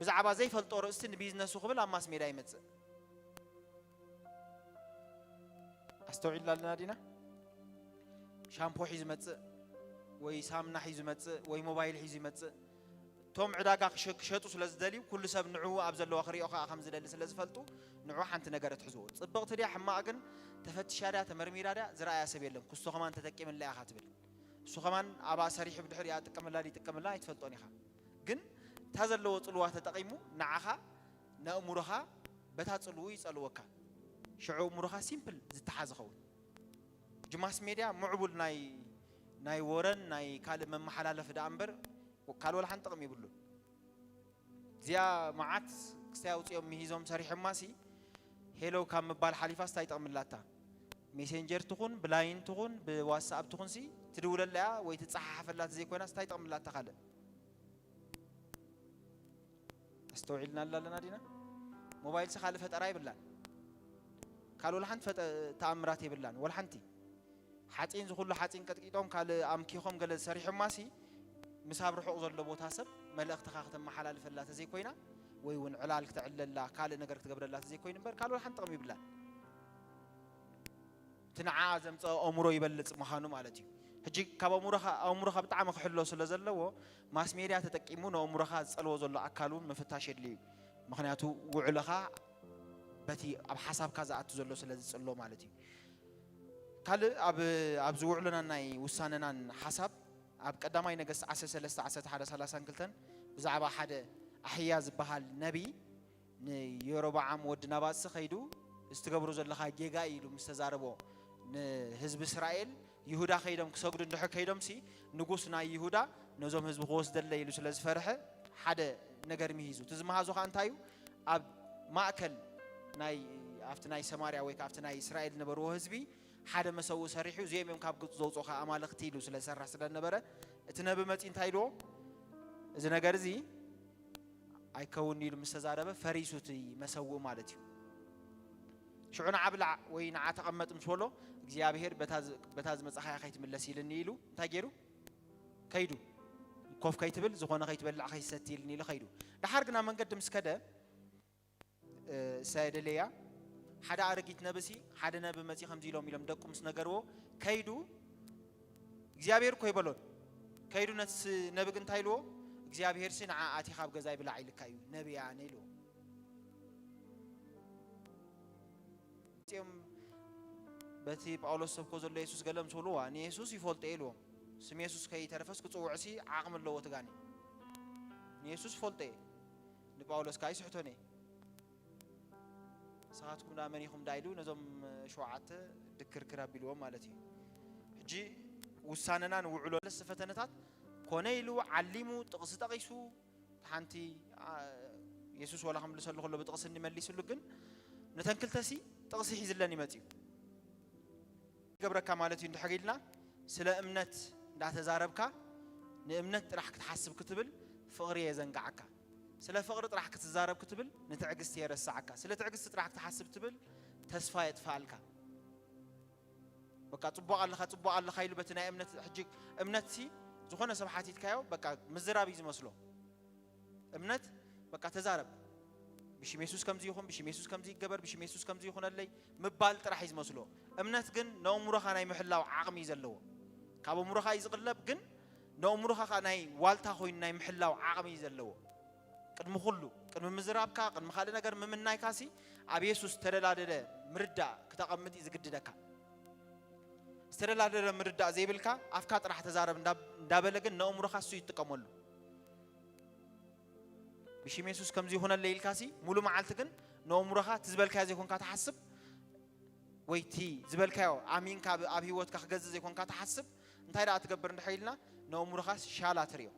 ብዛዕባ ዘይፈልጦ ርእስቲ ንቢዝነሱ ክብል ኣብ ማስ ሜድያ ይመጽእ። ኣስተውዒልና ኣለና ዲና? ሻምፖ ሒዙ ይመጽእ፣ ወይ ሳምና ሒዙ ይመጽእ፣ ወይ ሞባይል ሒዙ ይመጽእ። እቶም ዕዳጋ ክሸ-፣ ክሸጡ ስለ ዝደልዩ፣ ኩሉ ሰብ ንዕኡ ኣብ ዘለዎ ክሪኦ ከኣ ከም ዝደሊ ስለ ዝፈልጡ፣ ንዕኡ ሓንቲ ነገር ኣትሕዝዎ። ጽብቕቲ ድያ ሕማቕ ግን፣ ተፈቲሻ ድያ ተመርሚራ ድያ ዝረኣያ ሰብ የለን። ክስቶ ከማን ተጠቂምላ ኢኻ ትብል። እሱ ከማን ኣብኣ ሰሪሑ ብድሕሪኣ ጥቀመላ ድይጥቀመላ ኣይትፈልጦን ኢኻ። ግን እታ ዘለዎ ጽልዋ ተጠቒሙ ንዓኻ፣ ነእምሮኻ በታ ጽልውኡ ይጸልወካ። ሽዑ እምሮኻ ሲምፕል ዝተሓዝ ይኸውን። ሕጂ ማስ ሜድያ ምዕቡል ናይ፣ ናይ ወረን ናይ ካልእ መመሓላለፊ ደኣ እምበር ካልእ ወላ ሓንቲ ጥቕሚ ይብሉን። እዚኣ መዓት ክስታይ ኣውጺኦም ምሂዞም ሰሪሖማሲ፣ ሄሎ ካብ ምባል ሓሊፋስ እንታይ ይጠቕምላታ? ሜሴንጀር ትኹን፣ ብላይን ትኹን፣ ብዋትስኣፕ ትኹንሲ ትድውለላ እያ ወይ ትጸሓሓፈላ ተዘይኮይናስ እንታይ ይጠቕምላታ ካልእ? ኣስተውዒልና ኣለና ዲና? ሞባይልሲ ካልእ ፈጠራ የብላን። ካልእ ወላ ሓንቲ ፈጠ-፣ ተኣምራት የብላን። ወላ ሓንቲ። ሓጺን ዝኹሉ ሓጺን ቀጥቂጦም ካልእ ኣምኪኾም ገለ ሰሪሖማሲ፣ ምስ ኣብ ርሑቕ ዘሎ ቦታ ሰብ መልእኽትኻ ክተመሓላልፈላ ተዘይኮይና፣ ወይ እውን ዕላል ክተዕለላ፣ ካልእ ነገር ክትገብረላ ተዘይኮይኑ እምበር፣ ካልእ ወላ ሓንቲ ጥቕሚ ይብላን። እቲ ንዓ ዘምጽኦ ኣእምሮ ይበልጽ ምዃኑ ማለት እዩ። ሕጂ ካብ ኣእምሮኻ፣ ኣእምሮኻ ብጣዕሚ ክሕሎ ስለ ዘለዎ፣ ማስ ሜድያ ተጠቂሙ ንኣእምሮኻ ዝጸልዎ ዘሎ ኣካል እውን ምፍታሽ የድልዩ እዩ። ምኽንያቱ ውዕሎኻ በቲ ኣብ ሓሳብካ ዝኣቱ ዘሎ ስለ ዝጽሎ ማለት እዩ። ካልእ ኣብ፣ ኣብዚ ውዕሎናን ናይ ውሳነናን ሓሳብ፣ ኣብ ቀዳማይ ነገስት ዓሰርተ ሰለስተ፣ ዓሰርተ ሓደ፣ ሰላሳን ክልተን ብዛዕባ ሓደ ኣሕያ ዝበሃል ነቢይ ንየሮብዓም ወዲ ናባትሲ ከይዱ፣ "እዚ ትገብሮ ዘለኻ ጌጋ እዩ" ኢሉ ምስ ተዛረቦ፣ ንህዝቢ እስራኤል፣ ይሁዳ ከይዶም ክሰግዱ እንድሕር ከይዶምሲ፣ ንጉስ ናይ ይሁዳ ነዞም ህዝቢ ክወስደለይ ኢሉ ስለ ዝፈርሐ፣ ሓደ ነገር ምሂዙ። እቲ ዝመሃዞ ኸኣ እንታይ እዩ? ኣብ ማእከል ናይ፣ ኣብቲ ናይ ሰማርያ ወይ ከኣ ኣብቲ ናይ እስራኤል ዝነበርዎ ህዝቢ ሓደ መሰውኢ ሰሪሑ፣ "እዚኦም እዮም ካብ ግብጺ ዘውጽኡኻ ኣማልኽቲ" ኢሉ ስለ ዝሰርሕ ስለ ዝነበረ፣ እቲ ነቢ መጺኡ እንታይ ኢልዎ? "እዚ ነገር እዚ ኣይከውን" ኢሉ ምስ ተዛረበ፣ ፈሪሱ እቲ መሰውኢ ማለት እዩ። ሽዑ ንዓ ብላዕ ወይ ንዓ ተቐመጥ ምስ በሎ፣ እግዚኣብሄር በታ ዝ-፣ በታ ዝመጻኻያ ከይትምለስ ኢልኒ ኢሉ እንታይ ገይሩ? ከይዱ። ኮፍ ከይትብል፣ ዝኾነ ከይትበልዕ ከይትሰቲ ኢልኒ ኢሉ ከይዱ። ደሓር ግን ኣብ መንገዲ ምስ ከደ፣ እ፣ እሳ የደለያ፣ ሓደ ኣረጊት ነብሲ፣ ሓደ ነቢ መጺ ከምዚ ኢሎም ኢሎም ደቁ ምስ ነገርዎ፣ ከይዱ፣ እግዚኣብሄር እኮ ይበሎን። ከይዱ ነቲ ስ-፣ ነቢ ግን እንታይ ኢልዎ? "እግዚኣብሄርሲ ንዓ ኣቲኻ ኣብ ገዛይ ብላዕ ኢልካ እዩ፣ ነቢ እየ ኣነ" ኢልዎ። መጺኦም በቲ ጳውሎስ ሰብኮ ዘሎ የሱስ ገለ ምስ በልዋ፣ "ንየሱስ ይፈልጦ" ኢልዎም። ስም የሱስ ከይተረፈስ ክጽውዕሲ ዓቕሚ ኣለዎ እቲ ጋኔን። "ንየሱስ ይፈልጦ እየ፣ ንጳውሎስ ከኣ ይስሕቶን እየ። ንስኻትኩም ደኣ መን ኢኹም?" ደኣ ኢሉ ነዞም ሸውዓተ ድክርክር ኣቢልዎም ማለት እዩ። ሕጂ ውሳነና ንውዕሎ ለስ ፈተነታት ኮነ ኢሉ ዓሊሙ ጥቕሲ ጠቒሱ ሓንቲ፣ ኣ፣ የሱስ ዋላ ክምልሰሉ ከሎ ብጥቕሲ እንመሊስሉ፣ ግን ነተን ክልተሲ ጥቕሲ ሒዝለን ይመጽእ እዩ። ይገብረካ ማለት እዩ። እንድሕር ኢልና ስለ እምነት እንዳተዛረብካ ንእምነት ጥራሕ ክትሓስብ ክትብል ፍቕሪ የዘንግዓካ። ስለ ፍቕሪ ጥራሕ ክትዛረብ ክትብል ንትዕግስቲ የረስዓካ። ስለ ትዕግስቲ ጥራሕ ክትሓስብ ትብል ተስፋ የጥፍኣልካ። በቃ ጽቡቕ ኣለኻ፣ ጽቡቕ ኣለኻ ኢሉ በቲ ናይ እምነት፣ ሕጂ እምነትሲ ዝኾነ ሰብ ሓቲትካዮ በቃ ምዝራብ እዩ ዝመስሎ። እምነት በቃ ተዛረብ። ብሽም የሱስ ከምዚ ይኹን፣ ብሽም የሱስ ከምዚ ይገበር፣ ብሽም የሱስ ከምዚ ይኹነለይ ምባል ጥራሕ እዩ ዝመስሎ። እምነት ግን ነእምሮኻ ናይ ምሕላው ዓቕሚ እዩ ዘለዎ። ካብ ኣእምሮኻ እዩ ዝቕለብ፣ ግን ነእምሮኻ ኸኣ ናይ ዋልታ ኮይኑ ናይ ምሕላው ዓቕሚ እዩ ዘለዎ። ቅድሚ ኩሉ፣ ቅድሚ ምዝራብካ፣ ቅድሚ ካልእ ነገር ምምናይካሲ ኣብ የሱስ ዝተደላደለ ምርዳእ ክተቐምጥ እዩ ዝግድደካ። ዝተደላደለ ምርዳእ ዘይብልካ ኣፍካ ጥራሕ ተዛረብ እንዳ-፣ እንዳበለ ግን ነእምሮኻ እሱ ይጥቀመሉ። ብሽም የሱስ ከምዚ ይኹነለይ ኢልካሲ ሙሉ መዓልቲ ግን ንእምሮኻ እቲ ዝበልካዮ ዘይኮንካ ትሓስብ፣ ወይ እቲ ዝበልካዮ ኣሚንካ ኣብ፣ ኣብ ህይወትካ ክገዝእ ዘይኮንካ ትሓስብ፣ እንታይ ደኣ ትገብር እንድሕር ኢልና፣ ንእምሮኻ ሻላ ትርእዮ።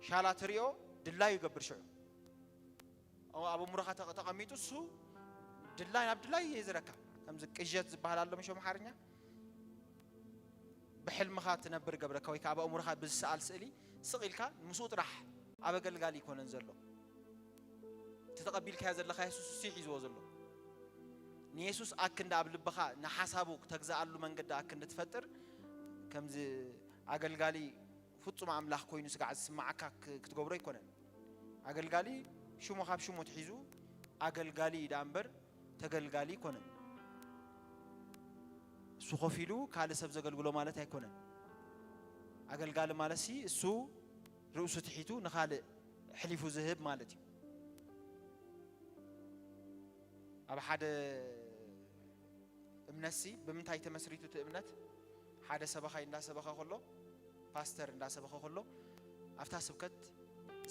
ሻላ ትርእዮ፣ ድላዩ ይገብር ሽዑ። ኣብ፣ ኣብ እምሮኻ ተቐ-፣ ተቐሚጡ እሱ ድላይ ናብ ድላይ የዝረካ። ከምዚ ቅዠት ዝበሃል ኣሎ፣ ምሽ ኣምሓርኛ። ብሕልምኻ ትነብር ገብረካ፣ ወይ ከኣ ኣብ ኣእምሮኻ ብዝሰኣል ስእሊ ስቕ ኢልካ ምስኡ ጥራሕ ኣብ ኣገልጋሊ ይኮነን ዘሎ። እቲ ተቐቢልካዮ ዘለኻ የሱስ እሱ እዩ ሒዝዎ ዘሎ። ንየሱስ ኣክንዲ ኣብ ልብኻ ንሓሳቡ ክተግዝኣሉ መንገዲ ኣክንዲ ትፈጥር። ከምዚ ኣገልጋሊ ፍጹም ኣምላኽ ኮይኑ ስጋዕ ዝስምዓካ ክ-፣ ክትገብሮ ኣይኮነን። ኣገልጋሊ ሽሙ ካብ ሽሙ ትሒዙ ኣገልጋሊ እዩ ደኣ እምበር ተገልጋሊ ኣይኮነን። እሱ ኮፍ ኢሉ ካልእ ሰብ ዘገልግሎ ማለት ኣይኮነን። ኣገልጋሊ ማለት ሲ እሱ ርእሱ ትሒቱ ንኻልእ ሕሊፉ ዝህብ ማለት እዩ። ኣብ ሓደ እምነትሲ ብምንታይ ተመስሪቱ እቲ እምነት? ሓደ ሰበኻይ እንዳሰበኸ ከሎ፣ ፓስተር እንዳሰበኸ ከሎ፣ ኣብታ ስብከት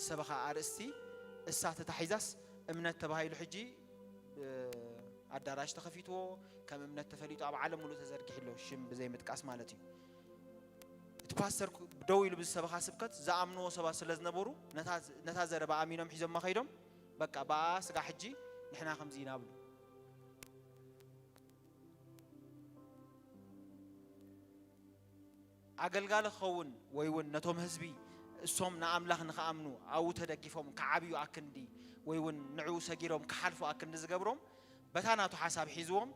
ሰበኻ ኣርእስቲ እሳ ተታሒዛስ እምነት ተባሂሉ ሕጂ፣ እ፣ ኣዳራሽ ተኸፊትዎ፣ ከም እምነት ተፈሊጡ ኣብ ዓለም ሙሉእ ተዘርጊሑ ኣሎ፣ ሽም ብዘይ ምጥቃስ ማለት እዩ። እቲ ፓስተር ኩ-፣ ደው ኢሉ ብዝሰበኻ ስብከት ዝኣምንዎ ሰባት ስለ ዝነበሩ፣ ነታ፣ ነታ ዘረባ ኣሚኖም ሒዞማ ከይዶም፣ በቃ ብኣ ስጋ ሕጂ ንሕና ከምዚ ኢና ብሉ። ኣገልጋሊ ክኸውን ወይ እውን ነቶም ህዝቢ እሶም ንኣምላኽ ንኽኣምኑ ኣብኡ ተደጊፎም ክዓብዩ ኣክንዲ ወይ እውን ንዕኡ ሰጊሮም ክሓልፉ ኣክንዲ ዝገብሮም በታ ናቱ ሓሳብ ሒዝዎም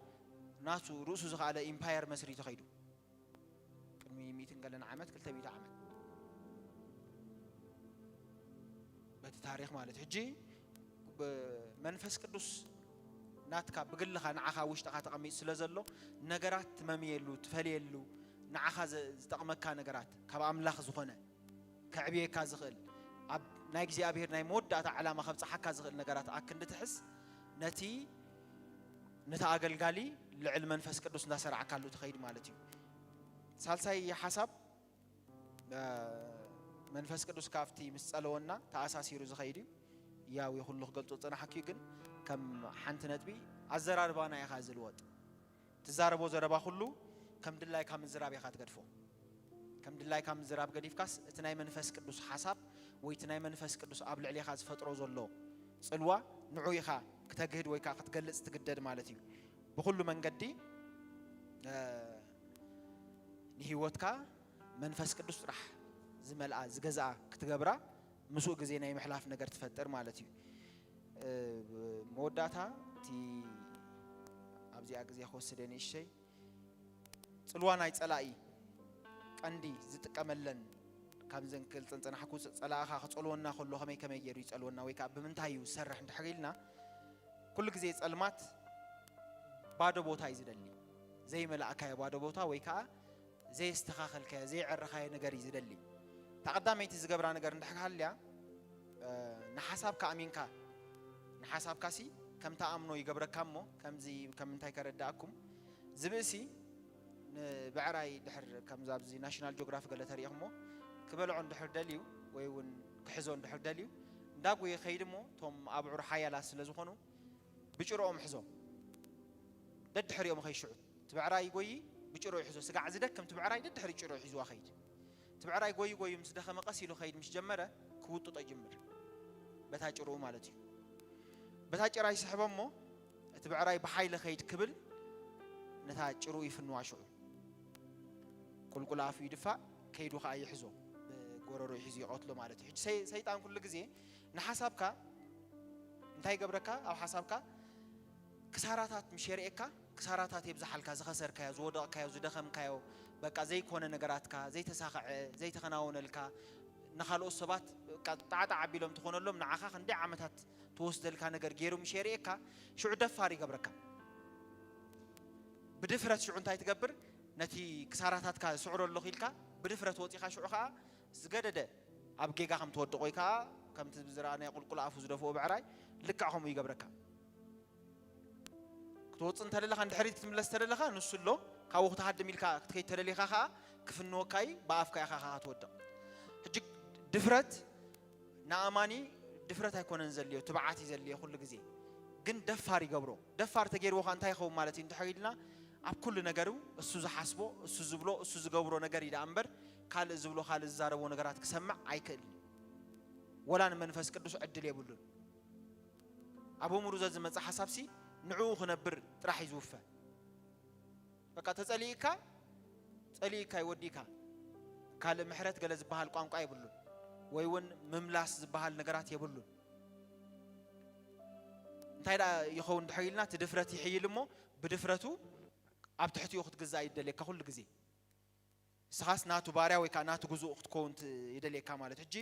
ናቱ ርእሱ ዝኸኣለ ኢምፓየር መስሪቱ ኸይዱ። ቅድሚ ሚእትን ገለን ዓመት፣ ክልተ ሚእቲ ዓመት በቲ ታሪኽ ማለት እዩ። ሕጂ ብ-፣ መንፈስ ቅዱስ ናትካ ብግልኻ ንዓኻ ውሽጥኻ ተቐሚጡ ስለ ዘሎ ነገራት ትመምየሉ፣ ትፈልየሉ፣ ንዓኻ ዘ-፣ ዝጠቕመካ ነገራት ካብ ኣምላኽ ዝኾነ ከዕብየካ ዝኽእል ኣብ ናይ እግዚኣብሔር ናይ መወዳእታ ዕላማ ከብጽሓካ ዝኽእል ነገራት ኣክንዲ ትሕዝ ነቲ ነቲ ኣገልጋሊ ልዕል መንፈስ ቅዱስ እንዳሰራዕካሉ ትኸይድ ማለት እዩ። ሳልሳይ ሓሳብ፣ እ፣ መንፈስ ቅዱስ ካብቲ ምስ ጸለወና ተኣሳሲሩ ዝኸይድ እዩ። ያው የኹሉ ክገልጾ ዝጸናሕኩ እዩ፣ ግን ከም ሓንቲ ነጥቢ ኣዘራርባና ኢኻ ዝልወጥ። ትዛረቦ ዘረባ ኩሉ ከም ድላይካ ምዝራብ ኢኻ ትገድፎ። ከም ድላይካ ምዝራብ ገዲፍካስ እቲ ናይ መንፈስ ቅዱስ ሓሳብ ወይ እቲ ናይ መንፈስ ቅዱስ ኣብ ልዕሌኻ ዝፈጥሮ ዘሎ ጽልዋ ንዑ ኢኻ ክተግህድ ወይ ከዓ ክትገልጽ ትግደድ ማለት እዩ። ብኹሉ መንገዲ፣ እ፣ ንህይወትካ መንፈስ ቅዱስ ጥራሕ ዝመልኣ ዝገዝኣ ክትገብራ ምስኡ ግዜ ናይ ምሕላፍ ነገር ትፈጥር ማለት እዩ። እ፣ መወዳእታ እቲ ኣብዚኣ ግዜ ክወስደ ንእሽተይ ጽልዋ ናይ ጸላኢ ቀንዲ ዝጥቀመለን ካብ ዘን ክገልጸን ጸናሕኩ ጸላእኻ ክጸልወና ከሎ ከመይ ከመይ ገይሩ ይጸልወና ወይ ከዓ ብምንታይ እዩ ዝሰርሕ እንድሕር ኢልና ኩሉ ግዜ ጸልማት ባዶ ቦታ እዩ ዝደሊ። ዘይመላእካዮ ባዶ ቦታ ወይ ከዓ ዘየስተኻኸልካዮ፣ ዘየዕረኻዮ ነገር እዩ ዝደሊ። እታ ቀዳመይቲ ዝገብራ ነገር እንድሕር ሃልያ፣ እ፣ ንሓሳብካ ኣሚንካ፣ ንሓሳብካሲ ከም ትኣምኖ ይገብረካ እሞ፣ ከምዚ፣ ከም ምንታይ ከረድኣኩም፣ ዝብእሲ ንብዕራይ ድሕር፣ ከምዚ ኣብዚ ናሽናል ጂኦግራፊ ገለ ተሪእኹሞ፣ ክበልዖ እንድሕር ደልዩ፣ ወይ እውን ክሕዞ እንድሕር ደልዩ፣ እንዳጎየ ከይድ እሞ፣ እቶም ኣብዑር ሓያላት ስለ ዝኾኑ፣ ብጭሮኦም ሕዞ። ደድሕሪኦም ኸይሽዑ። እቲ ብዕራይ ይጎዪ፣ ብጭሮ ይሕዞ። ስጋዕ ዝደክም እቲ ብዕራይ ደድሕሪ ጭሮ ሒዝዋ ኸይድ። እቲ ብዕራይ ጎዩ ጎዩ ምስ ደኸመ ቀስ ኢሉ ኸይድ ምስ ጀመረ ክውጥጦ ይጅምር። በታ ጭርኡ ማለት እዩ። በታ ጭራ ይስሕቦ እሞ እቲ ብዕራይ ብሓይሊ ኸይድ ክብል ነታ ጭርኡ ይፍንዋ ሽዑ። ቁልቁል ኣፉ ይድፋእ፣ ከይዱ ኸዓ ይሕዞ። ብጎረሮ ይሕዙ ይቐትሎ ማለት እዩ። ሕጂ ሰይ-፣ ሰይጣን ኩሉ ግዜ ንሓሳብካ እንታይ ይገብረካ? ኣብ ሓሳብካ ክሳራታት ምሽ የርእየካ፣ ክሳራታት የብዝሓልካ፣ ዝኸሰርካዮ፣ ዝወደቕካዮ፣ ዝደኸምካዮ፣ በቃ ዘይኮነ ነገራትካ፣ ዘይተሳኽዐ፣ ዘይተኸናወነልካ፣ ንኻልኦት ሰባት በቃ ጣዕጣዕ ኣቢሎም ትኾነሎም፣ ንዓኻ ክንደይ ዓመታት ትወስደልካ ነገር ገይሩ ምሽ የርእየካ፣ ሽዑ ደፋር ይገብረካ። ብድፍረት ሽዑ እንታይ ትገብር? ነቲ ክሳራታትካ ዝስዕሮ ኣለኹ ኢልካ ብድፍረት ወጺኻ ሽዑ ኸኣ ዝገደደ ኣብ ጌጋ ከም ትወድቕ ወይ ከኣ ከምቲ ዝረኣናዮ ቁልቁል ኣፉ ዝደፍኦ ብዕራይ ልክዕ ከምኡ ይገብረካ። ክትወጽእ እንተደለኻ፣ ንድሕሪት ክትምለስ እንተደለኻ፣ ንሱ ኣሎ፣ ካብኡ ክትሃድም ኢልካ ክትከይድ ተደሊኻ ከኣ ክፍንወካ እዩ፣ ብኣፍካ ኢኻ ከኣ ትወድቕ። ሕጂ ድፍረት ንኣማኒ ድፍረት ኣይኮነን ዘድልዮ፣ ትብዓት እዩ ዘድልዮ ኩሉ ግዜ። ግን ደፋር ይገብሮ። ደፋር ተገይርዎ ከ እንታይ ይኸውን ማለት እዩ እንድሕር ኢልና፣ ኣብ ኩሉ ነገሩ እሱ ዝሓስቦ፣ እሱ ዝብሎ፣ እሱ ዝገብሮ ነገር እዩ ደኣ እምበር፣ ካልእ ዝብሎ፣ ካልእ ዝዛረቦ ነገራት ክሰምዕ ኣይክእልን እዩ። ወላ ንመንፈስ ቅዱስ ዕድል የብሉን። ኣብ እምሩ ዘዝመጽእ ሓሳብሲ ንዕኡ ክነብር ጥራሕ እዩ ዝውፈ። በቃ ተጸሊእካ፣ ጸሊእካ ይወዲእካ። ካልእ ምሕረት ገለ ዝበሃል ቋንቋ የብሉን። ወይ እውን ምምላስ ዝበሃል ነገራት የብሉን። እንታይ ደኣ ይኸውን ድሕር ኢልና፣ እቲ ድፍረት ይሕይል እሞ፣ ብድፍረቱ ኣብ ትሕቲኡ ክትግዛእ ይደልየካ ኩሉ ግዜ። ንስኻስ ናቱ ባርያ ወይ ከዓ ናቱ ግዙእ ክትከውን ት-፣ ይደልየካ ማለት። ሕጂ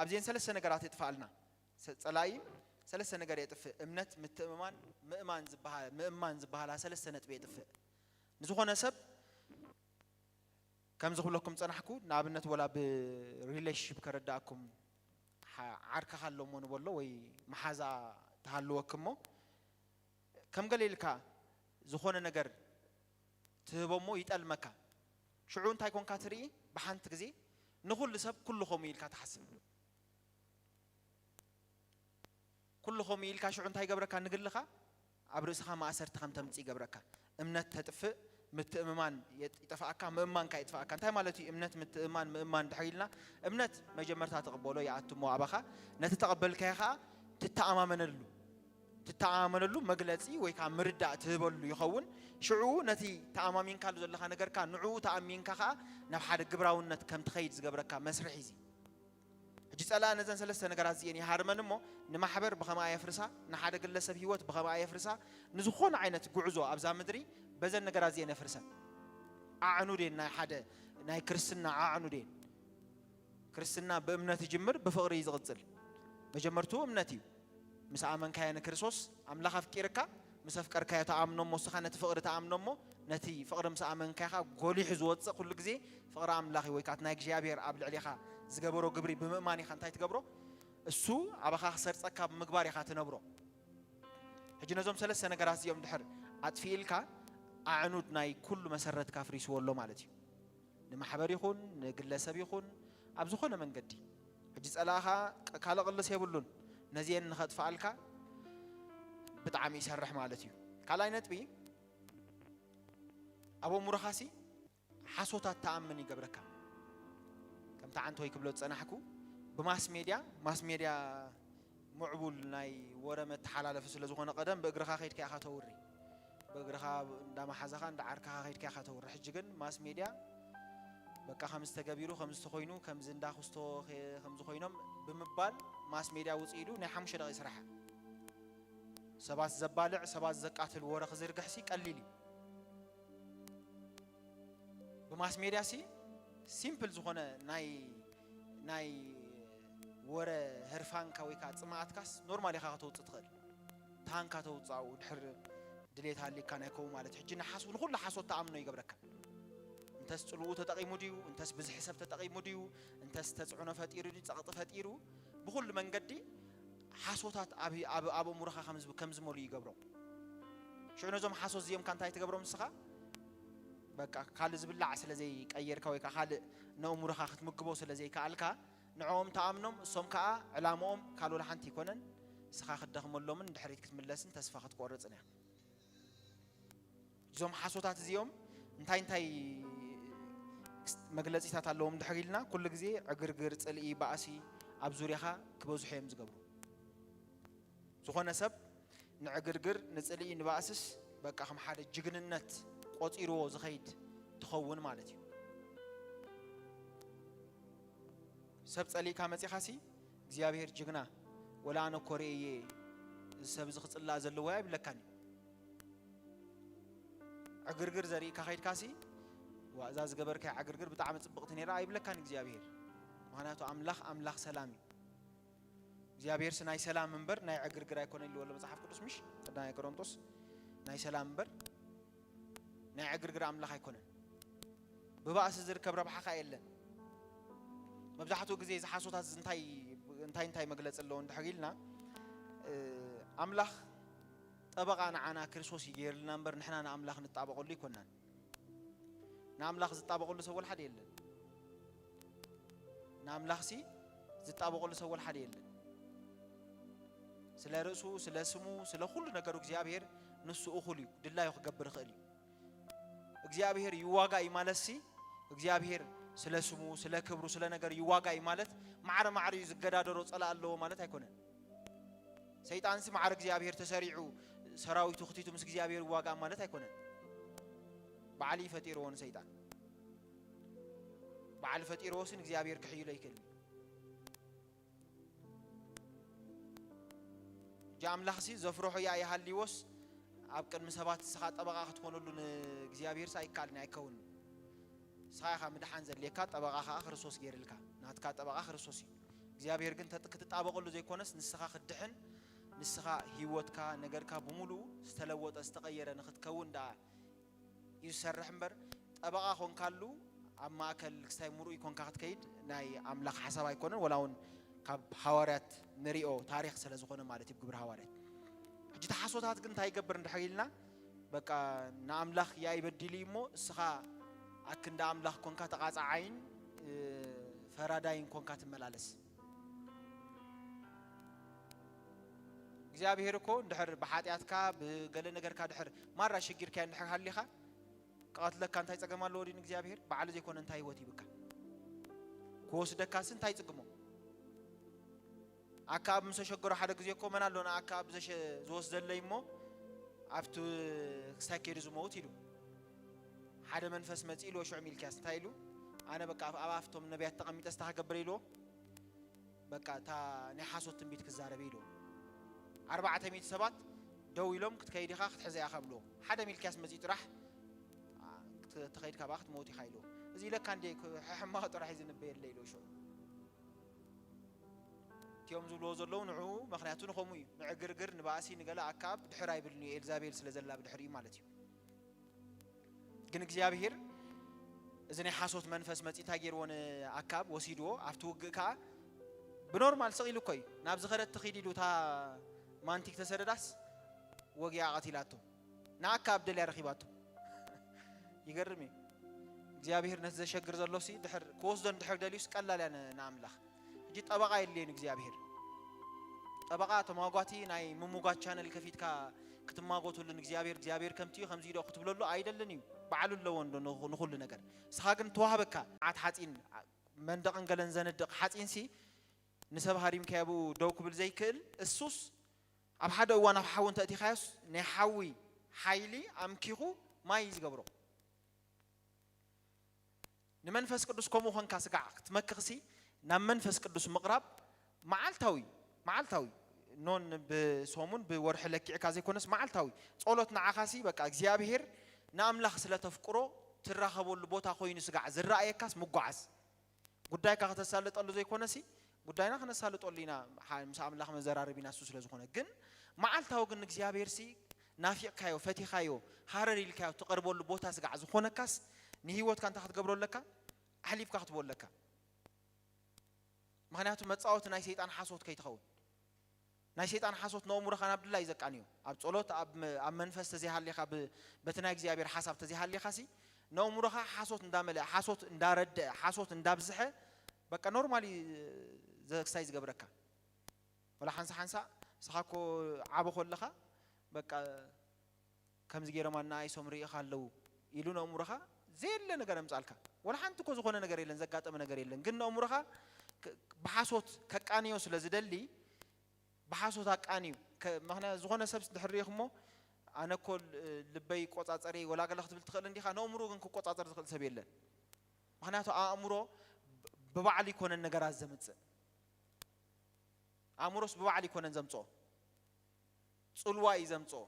ኣብዚአን ሰለስተ ነገራት የጥፍኣልና። ሰ-፣ ጸላኢ ሰለስተ ነገር የጥፍእ። እምነት፣ ምትእምማን፣ ምእማን ዝበሃል፣ ምእማን ዝበሃላ ሰለስተ ነጥቢ የጥፍእ። ንዝኾነ ሰብ ከም ዝኽብለኩም ጸናሕኩ፣ ንኣብነት ወላ ብሪሌሽንሺፕ ከረዳእኩም፣ ሓ-፣ ዓርክኻ ኣሎ እሞ ንበሎ ወይ መሓዛ ትሃልወክ እሞ፣ ከም ገለ ኢልካ ዝኾነ ነገር ትህቦ እሞ ይጠልመካ። ሽዑ እንታይ ኮንካ ትርኢ? ብሓንቲ ግዜ ንኹሉ ሰብ ኩሉ ከምኡ ኢልካ ትሓስብ። ኩሉ ከምኡ ኢልካ ሽዑ እንታይ ይገብረካ? ንግልኻ ኣብ ርእስኻ ማእሰርቲ ከም ተምጽእ ይገብረካ። እምነት ተጥፍእ፣ ምትእምማን የጥ-፣ ይጠፍኣካ፣ ምእማንካ የጥፍኣካ። እንታይ ማለት እዩ? እምነት፣ ምትእምማን፣ ምእማን ድሕር ኢልና፣ እምነት መጀመርታ ትቕበሎ፣ ይኣቱ እሞ ኣባኻ፣ ነቲ ተቐበልካዮ ኸኣ ትተኣማመነሉ። ትተኣማመነሉ መግለጺ ወይ ከኣ ምርዳእ ትህበሉ ይኸውን። ሽዑ ነቲ ተኣማሚንካሉ ዘለኻ ነገርካ፣ ንዕኡ ተኣሚንካ ኸኣ ናብ ሓደ ግብራውነት ከም ትኸይድ ዝገብረካ መስርሕ እዩ እዚ። ሕጂ ጸላኢ ነዘን ሰለስተ ነገራት እዚኤን ይሃርመን እሞ፣ ንማሕበር ብኸምኣ የፍርሳ፣ ንሓደ ግለሰብ ህይወት ብኸምኣ የፍርሳ፣ ንዝኾነ ዓይነት ጉዕዞ ኣብዛ ምድሪ በዘን ነገራት እዚኤን የፍርሰን። ኣዕኑድ እየን ናይ ሓደ ናይ ክርስትና ኣዕኑድ እየን። ክርስትና ብእምነት ይጅምር፣ ብፍቕሪ እዩ ዝቕጽል። መጀመርትኡ እምነት እዩ። ምስ ኣመንካዮ ንክርስቶስ ኣምላኽ ኣፍቂርካ፣ ምስ ኣፍቀርካዮ ተኣምኖ እሞ፣ ንስኻ ነቲ ፍቕሪ ተኣምኖ እሞ፣ ነቲ ፍቕሪ ምስ ኣመንካዮ ኸኣ ጎሊሑ ዝወጽእ ኩሉ ግዜ ፍቕሪ ኣምላኽ እዩ፣ ወይ ከኣ እቲ ናይ እግዚኣብሔር ኣብ ልዕሌኻ ዝገበሮ ግብሪ ብምእማን ኢኻ እንታይ ትገብሮ? እሱ ኣባኻ ክሰርጸካ ብምግባር ኢኻ ትነብሮ። ሕጂ ነዞም ሰለስተ ነገራት እዚኦም ድሕር ኣጥፊእልካ፣ ኣዕኑድ ናይ ኩሉ መሰረትካ ኣፍሪስዎ ኣሎ ማለት እዩ። ንማሕበር ይኹን፣ ንግለሰብ ይኹን፣ ኣብ ዝኾነ መንገዲ። ሕጂ ጸላእኻ ቅ-፣ ካልእ ቅልስ የብሉን። ነዚኤን ንኸጥፍኣልካ ብጣዕሚ ይሰርሕ ማለት እዩ። ካልኣይ ነጥቢ፣ ኣብ ኣእምሮኻሲ ሓሶታት ተኣምን ይገብረካ። ከምቲ ዓንተወይ ክብሎ ዝጸናሕኩ፣ ብማስ ሜድያ፣ ማስ ሜድያ ምዕቡል ናይ ወረ መተሓላለፊ ስለ ዝኾነ፣ ቀደም ብእግርኻ ከይድካ ኢኻ ተውሪ። ብእግርኻ እንዳመሓዛኻ እንዳዓርካኻ ከይድካ ኢኻ ተውሪ። ሕጂ ግን ማስ ሜድያ በቃ ከምዚ ተገቢሩ፣ ከምዚ ተኾይኑ፣ ከምዚ እንዳ ኩስቶ ከ-፣ ከምዚ ኮይኖም ብምባል ማስ ሜድያ ውጽእ ኢሉ ናይ ሓሙሽተ ደቂቕ ስራሕ። ሰባት ዘባልዕ፣ ሰባት ዘቃትል ወረ ክዝርግሕሲ ቀሊል እዩ። ብማስ ሜድያሲ ሲምፕል ዝኾነ ናይ፣ ናይ ወረ ህርፋንካ ወይ ከዓ ጽምኣትካስ ኖርማል ኢኻ ከተውጽእ ትኽእል። ታንካ ተውጻኡ ድሕር ድሌት ሃሊካ ናይ ከምኡ ማለት። ሕጂ ንሓስ-፣ ንኹሉ ሓሶት ተኣምኖ ይገብረካ። እንተስ ጽልኡ ተጠቒሙ ድዩ፣ እንተስ ብዝሒ ሰብ ተጠቒሙ ድዩ፣ እንተስ ተጽዕኖ ፈጢሩ ድዩ፣ ጸቕጢ ፈጢሩ፣ ብኹሉ መንገዲ ሓሶታት ኣብ፣ ኣብ፣ ኣብ ኣእምሮኻ ከም ዝብ-፣ ከም ዝመልኡ ይገብሮ። ሽዑ ነዞም ሓሶት እዚኦም ከ እንታይ ትገብሮም ንስኻ? በቃ ካልእ ዝብላዕ ስለ ዘይቀየርካ ወይ ከኣ ካልእ ነእምሮኻ ክትምግቦ ስለ ዘይከኣልካ፣ ንዕኦም ተኣምኖም፣ እሶም ከኣ ዕላምኦም ካልእ ወላ ሓንቲ ኣይኮነን፣ ንስኻ ክትደኽመሎምን ድሕሪት ክትምለስን ተስፋ ክትቆርጽን እያ። እዞም ሓሶታት እዚኦም እንታይ እንታይ መግለጺታት ኣለዎም ድሕር ኢልና፣ ኩሉ ግዜ ዕግርግር፣ ጽልኢ፣ ባእሲ ኣብ ዙርያኻ ክበዝሑ እዮም ዝገብሩ። ዝኾነ ሰብ ንዕግርግር፣ ንጽልኢ፣ ንባእስስ በቃ ከም ሓደ ጅግንነት ቆጺርዎ ዝኸይድ ትኸውን ማለት እዩ። ሰብ ጸሊእካ መጺኻሲ እግዚኣብሔር ጅግና፣ ወላ ኣነ እኮ ርእየ እዚ ሰብ እዚ ክጽላእ ዘለዎ ኣይብለካን እዩ። ዕግርግር ዘርኢካ ከይድካሲ፣ "ዋ፣ እዛ ዝገበርካያ ዕግርግር ብጣዕሚ ጽብቕቲ ነይራ" ኣይብለካን እግዚኣብሔር። ምኽንያቱ ኣምላኽ፣ ኣምላኽ ሰላም እዩ። እግዚኣብሔርሲ ናይ ሰላም እምበር ናይ ዕግርግር ኣይኮነን ኢልዎ ኣሎ መጽሓፍ ቅዱስ፣ ምሽ? ቀዳማይ ቆሮንቶስ፣ ናይ ሰላም እምበር ናይ ዕግርግር ኣምላኽ ኣይኮነን። ብባእሲ ዝርከብ ረብሓ ኸኣ የለን። መብዛሕትኡ ግዜ እዚ ሓሶታት እዚ እንታይ፣ እንታይ፣ እንታይ መግለጺ ኣለዎ እንድሕር ኢልና፣ እ፣ ኣምላኽ ጠበቓ ንዓና ክርስቶስ እዩ ገይርልና እምበር ንሕና ንኣምላኽ ንጣበቐሉ ኣይኮናን። ንኣምላኽ ዝጣበቐሉ ሰብ ወላ ሓደ የለን። ንኣምላኽሲ ዝጣበቐሉ ሰብ ወላ ሓደ የለን። ስለ ርእሱ፣ ስለ ስሙ፣ ስለ ኩሉ ነገሩ እግዚኣብሔር ንሱ እኹል እዩ፣ ድላዩ ክገብር ይኽእል እዩ። እግዚኣብሔር ይዋጋእ እዩ ማለትሲ እግዚኣብሔር ስለ ስሙ፣ ስለ ክብሩ፣ ስለ ነገር ይዋጋእ እዩ ማለት ማዕረ ማዕረ እዩ ዝገዳደሮ ጸላእ ኣለዎ ማለት ኣይኮነን። ሰይጣንሲ ማዕረ እግዚኣብሔር ተሰሪዑ ሰራዊቱ ክቲቱ ምስ እግዚኣብሔር ይዋጋእ ማለት ኣይኮነን። በዓል እዩ ፈጢርዎ ንሰይጣን። በዓል ፈጢርዎሲ ንእግዚኣብሔር ክሕይሎ ኣይክእልን። እጂ ኣምላኽሲ ዘፍርሖ እያ ይሃልይዎስ ኣብ ቅድሚ ሰባት ንስኻ ጠበቓ ክትኮነሉ ንእግዚኣብሔርሲ ኣይከኣልን ኣይከውንን። ንስኻ ኢኻ ምድሓን ዘድልየካ፣ ጠበቓ ኸዓ ክርስቶስ ገይርልካ። ናትካ ጠበቓ ክርስቶስ እዩ። እግዚኣብሔር ግን ተጥ-፣ ክትጣበቐሉ ዘይኮነስ ንስኻ ክትድሕን፣ ንስኻ ህይወትካ፣ ነገርካ ብምሉኡ ዝተለወጠ ዝተቐየረ ንኽትከውን ደኣ እዩ ዝሰርሕ እምበር፣ ጠበቓ ኮንካሉ ኣብ ማእከል ክስታይ ምርኡይ ኮንካ ክትከይድ ናይ ኣምላኽ ሓሳብ ኣይኮነን። ወላ እውን ካብ ሃዋርያት ንሪኦ ታሪኽ ስለ ዝኾነ ማለት እዩ፣ ግብሪ ሃዋርያት። ሕጂ እቲ ሓሶታት ግን እንታይ ይገብር እንድሕር ኢልና፣ በቃ ንኣምላኽ ያይ በዲሉ እዩ እሞ፣ እስኻ ኣክንዲ ኣምላኽ ኮንካ ተቓጻዓይን፣ እ፣ ፈራዳይን ኮንካ ትመላለስ። እግዚኣብሔር እኮ እንድሕር ብሓጢኣትካ ብገለ ነገርካ ድሕር ማራ ሸጊርካዮ እንድሕር ሃሊኻ፣ ክቐትለካ እንታይ ጸገም ኣለዎ ድዩ ንእግዚኣብሔር? ባዕሉ ዘይኮነ እንታይ ህይወት ሂብካ? ክወስደካስ እንታይ ጽግሞ? ኣከኣብ ምስ ኣሸገሮ ሓደ ግዜ እኮ መን ኣሎ ንኣከኣብ ዘሸ-፣ ዝወስደለይ እሞ ኣብቲ ክሳይ ከይዱ ዝመውት ኢሉ። ሓደ መንፈስ መጺኡ ኢልዎ ሽዑ ሚልክያስ እንታይ ኢሉ? ኣነ በቃ ኣብ፣ ኣብ ኣፍቶም ነቢያት ተቐሚጠ ስታ ክገብር ኢልዎ። በቃ እታ ናይ ሓሶት ትንቢት ክዛረብ ኢልዎ። ኣርባዕተ ሚእቲ ሰባት ደው ኢሎም ክትከይድ ኢኻ ክትሕዘ ኢኻ ብልዎ። ሓደ ሚልክያስ መጺኡ ጥራሕ፣ አ፣ ክት-፣ ተኸይድካ ብኣ ክትመውት ኢኻ ኢልዎ። እዚ ኢለካ እንዴ ክ-፣ ሕማቕ ጥራሕ እዩ ዝንበየለይ ኢልዎ ሽዑ። እቲኦም ዝብልዎ ዘለዉ ንዕኡ፣ ምኽንያቱ ንኸምኡ እዩ። ንዕግርግር፣ ንባእሲ፣ ንገለ ኣከኣብ ድሕር ኣይብልን እዩ፣ ኤልዛቤል ስለ ዘላ ብድሕሪኡ ማለት እዩ። ግን እግዚኣብሔር እዚ ናይ ሓሶት መንፈስ መጺኡ እንታይ ገይርዎ ንኣከኣብ? ወሲድዎ፣ ኣብቲ ውግእ ከኣ ብኖርማል ስቕ ኢሉ እኮ እዩ። ናብ ዝኸደት ትኺድ ኢሉ እታ ማንቲክ ተሰደዳስ ወጊኣ ቀቲላቶ። ንኣከኣብ ደልያ ረኺባቶ። ይገርም እዩ። እግዚኣብሔር ነቲ ዘሸግር ዘሎሲ ድሕር ክወስዶ እንድሕር ደልዩስ ቀላል እያ ን-፣ ንኣምላኽ። ሕጂ ጠበቓ የድልየን እግዚኣብሔር። ጠበቓ ተማጓቲ ናይ ምሙጋት ቻነል ከፊትካ ክትማጎትሉን እግዚኣብሔር፣ እግዚኣብሔር ከምቲ እዩ፣ ከምዚ እዩ ዶ ክትብለሉ ኣይደልን እዩ። ባዕሉ ኣለዎ እንዶ ንኹ-፣ ንኹሉ ነገር። ንስኻ ግን ተዋህበካ። ዓት ሓጺን፣ መንደቕን ገለን ዘንድቕ ሓጺንሲ ንሰብ ሃሪምካዮ ብኡ ደው ክብል ዘይክእል፣ እሱስ ኣብ ሓደ እዋን ኣብ ሓዊ እንተእቲኻዮስ ናይ ሓዊ ሓይሊ ኣምኪኹ ማይ እዩ ዝገብሮ። ንመንፈስ ቅዱስ ከምኡ ኾንካ ስጋዕ ክትመክኽሲ ናብ መንፈስ ቅዱስ ምቕራብ መዓልታዊ፣ መዓልታዊ ኖን ብሰሙን ብወርሒ ለኪዕካ ዘይኮነስ መዓልታዊ ጸሎት ንዓኻሲ በቃ እግዚኣብሔር ንኣምላኽ ስለ ተፍቅሮ ትራኸበሉ ቦታ ኮይኑ ስጋዕ ዝረኣየካስ ምጓዓዝ። ጉዳይካ ከተሳልጠሉ ዘይኮነሲ ጉዳይና ከነሳልጠሉ ኢና፣ ሓ-፣ ምስ ኣምላኽ መዘራረብ ኢና እሱ ስለ ዝኾነ። ግን መዓልታዊ ግን እግዚኣብሔርሲ ናፊቕካዮ፣ ፈቲኻዮ፣ ሃረር ኢልካዮ ትቐርበሉ ቦታ ስጋዕ ዝኾነካስ ንህይወትካ እንታይ ክትገብሮ ኣለካ? ኣሕሊፍካ ክትቦ ኣለካ። ምኽንያቱ መጻወቲ ናይ ሰይጣን ሓሶት ከይትኸውን። ናይ ሰይጣን ሓሶት ነእምሮኻ ናብ ድላይ ዘቃንዮ። ኣብ ጸሎት፣ ኣብ መ-፣ ኣብ መንፈስ ተዘይሃሊኻ ብ-፣ በቲ ናይ እግዚኣብሔር ሓሳብ ተዘይሃሊኻሲ ነእምሮኻ ሓሶት እንዳመልአ፣ ሓሶት እንዳረድአ፣ ሓሶት እንዳብዝሐ በቃ ኖርማሊ ዘክሳይ ዝገብረካ። ወላ ሓንሳ ሓንሳ ንስኻ እኮ ዓቢ ኮለኻ በቃ ከምዚ ገይሮም ኣናኣይሶም ርኢኻ ኣለዉ ኢሉ ነእምሮኻ ዘየለ ነገር ኣምጻልካ። ወላ ሓንቲ እኮ ዝኾነ ነገር የለን፣ ዘጋጠመ ነገር የለን። ግን ነእምሮኻ ክ-፣ ብሓሶት ከቃንዮ ስለ ዝደሊ ብሓሶት ኣቃንዩ። ከ-፣ ምኽንያቱ ዝኾነ ሰብ ድሕር ርኢኽሞ ኣነ እኮ ል-፣ ልበይ ይቆጻጸር እየ ወላ ገለ ክትብል ትኽእል እንዲኻ፣ ነእምሮ ግን ክቆጻጸር ዝኽእል ሰብ የለን። ምኽንያቱ ኣእምሮ ብ-፣ ብባዕሉ ይኮነን ነገራት ዘምጽእ። ኣእምሮስ ብባዕሉ ይኮነን ዘምጽኦ። ጽልዋ እዩ ዘምጽኦ።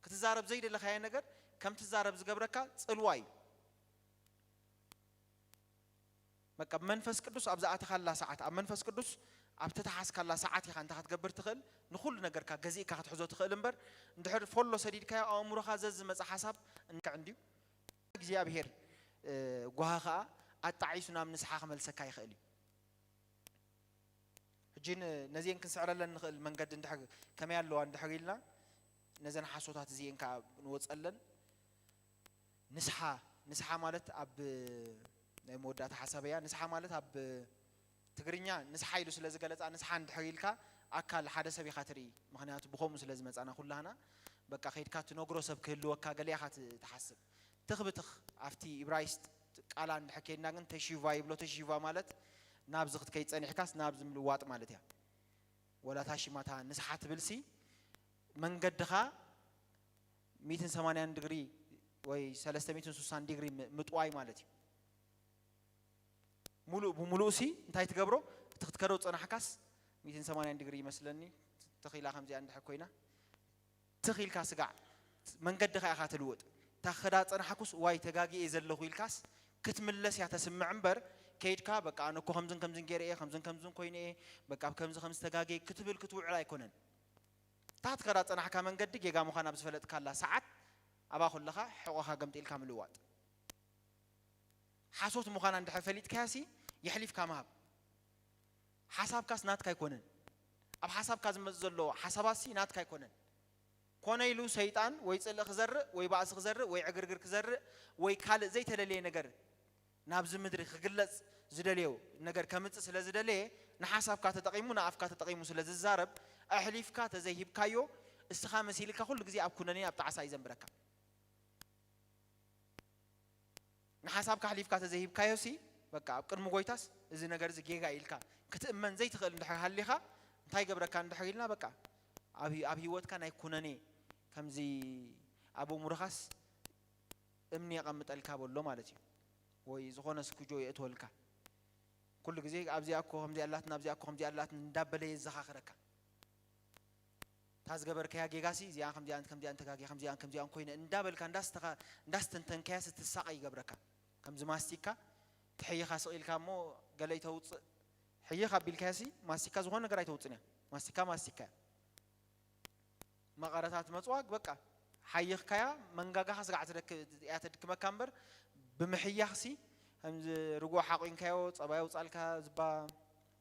ክትዛረብ ዘይደለኻዮ ነገር ከም ትዛረብ ዝገብረካ ጽልዋ እዩ። በቃ መንፈስ ቅዱስ ኣብ ዝኣተኻላ ሰዓት፣ ኣብ መንፈስ ቅዱስ ኣብ ተተሓዝካላ ሰዓት ኢኻ እንታይ ክትገብር ትኽእል? ንኹሉ ነገርካ ገዚእካ ክትሕዞ ትኽእል እምበር፣ እንድሕር ፎሎ ሰዲድካዮ ኣእምሮኻ ዘዝመጸ ሓሳብ እንክዕ እንድዩ። እግዚኣብሔር፣ እ፣ ጓሂ ኸኣ ኣጣዒሱ ናብ ንስሓ ክመልሰካ ይኽእል እዩ። ሕጂ ን-፣ ነዚኤን ክንስዕረለን ንኽእል መንገዲ እንድሕር ከመይ ኣለዋ እንድሕር ኢልና፣ ነዘን ሓሶታት እዚኤን ከኣ ንወጸለን። ንስሓ፣ ንስሓ ማለት ኣብ ናይ መወዳእታ ሓሳብ እያ። ንስሓ ማለት ኣብ ትግርኛ ንስሓ ኢሉ ስለ ዝገለጻ፣ ንስሓ እንድሕር ኢልካ ኣካል ሓደ ሰብ ኢኻ ትርኢ። ምኽንያቱ ብኸምኡ ስለ ዝመጻና ኩላህና፣ በቃ ከይድካ ትነግሮ ሰብ ክህልወካ ገለ ኢኻ ት-፣ ትሓስብ። ትኽ ብትኽ ኣብቲ ኢብራይስጥ ቃላ እንድሕር ከይድና ግን ተሺቫ ይብሎ። ተሺቫ ማለት ናብዚ ክትከይድ ጸኒሕካስ ናብዚ ምልዋጥ ማለት እያ። ወላ ታሺማታ ንስሓ ትብልሲ መንገድኻ ሚእትን ሰማንያን ዲግሪ ወይ ሰለስተ ሚእትን ስሳን ዲግሪ ም-፣ ምጥዋይ ማለት እዩ። ሙሉእ ብሙሉእ ሲ እንታይ ትገብሮ? እቲ ክትከዶ ዝጸናሕካስ ሚእትን ሰማንያን ዲግሪ ይመስለኒ፣ ትኺላ ከምዚኣ እንድሕር ኮይና፣ ትኽ ኢልካ ስጋዕ መንገድኻ ኢኻ ትልውጥ። እታ ክኸዳ ዝጸናሕኩስ ዋይ ተጋጊየ ዘለኹ ኢልካስ ክትምለስ እያ ተስምዕ እምበር፣ ከይድካ በቃ ኣነ እኮ ከምዝን ከምዝን ገይረ እየ፣ ከምዝን ከምዝን ኮይነ እየ፣ በቃ ኣብ ከምዚ ከምዚ ተጋግየ ክትብል ክትውዕል ኣይኮነን። እታ ትኸዳ ዝጸናሕካ መንገዲ ጌጋ ምዃና ኣብ ዝፈለጥካላ ሰዓት፣ ኣብኣ ከለኻ ሕቖኻ ገምጢልካ ምልዋጥ። ሓሶት ምዃና እንድሕር ፈሊጥካያሲ የሕሊፍካ ምሃብ። ሓሳብካስ ናትካ ኣይኮነን። ኣብ ሓሳብካ ዝመጽእ ዘሎ ሓሳባትሲ ናትካ ኣይኮነን። ኮነ ኢሉ ሰይጣን ወይ ጽልኢ ክዘርእ ወይ ባእሲ ክዘርእ ወይ ዕግርግር ክዘርእ ወይ ካልእ ዘይተደልየ ነገር ናብዚ ምድሪ ክግለጽ ዝደልዮ ነገር ከምጽእ ስለ ዝደለየ ንሓሳብካ ተጠቒሙ ንኣፍካ ተጠቒሙ ስለ ዝዛረብ ኣሕሊፍካ ተዘይሂብካዮ እስኻ መሲልካ ኩሉ ግዜ ኣብ ኩነኔ ኣብ ጣዕሳ እዩ ዘንብረካ። ንሓሳብካ ኣሕሊፍካ ተዘይሂብካዮሲ በቃ ኣብ ቅድሚ ጎይታስ እዚ ነገር እዚ ጌጋ ኢልካ ክትእመን ዘይትኽእል እንድሕር ሃሊኻ እንታይ ይገብረካ እንድሕር ኢልና በቃ ኣብ ኣብ ህይወትካ ናይ ኩነኔ ከምዚ ኣብ እምሮኻስ እምኒ የቐምጠልካ በሎ ማለት እዩ። ወይ ዝኾነ ስኩጆ የእትወልካ። ኩሉ ግዜ ኣብዚኣ እኮ ከምዚኣ ኣላትና ኣብዚኣ እኮ ከምዚኣ ኣላትና እንዳበለ የዘኻኽረካ። እታ ዝገበርካያ ጌጋሲ እዚኣ ከምዚኣ ከምዚኣ እንተጋጊ ከምዚኣ ከምዚኣ ኮይነ እንዳበልካ እንዳስተኻ እንዳስተንተንካያስ ትሳቐ ይገብረካ። ከምዚ ማስቲካ ትሕይኻ ስቕ ኢልካ እሞ ገለ ይተውፅእ ሕይኽ ኣቢልካያሲ ማስቲካ ዝኾነ ነገር ኣይተውፅን እያ። ማስቲካ ማስቲካ እያ። መቐረታት መፅዋግ በቃ ሓይኽካያ መንጋጋኻ ስጋዕ ትደክ-፣ እያ ተድክመካ እምበር ብምሕያኽሲ ከምዚ ርጎ ሓቑንካዮ ፀባ የውፃልካ ዝባ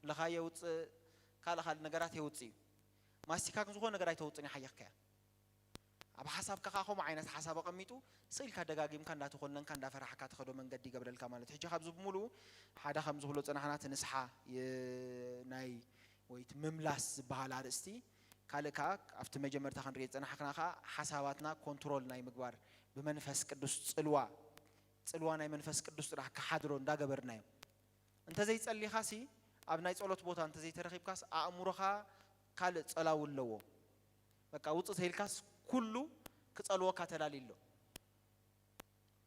ለኻ የውፅእ ካልእ ካልእ ነገራት የውፅእ እዩ። ማስቲካ ግን ዝኾነ ነገር ኣይተውፅን እያ ሓይኽካያ። ኣብ ሓሳብካ ከዓ ከምኡ ዓይነት ሓሳብ ኣቐሚጡ ስኢልካ ደጋጊምካ እንዳተኮነንካ እንዳፈራሕካ ትኸዶ መንገዲ ይገብረልካ ማለት እዩ። ሕጂ ካብዚ ብምሉኡ ሓደ ከም ዝብሎ ፅናሕና እቲ ንስሓ የ-፣ ናይ ወይ እቲ ምምላስ ዝበሃል ኣርእስቲ ካልእ ከዓ ኣብቲ መጀመርታ ክንሪኦ ዝፀናሕክና ከዓ ሓሳባትና ኮንትሮል ናይ ምግባር ብመንፈስ ቅዱስ ፅልዋ ፅልዋ ናይ መንፈስ ቅዱስ ጥራሕ ክሓድሮ እንዳገበርናዮ እንተዘይጸሊኻሲ ኣብ ናይ ጸሎት ቦታ እንተዘይተረኺብካስ ኣእምሮኻ ካልእ ጸላው ኣለዎ። በቃ ውጽእ ተይልካስ ኩሉ ክጸልወካ ተላልዩ ኣሎ።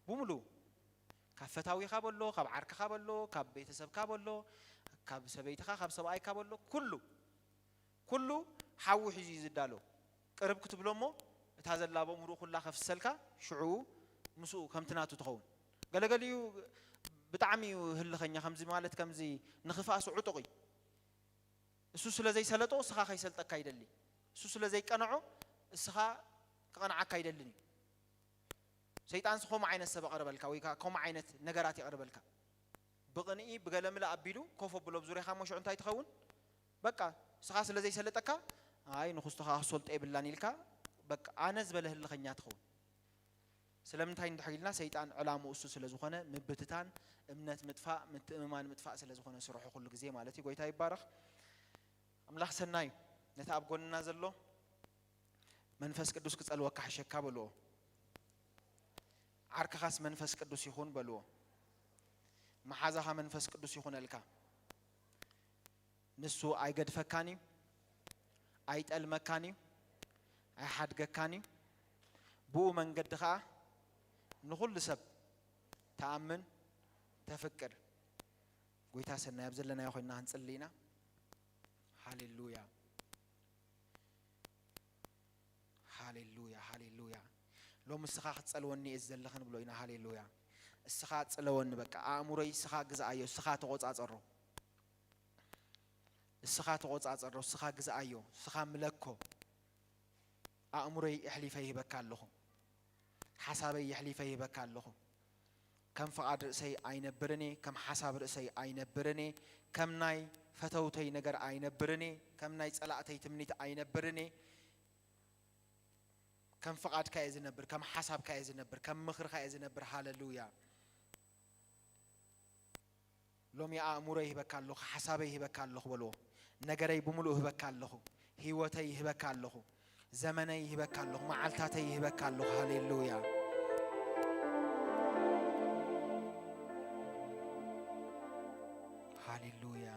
ብምሉ ካብ ፈታዊኻ በሎ፣ ካብ ዓርክኻ በሎ፣ ካብ ቤተሰብካ በሎ፣ ካብ ሰበይትኻ፣ ካብ ሰብኣይካ በሎ፣ ኩሉ ኩሉ ሓዊ ሒዙ እዩ ዝዳሎ። ቅርብ ክትብሎ እሞ እታ ዘላ በእምሩ ኩላ ከፍሰልካ ሽዑ ምስኡ ከምቲ ናቱ ትኸውን። ገለገሊኡ ብጣዕሚ እዩ ህልኸኛ፣ ከምዚ ማለት ከምዚ ንኽፍኣሱ ዕጡቕ እዩ። እሱ ስለ ዘይሰለጦ እስኻ ከይሰልጠካ ይደሊ። እሱ ስለ ዘይቀንዖ እስኻ ክቐንዓካ ኣይደልን እዩ። ሰይጣንስ ከምኡ ዓይነት ሰብ ኣቕርበልካ ወይ ከዓ ከምኡ ዓይነት ነገራት የቕርበልካ። ብቕንኢ ብገለምለ ኣቢሉ ኮፍ ኣብሎ ኣብ ዙርያኻ እሞ ሽዑ እንታይ ትኸውን? በቃ እስኻ ስለ ዘይሰለጠካ ኣይ ንኹስቶ ከዓ ክሰልጦ የብላን ኢልካ በቃ ኣነ ዝበለ ህልኸኛ ትኸውን። ስለምንታይ እንድሕር ኢልና ሰይጣን ዕላምኡ እሱ ስለ ዝኾነ ምብትታን፣ እምነት ምጥፋእ፣ ምትእምማን ምጥፋእ ስለ ዝኾነ ስርሑ ኩሉ ግዜ ማለት እዩ። ጎይታ ይባረኽ። ኣምላኽ ሰናይ እዩ። ነቲ ኣብ ጎንና ዘሎ መንፈስ ቅዱስ ክጸልወካ ሕሸካ በልዎ። ዓርክኻስ መንፈስ ቅዱስ ይኹን በልዎ። መሓዛኻ መንፈስ ቅዱስ ይኹነልካ። ንሱ ኣይገድፈካን እዩ፣ ኣይጠልመካን እዩ፣ ኣይሓድገካን እዩ። ብኡ መንገዲ ኸኣ ንኹሉ ሰብ ተኣምን፣ ተፍቅር። ጎይታ ሰናይ ኣብ ዘለናዮ ኮይንና ክንጽሊ ኢና። ሃሌሉያ። ሃሌሉያ፣ ሃሌሉያ። ሎም እስኻ ክትጸልወኒ እየ ዘለኽን ብሎ ኢና። ሃሌሉያ። እስኻ ጽለወኒ በቃ። ኣእምሮይ እስኻ ግዝኣዮ፣ እስኻ ተቖጻጸሮ። እስኻ ተቖጻጸሮ፣ እስኻ ግዝኣዮ፣ እስኻ ምለኮ። ኣእምሮይ ኣሕሊፈ ይህበካ ኣለኹ። ሓሳበይ ኣሕሊፈ ይህበካ ኣለኹ። ከም ፍቓድ ርእሰይ ኣይነብርን እየ፣ ከም ሓሳብ ርእሰይ ኣይነብርን እየ፣ ከም ናይ ፈተውተይ ነገር ኣይነብርን እየ፣ ከም ናይ ጸላእተይ ትምኒት ኣይነብርን እየ። ከም ፍቓድካ እየ ዝነብር፣ ከም ሓሳብካ እየ ዝነብር፣ ከም ምኽርካ እየ ዝነብር። ሃሌሉያ። ሎሚ ኣእምሮ ይህበካ ኣለኹ፣ ሓሳበይ ይህበካ ኣለኹ በልዎ። ነገረይ ብምሉእ እህበካ ኣለኹ። ህይወተይ ይህበካ ኣለኹ። ዘመነይ ይህበካ ኣለኹ። መዓልታተይ ይህበካ ኣለኹ። ሃሌሉያ። ሃሌሉያ።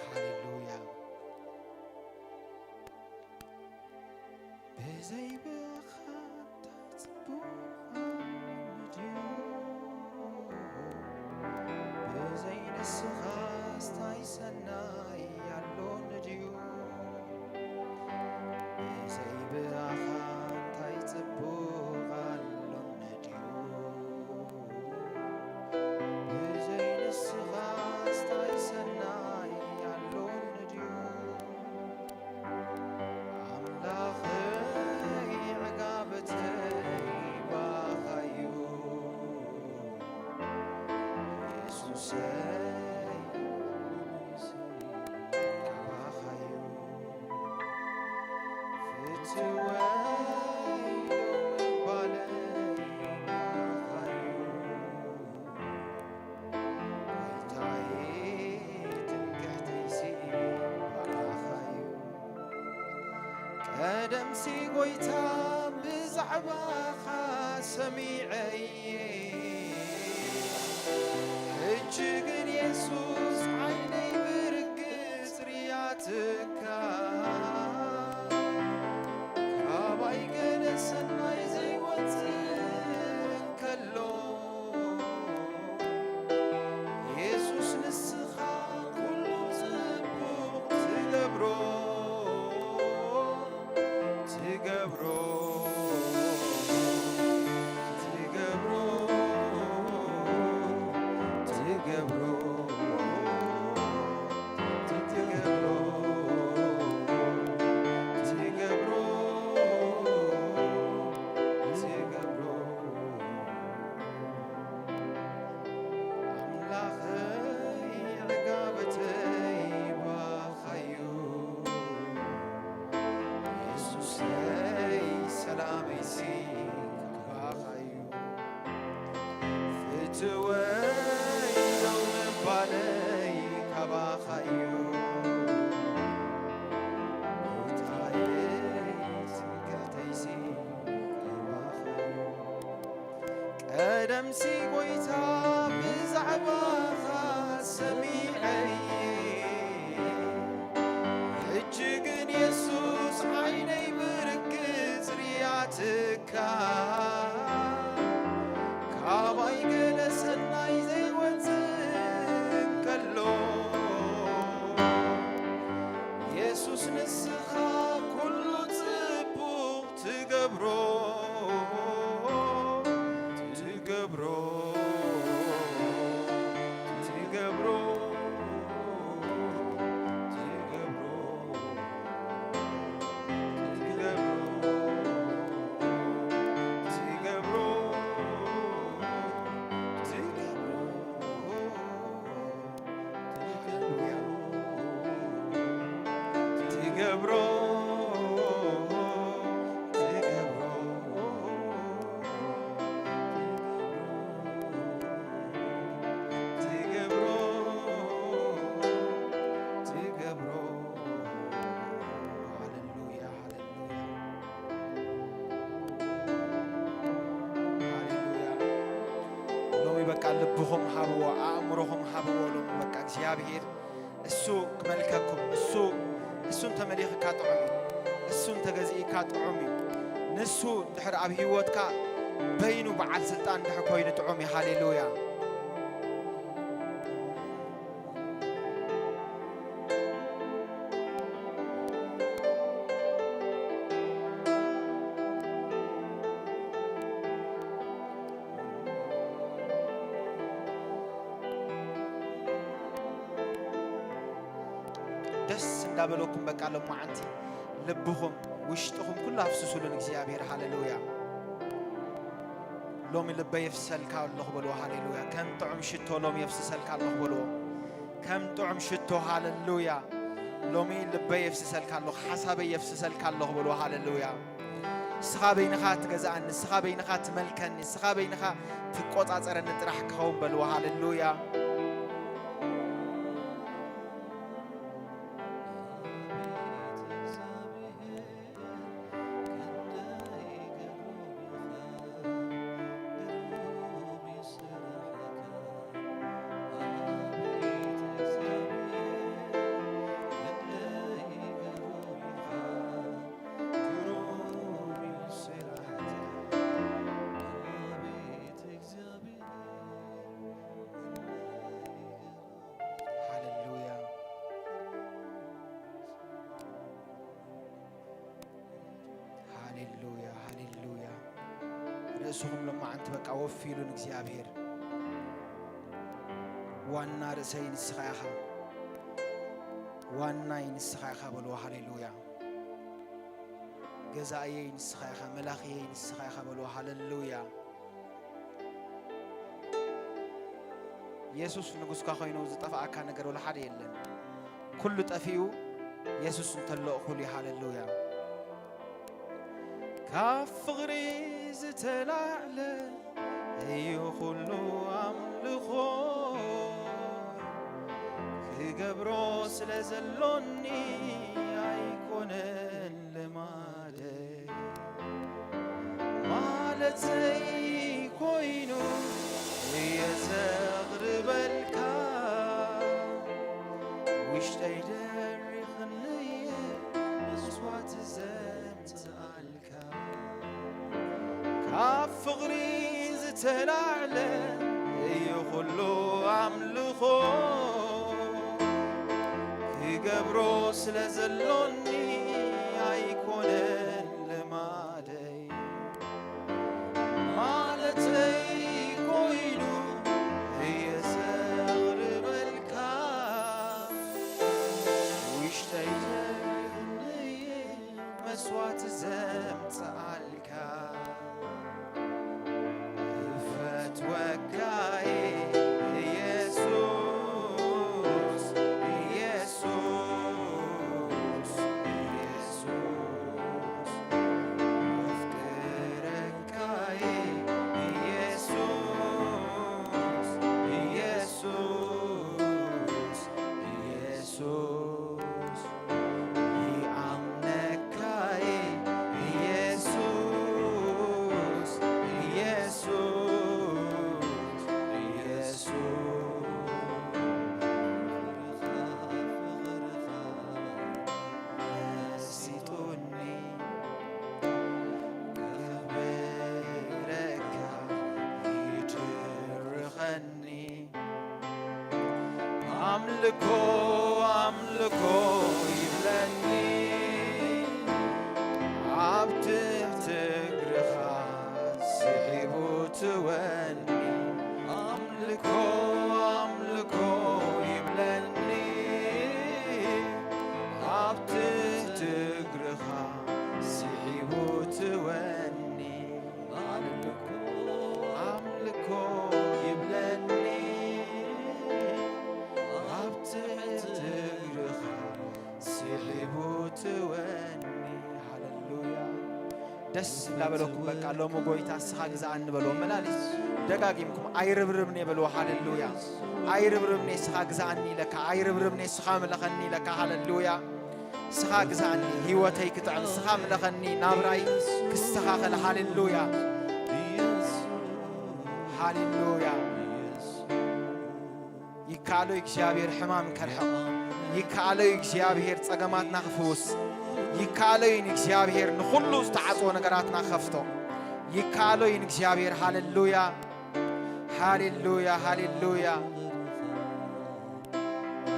ሃሌሉያ። ብዘይ ብኣኻ እንታይ ጽቡቕ ኣሎ ድዩ? ብዘይ ንስኻስ ታይ ሰናይ ኣሎ ድዩ? ብዘይ ብኣኻ እንታይ ጽቡቕ ኣሎ ድዩ? ብዘይ ንስኻስ ታይ ሰናይ ኣሎ ድዩ? ኣምላኸይ ዕጋበተይ ባኻዩ፣ የሱሰይ ካባኻዩ፣ ፍትወይ ምባለይ ባኻዩ። ጎይታዬ ትምክሕተይሲ ባኻዩ። ቀደምሲ ጎይታ ብዛዕባኻ ሰሚዐ እየ። ሕጂ ግን የሱስ ዓይነይ ብርግጽ ርያትካ። ካባይ ገለ ሰናይ ዘይወጽእ ከሎ፣ የሱስ ንስኻ ኩሉ ጽቡቕ ትገብሮ፣ ትገብሮ፣ ትገብሮ፣ ትገብሮ፣ ትገብሮ፣ ትገብሮ፣ ትገብሮ። ኣምላኸይ ዕጋበተይ ባኻዩ፣ የሱሰይ ሰላመይሲ ካባኻዩ፣ ፍትወይ ደው ምባለይ ካባኻዩ፣ ጎይታየይ ትምክሕተይሲ ካባኻዩ። ቀደምሲ ጎይታ ብዛዕባኻ ሰሚዐ እየ፣ ሕጂ ግን የሱስ ዓይነይ ብርግጽ ርያትካ። ካባይ ገለ ሰናይ ዘይወጽእ እንከሎ፣ የሱስ ንስኻ ኩሉ ጽቡቕ ትገብሮ፣ ትገብሮ፣ ትገብሮ፣ ትገብሮ፣ ትገብሮ፣ ትገብሮ፣ ትገብሮ። ትገብሮ፣ ትገብሮ፣ ትገብሮ፣ ትገብሮ። ሃሌሉያ፣ ሃሌሉያ። ሃሌሉያ። ሎሚ በቃ ልብኹም ሃብዎ፣ ኣእምሮኹም ሃብዎ። ሎሚ በቃ እግዚኣብሔር እሱ ክመልከኩም፣ እሱ፣ እሱ እንተመሊኽካ ጥዑም እዩ። እሱ እንተገዚእካ ጥዑም እዩ። ንሱ እንድሕር ኣብ ህይወትካ በይኑ በዓል ስልጣን እንድሕር ኮይኑ ጥዑም እዩ። ሃሌሉያ። ደስ እንዳበለኩም በቃ ሎማዓንቲ ልብኹም ውሽጥኹም ኩሉ ኣፍስሱሉ ንእግዚኣብሔር። ሃሌሉያ። ሎሚ ልበይ የፍስሰልካ ኣለኹ በልዎ። ሃሌሉያ። ከም ጥዑም ሽቶ ሎሚ የፍስሰልካ ኣለኹ በልዎ። ከም ጥዑም ሽቶ፣ ሃሌሉያ። ሎሚ ልበይ የፍስሰልካ ኣለኹ፣ ሓሳበይ የፍስሰልካ ኣለኹ በልዎ። ሃሌሉያ። ንስኻ በይንኻ ትገዝኣኒ፣ ንስኻ በይንኻ ትመልከኒ፣ ንስኻ በይንኻ ትቆጻጸረኒ ጥራሕ ክኸውን በልዎ። ሃሌሉያ። ሃሌሉያ፣ ሃሌሉያ፣ ሃሌሉያ። ርእስኹም ሎማዓንቲ በቃ ወፊሉ ንእግዚኣብሔር። ዋና ርእሰይ ንስኻ ኢኻ፣ ዋናይ ንስኻ ኢኻ በልዎ። ሃሌሉያ። ገዛእየይ ንስኻ ኢኻ፣ መላኽየይ ንስኻ ኢኻ በልዎ። ሃሌሉያ። የሱስ ንጉስካ ኮይኑ ዝጠፍኣካ ነገር ወላ ሓደ የለን። ኩሉ ጠፊኡ፣ የሱስ እንተሎ እኹል እዩ። ሃሌሉያ። ካብ ፍቕሪ ዝተላዕለ እዩ ኩሉ ኣምልኾ፣ ክገብሮ ስለ ዘሎኒ ኣይኮነን ልማደይ። ማለተይ ኮይኑ እየ ዘቕርበልካ፣ ውሽጠይ ደሪኽኒ እየ መስዋዕቲ ዘምጽኣልካ። ካብ ፍቕሪ ዝተላዕለ እዩ ኩሉ ኣምልኾ፣ ክገብሮ ስለ ዘሎኒ ኣይኮነን ልማደይ። ማለተይ ኮይኑ እየ ዘቕርበልካ፣ ውሽጠይ ደሪኽኒ እየ መስዋዕቲ ዘምጽኣልካ። እፈትወካ እየ የሱስ፣ የሱስ፣ የሱስ። ኣፍቅረካ እየ የሱስ፣ የሱስ፣ የሱስ። ይኣምነካ እየ የሱስ፣ የሱስ፣ የሱስ። ፍቕርኻ፣ ፍቕርኻ መሲጡኒ፣ ከኽብረካ ይድርኸኒ። ኣምልኮ ኣምልኮ ይብለኒ፣ ኣብ ትሕቲ እግርኻ ስሒቡ ትወኒ። ኣምልኮ ኣምልኮ ይብለኒ፣ ኣብ ትሕቲ እግርኻ ስሒቡ ትወኒ። ኣምልኮ፣ ኣምልኮ ይብለኒ፣ ኣብ ትሕቲ እግርኻ ስሒቡ ትወኒ። ሃሌሉያ። ደስ እንዳበለኩም በቃ ሎሚ ጎይታ ንስኻ ግዛኣኒ በልዎ። መላሊስ ደጋጊምኩም ኣይርብርብኒ በልዎ። ሃሌሉያ። ኣይርብርብኒ ንስኻ ግዛኣኒ ኢለካ፣ ኣይርብርብኒ ንስኻ ምለኸኒ ኢለካ። ሃሌሉያ። ንስኻ ግዛኣኒ፣ ህይወተይ ክጥዕም፣ ንስኻ ምለኸኒ፣ ናብራይ ክስተኻኸል። ሃሌሉያ፣ ሃሌሉያ። ይከኣሎ እዩ እግዚኣብሔር ሕማም ከርሕቕ፣ ይከኣሎ እዩ እግዚኣብሔር ጸገማትና ክፍውስ፣ ይከኣሎ እዩ ንእግዚኣብሔር ንኹሉ ዝተዓጽወ ነገራትና ክኸፍቶ፣ ይከኣሎ እዩ ንእግዚኣብሔር። ሃሌሉያ፣ ሃሌሉያ፣ ሃሌሉያ።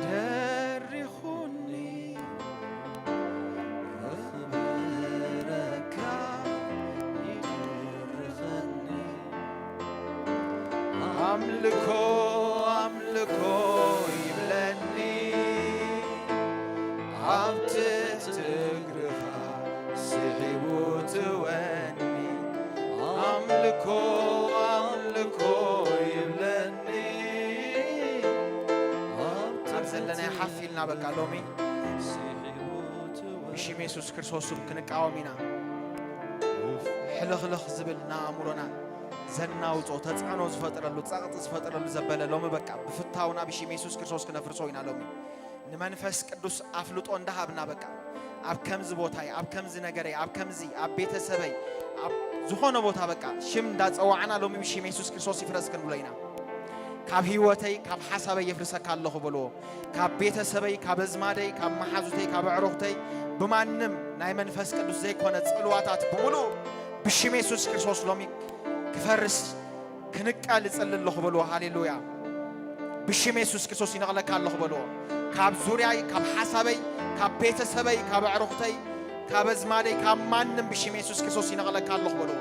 ደሪኹኒ ከኽብረካ ይድርኸኒ። ኣምልኮ ኣምልኮ ይብለኒ፣ ኣብ ትሕቲ እግርኻ ስሒቡ ትወኒ። ኣምልኮ በቃ ሎሚ ብሽም የሱስ ክርስቶስ ስም ክንቃወም ኢና። ሕልኽልኽ ዝብል ንኣእምሮና ዘናውጾ፣ ተጽዕኖ ዝፈጥረሉ፣ ጸቕጢ ዝፈጥረሉ ዘበለ ሎሚ በቃ ብፍታውና ብሽም የሱስ ክርስቶስ ክነፍርሶ ኢና። ሎሚ ንመንፈስ ቅዱስ ኣፍልጦ እንዳሃብና በቃ ኣብ ከምዚ ቦታይ፣ ኣብ ከምዚ ነገረይ፣ ኣብ ከምዚ፣ ኣብ ቤተሰበይ፣ ኣብ ዝኾነ ቦታ በቃ ሽም እንዳጸዋዕና ሎሚ ብሽም የሱስ ክርስቶስ ይፍረስ ክንብሎ ኢና። ካብ ህይወተይ፣ ካብ ሓሳበይ የፍርሰካ ኣለኹ በልዎ። ካብ ቤተሰበይ፣ ካብ ኣዝማደይ፣ ካብ መሓዙተይ፣ ካብ ኣዕሩኽተይ፣ ብማንም ናይ መንፈስ ቅዱስ ዘይኮነ ጽልዋታት ብምሉእ ብሽም የሱስ ክርስቶስ ሎሚ ክፈርስ ክንቀል እጽሊ ኣለኹ በልዎ። ሃሌሉያ። ብሽም የሱስ ክርስቶስ ይነቕለካ ኣለኹ በልዎ። ካብ ዙርያይ፣ ካብ ሓሳበይ፣ ካብ ቤተሰበይ፣ ካብ ኣዕሩኽተይ፣ ካብ ኣዝማደይ፣ ካብ ማንም ብሽም የሱስ ክርስቶስ ይነቕለካ ኣለኹ በልዎ።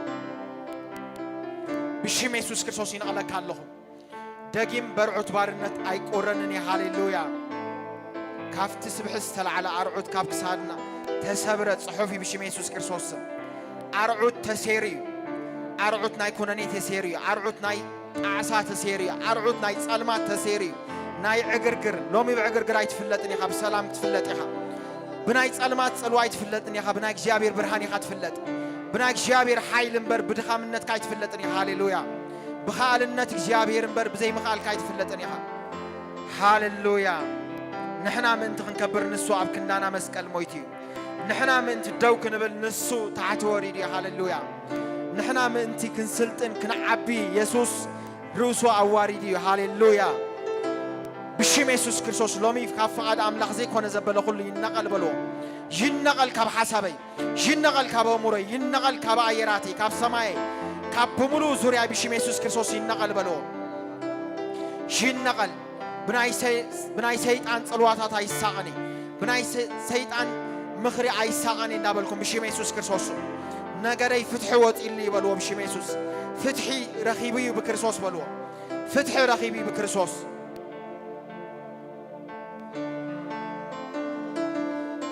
ብሽም የሱስ ክርስቶስ ይነቕለካ ኣለኹ። ደጊም በርዑት ባርነት ኣይቆረንን እዩ። ሃሌሉያ። ካብቲ ስብሒ ዝተላዕለ ኣርዑት ካብ ክሳድና ተሰብረ ጽሑፍ እዩ ብሽም የሱስ ክርስቶስ ስም። ኣርዑት ተሴሩ እዩ። ኣርዑት ናይ ኩነኔ ተሴሩ እዩ። ኣርዑት ናይ ጣዕሳ ተሴሩ እዩ። ኣርዑት ናይ ጸልማት ተሴሩ እዩ። ናይ ዕግርግር፣ ሎሚ ብዕግርግር ኣይትፍለጥን ኢኻ፣ ብሰላም ክትፍለጥ ኢኻ። ብናይ ጸልማት ጽልዋ ኣይትፍለጥን ኢኻ፣ ብናይ እግዚኣብሔር ብርሃን ኢኻ ትፍለጥ። ብናይ እግዚኣብሔር ሓይሊ እምበር ብድኻምነትካ ኣይትፍለጥን ኢኻ። ሃሌሉያ። ብኸኣልነት እግዚኣብሔር እምበር ብዘይምኽኣልካ ኣይትፍለጥን ኢኻ። ሃሌሉያ። ንሕና ምእንቲ ክንከብር ንሱ ኣብ ክንዳና መስቀል ሞይቱ እዩ። ንሕና ምእንቲ ደው ክንብል ንሱ ታሕቲ ወሪዱ እዩ። ሃሌሉያ። ንሕና ምእንቲ ክንስልጥን ክንዓቢ የሱስ ርእሱ ኣዋሪዱ እዩ። ሃሌሉያ። ብሽም የሱስ ክርስቶስ ሎሚ ካብ ፍቓድ ኣምላኽ ዘይኮነ ዘበለ ኩሉ ይነቐል በልዎ። ይነቐል ካብ ሓሳበይ፣ ይነቐል ካብ ኣእምሮይ፣ ይነቐል ካብ ኣየራተይ፣ ካብ ሰማየይ፣ ካብ ብምሉእ ዙርያ ብሽም የሱስ ክርስቶስ ይነቐል በልዎ። ይነቐል። ብናይ ሰይ-፣ ብናይ ሰይጣን ጽልዋታት ኣይሳቐን እየ። ብናይ ሰ-፣ ሰይጣን ምኽሪ ኣይሳቐን እየ እንዳበልኩም ብሽም የሱስ ክርስቶስ ስም። ነገረይ ፍትሒ ወጺሉ እዩ በልዎ ብሽም የሱስ። ፍትሒ ረኺቡ እዩ ብክርስቶስ በልዎ። ፍትሒ ረኺቡ እዩ ብክርስቶስ።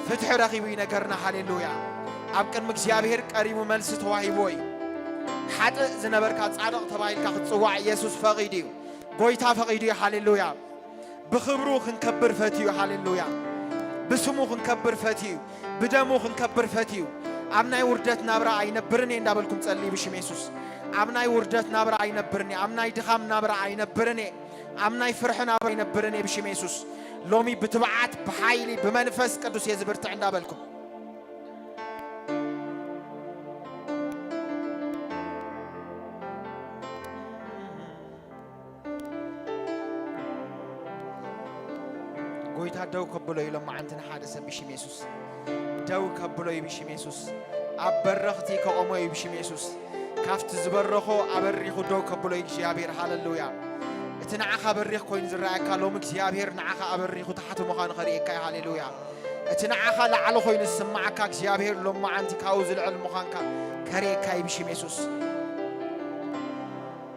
ፍትሒ ረኺቡ እዩ ነገርና። ሃሌሉያ። ኣብ ቅድሚ እግዚኣብሔር ቀሪቡ መልሲ ተዋሂብዎ እዩ። ሓጥእ ዝነበርካ ጻድቕ ተባሂልካ ክትጽዋዕ የሱስ ፈቒዱ እዩ። ጎይታ ፈቒዱ እዩ። ሃሌሉያ። ብኽብሩ ክንከብር ፈትዩ። ሃሌሉያ። ብስሙ ክንከብር ፈትዩ። ብደሙ ክንከብር ፈትዩ። ኣብ ናይ ውርደት ናብራ ኣይነብርን እየ እንዳበልኩም ጸልዩ ብሽም የሱስ። ኣብ ናይ ውርደት ናብራ ኣይነብርን እየ። ኣብ ናይ ድኻም ናብራ ኣይነብርን እየ። ኣብ ናይ ፍርሒ ናብራ ኣይነብርን እየ ብሽም የሱስ። ሎሚ ብትብዓት፣ ብሓይሊ፣ ብመንፈስ ቅዱስ እየ ዝብርትዕ እንዳበልኩም። ጎይታ ደው ከብሎ እዩ ሎማዓንቲ ንሓደ ሰብ ብሽም የሱስ። ደው ከብሎ እዩ ብሽም የሱስ። ኣብ በረኽቲ ከቆሞ እዩ ብሽም የሱስ። ካብቲ ዝበረኾ ኣበሪኹ ደው ከብሎ እዩ እግዚኣብሔር። ሃሌሉያ። እቲ ንዓኻ በሪኽ ኮይኑ ዝረኣየካ ሎሚ እግዚኣብሔር ንዓኻ ኣበሪኹ ታሕቲ ምዃኑ ከርእየካ እዩ። ሃሌሉያ። እቲ ንዓኻ ላዕሊ ኮይኑ ዝስማዓካ እግዚኣብሔር ሎማዓንቲ ካብኡ ዝልዕል ምዃንካ ከርእየካ እዩ ብሽም የሱስ።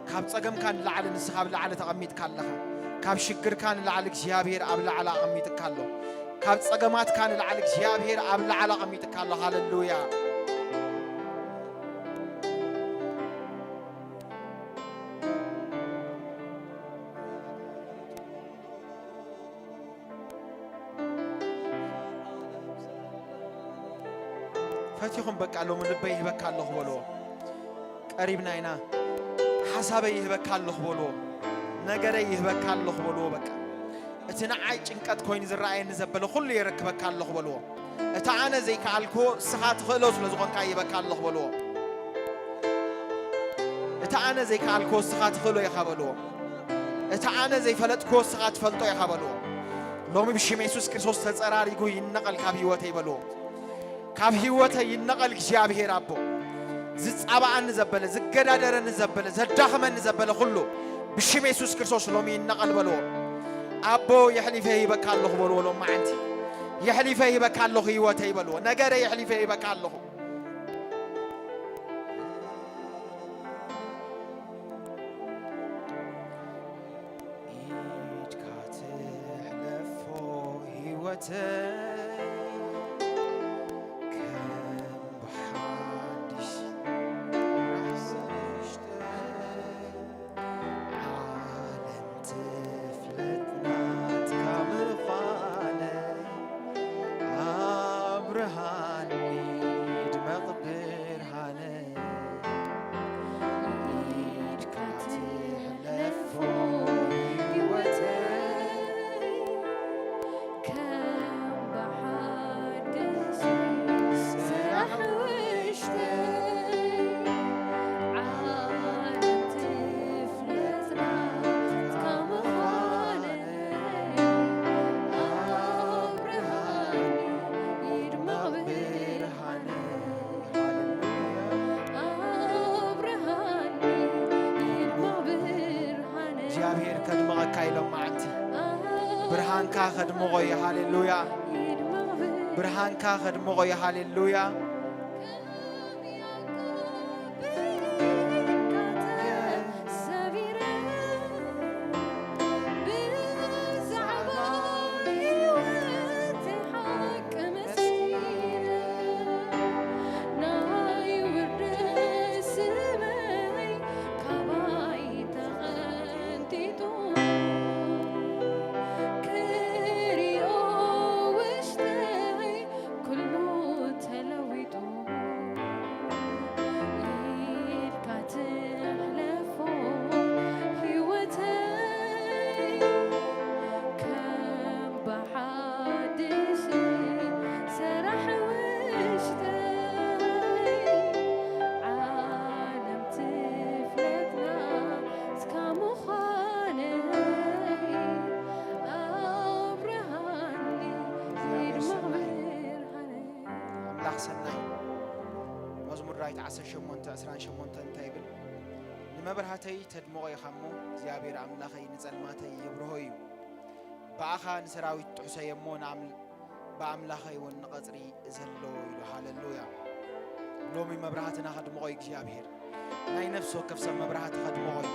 ካብ ጸገምካ ንላዕሊ ንስኻ ኣብ ላዕሊ ተቐሚጥካ ኣለኻ። ካብ ሽግርካ ንላዕሊ እግዚኣብሔር ኣብ ላዕሊ ኣቐሚጥካ ኣሎ። ካብ ጸገማትካ ንላዕሊ እግዚኣብሔር ኣብ ላዕሊ ኣቐሚጥካ ኣሎ። ሃሌሉያ። ፈቲኹም በቃ ሎሚ ልበይ ይህበካ ኣለኹ በልዎ። ቀሪብና ኢና። ሓሳበይ ይህበካ ኣለኹ በልዎ። ነገረይ ይህበካ ኣለኹ በልዎ። በቃ እቲ ንዓይ ጭንቀት ኮይኑ ዝረኣየኒ ዘበለ ኩሉ የረክበካ ኣለኹ በልዎ። እቲ ኣነ ዘይከኣልክዎ እስኻ ትኽእሎ ስለ ዝኾንካ ይህበካ ኣለኹ በልዎ። እቲ ኣነ ዘይከኣልክዎ እስኻ ትኽእሎ ኢኻ በልዎ። እቲ ኣነ ዘይፈለጥክዎ እስኻ ትፈልጦ ኢኻ በልዎ። ሎሚ ብሽም የሱስ ክርስቶስ ተጸራሪጉ ይነቐል ካብ ህይወተይ በልዎ። ካብ ህይወተይ ይነቐል እግዚኣብሔር ኣቦ። ዝጻባኣኒ ዘበለ፣ ዝገዳደረኒ ዘበለ፣ ዘዳኽመኒ ዘበለ ኩሉ ብሽም የሱስ ክርስቶስ ሎሚ ይነቐል በልዎ። ኣቦ የሕሊፈ ይህበካ ኣለኹ በልዎ። ሎማዓንቲ የሕሊፈ ይህበካ ኣለኹ ህይወተይ በልዎ። ነገረ የሕሊፈ ይህበካ ኣለኹ። ኢድካ ትሕለፎ ህይወተይ ከም ብሓድሽ ራሕሲ ውሽጠይ ዓለም ትፍለጥ ናትካ ምዃነይ። ብርሃንካ ከድምቖ እዩ። ሃሌሉያ። ብርሃንካ ከድምቖ እዩ። ሃሌሉያ። ኣምላኽ ሰናይ። መዝሙር ዳዊት ዓሰርተ ሸሞንተ ዕስራን ሸሞንተን እንታይ ይብል? "ንመብራህተይ ተድምቖ ኢኻ እሞ፣ እግዚኣብሔር ኣምላኸይ ንጸልማተይ የብርሆ እዩ። ብኣኻ ንሰራዊት ጥሑሰዮ እሞ፣ ንኣም-፣ ብኣምላኸይ እውን ንቐጽሪ እዘሎ" ኢሉ። ሃሌሉያ። ሎሚ መብራህትና ከድምቖ እዩ እግዚኣብሔር። ናይ ነፍሲ ወከፍ ሰብ መብራህቲ ከድምቖ እዩ።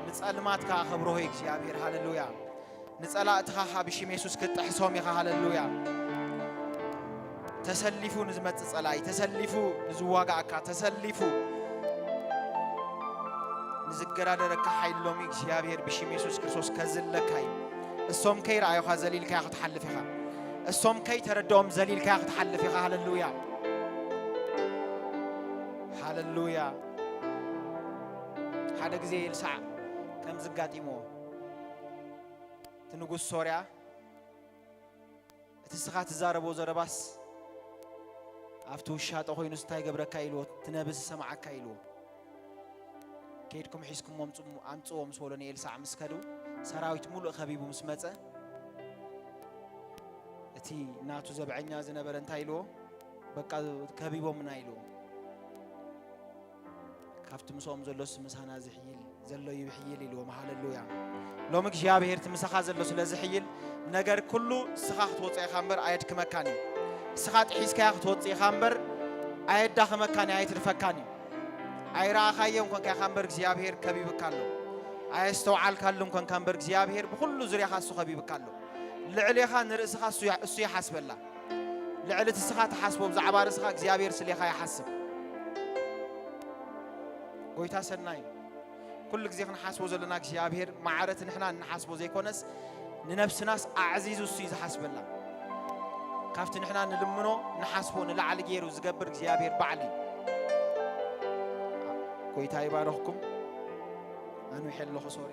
ንጸልማት ከኣ ከብርሆ እዩ እግዚኣብሔር። ሃሌሉያ። ንጸላእትኻ ካብ ሽም የሱስ ክትጥሕሶም ኢኻ። ሃሌሉያ። ተሰሊፉ ንዝመጽእ ጸላኢ፣ ተሰሊፉ ንዝዋጋእካ፣ ተሰሊፉ ንዝገዳደረካ ሓይል ሎሚ እግዚኣብሔር ብሽም የሱስ ክርስቶስ ከዝለካ እዩ። እሶም ከይረኣዩኻ ዘሊልካዮ ክትሓልፍ ኢኻ። እሶም ከይተረድኦም ዘሊልካዮ ክትሓልፍ ኢኻ። ሃሌሉያ። ሃሌሉያ። ሓደ ግዜ ኤልሳዕ ከምዚ ኣጋጢምዎ፣ እቲ ንጉስ ሶርያ፣ "እቲ እስኻ ትዛረቦ ዘረባስ ኣብቲ ውሻጠ ኮይኑስ እንታይ ገብረካ?" ኢልዎ፣ "እቲ ነብስ ዝሰምዓካ?" ኢልዎ። "ከይድኩም ሒዝኩሞ ኣምጽ-፣ ኣምጽዎ" ምስ በሎ ንኤልሳዕ ምስ ከዱ፣ ሰራዊት ሙሉእ ከቢቡ ምስ መጸ፣ እቲ ናቱ ዘብዐኛ ዝነበረ እንታይ ኢልዎ? "በቃ ከቢቦምና" ኢልዎ። "ካብቲ ምስኦም ዘሎስ ምሳና ዝሕይል ዘሎ ይሕይል" ኢልዎም። ሃሌሉያ። ሎሚ እግዚኣብሔር እቲ ምሳኻ ዘሎ ስለ ዝሕይል፣ ነገር ኩሉ እስኻ ክትወፅኦ ኢኻ እምበር ኣየድክመካን እዩ። እስኻ ጥሒስካያ ክትወፅእ ኢኻ እምበር ኣየዳኽመካን እዩ፣ ኣየትርፈካን እዩ። ኣይረኣኻዮን ኮንካ ኢኻ እምበር እግዚኣብሔር ከቢብካ ኣሎ። ኣየስተውዓልካሉን ኮንካ እምበር እግዚኣብሔር ብኹሉ ዙርያኻ እሱ ከቢብካ ኣሎ። ልዕሌኻ ንርእስኻ እሱ ያ-፣ እሱ ይሓስበላ። ልዕሊ እቲ እስኻ ትሓስቦ ብዛዕባ ርእስኻ እግዚኣብሔር ስሌኻ ይሓስብ። ጎይታ ሰናይ እዩ። ኩሉ ግዜ ክንሓስቦ ዘለና እግዚኣብሔር ማዕረ እቲ ንሕና እንሓስቦ ዘይኮነስ ንነብስናስ ኣዕዚዙ እሱ እዩ ዝሓስበላ። ካብቲ ንሕና ንልምኖ ንሓስቦ ንላዕሊ ገይሩ ዝገብር እግዚኣብሔር ባዕሉ እዩ። ጎይታ ይባርኽኩም። ኣንዊሐ ኣለኹ፣ ሶሪ።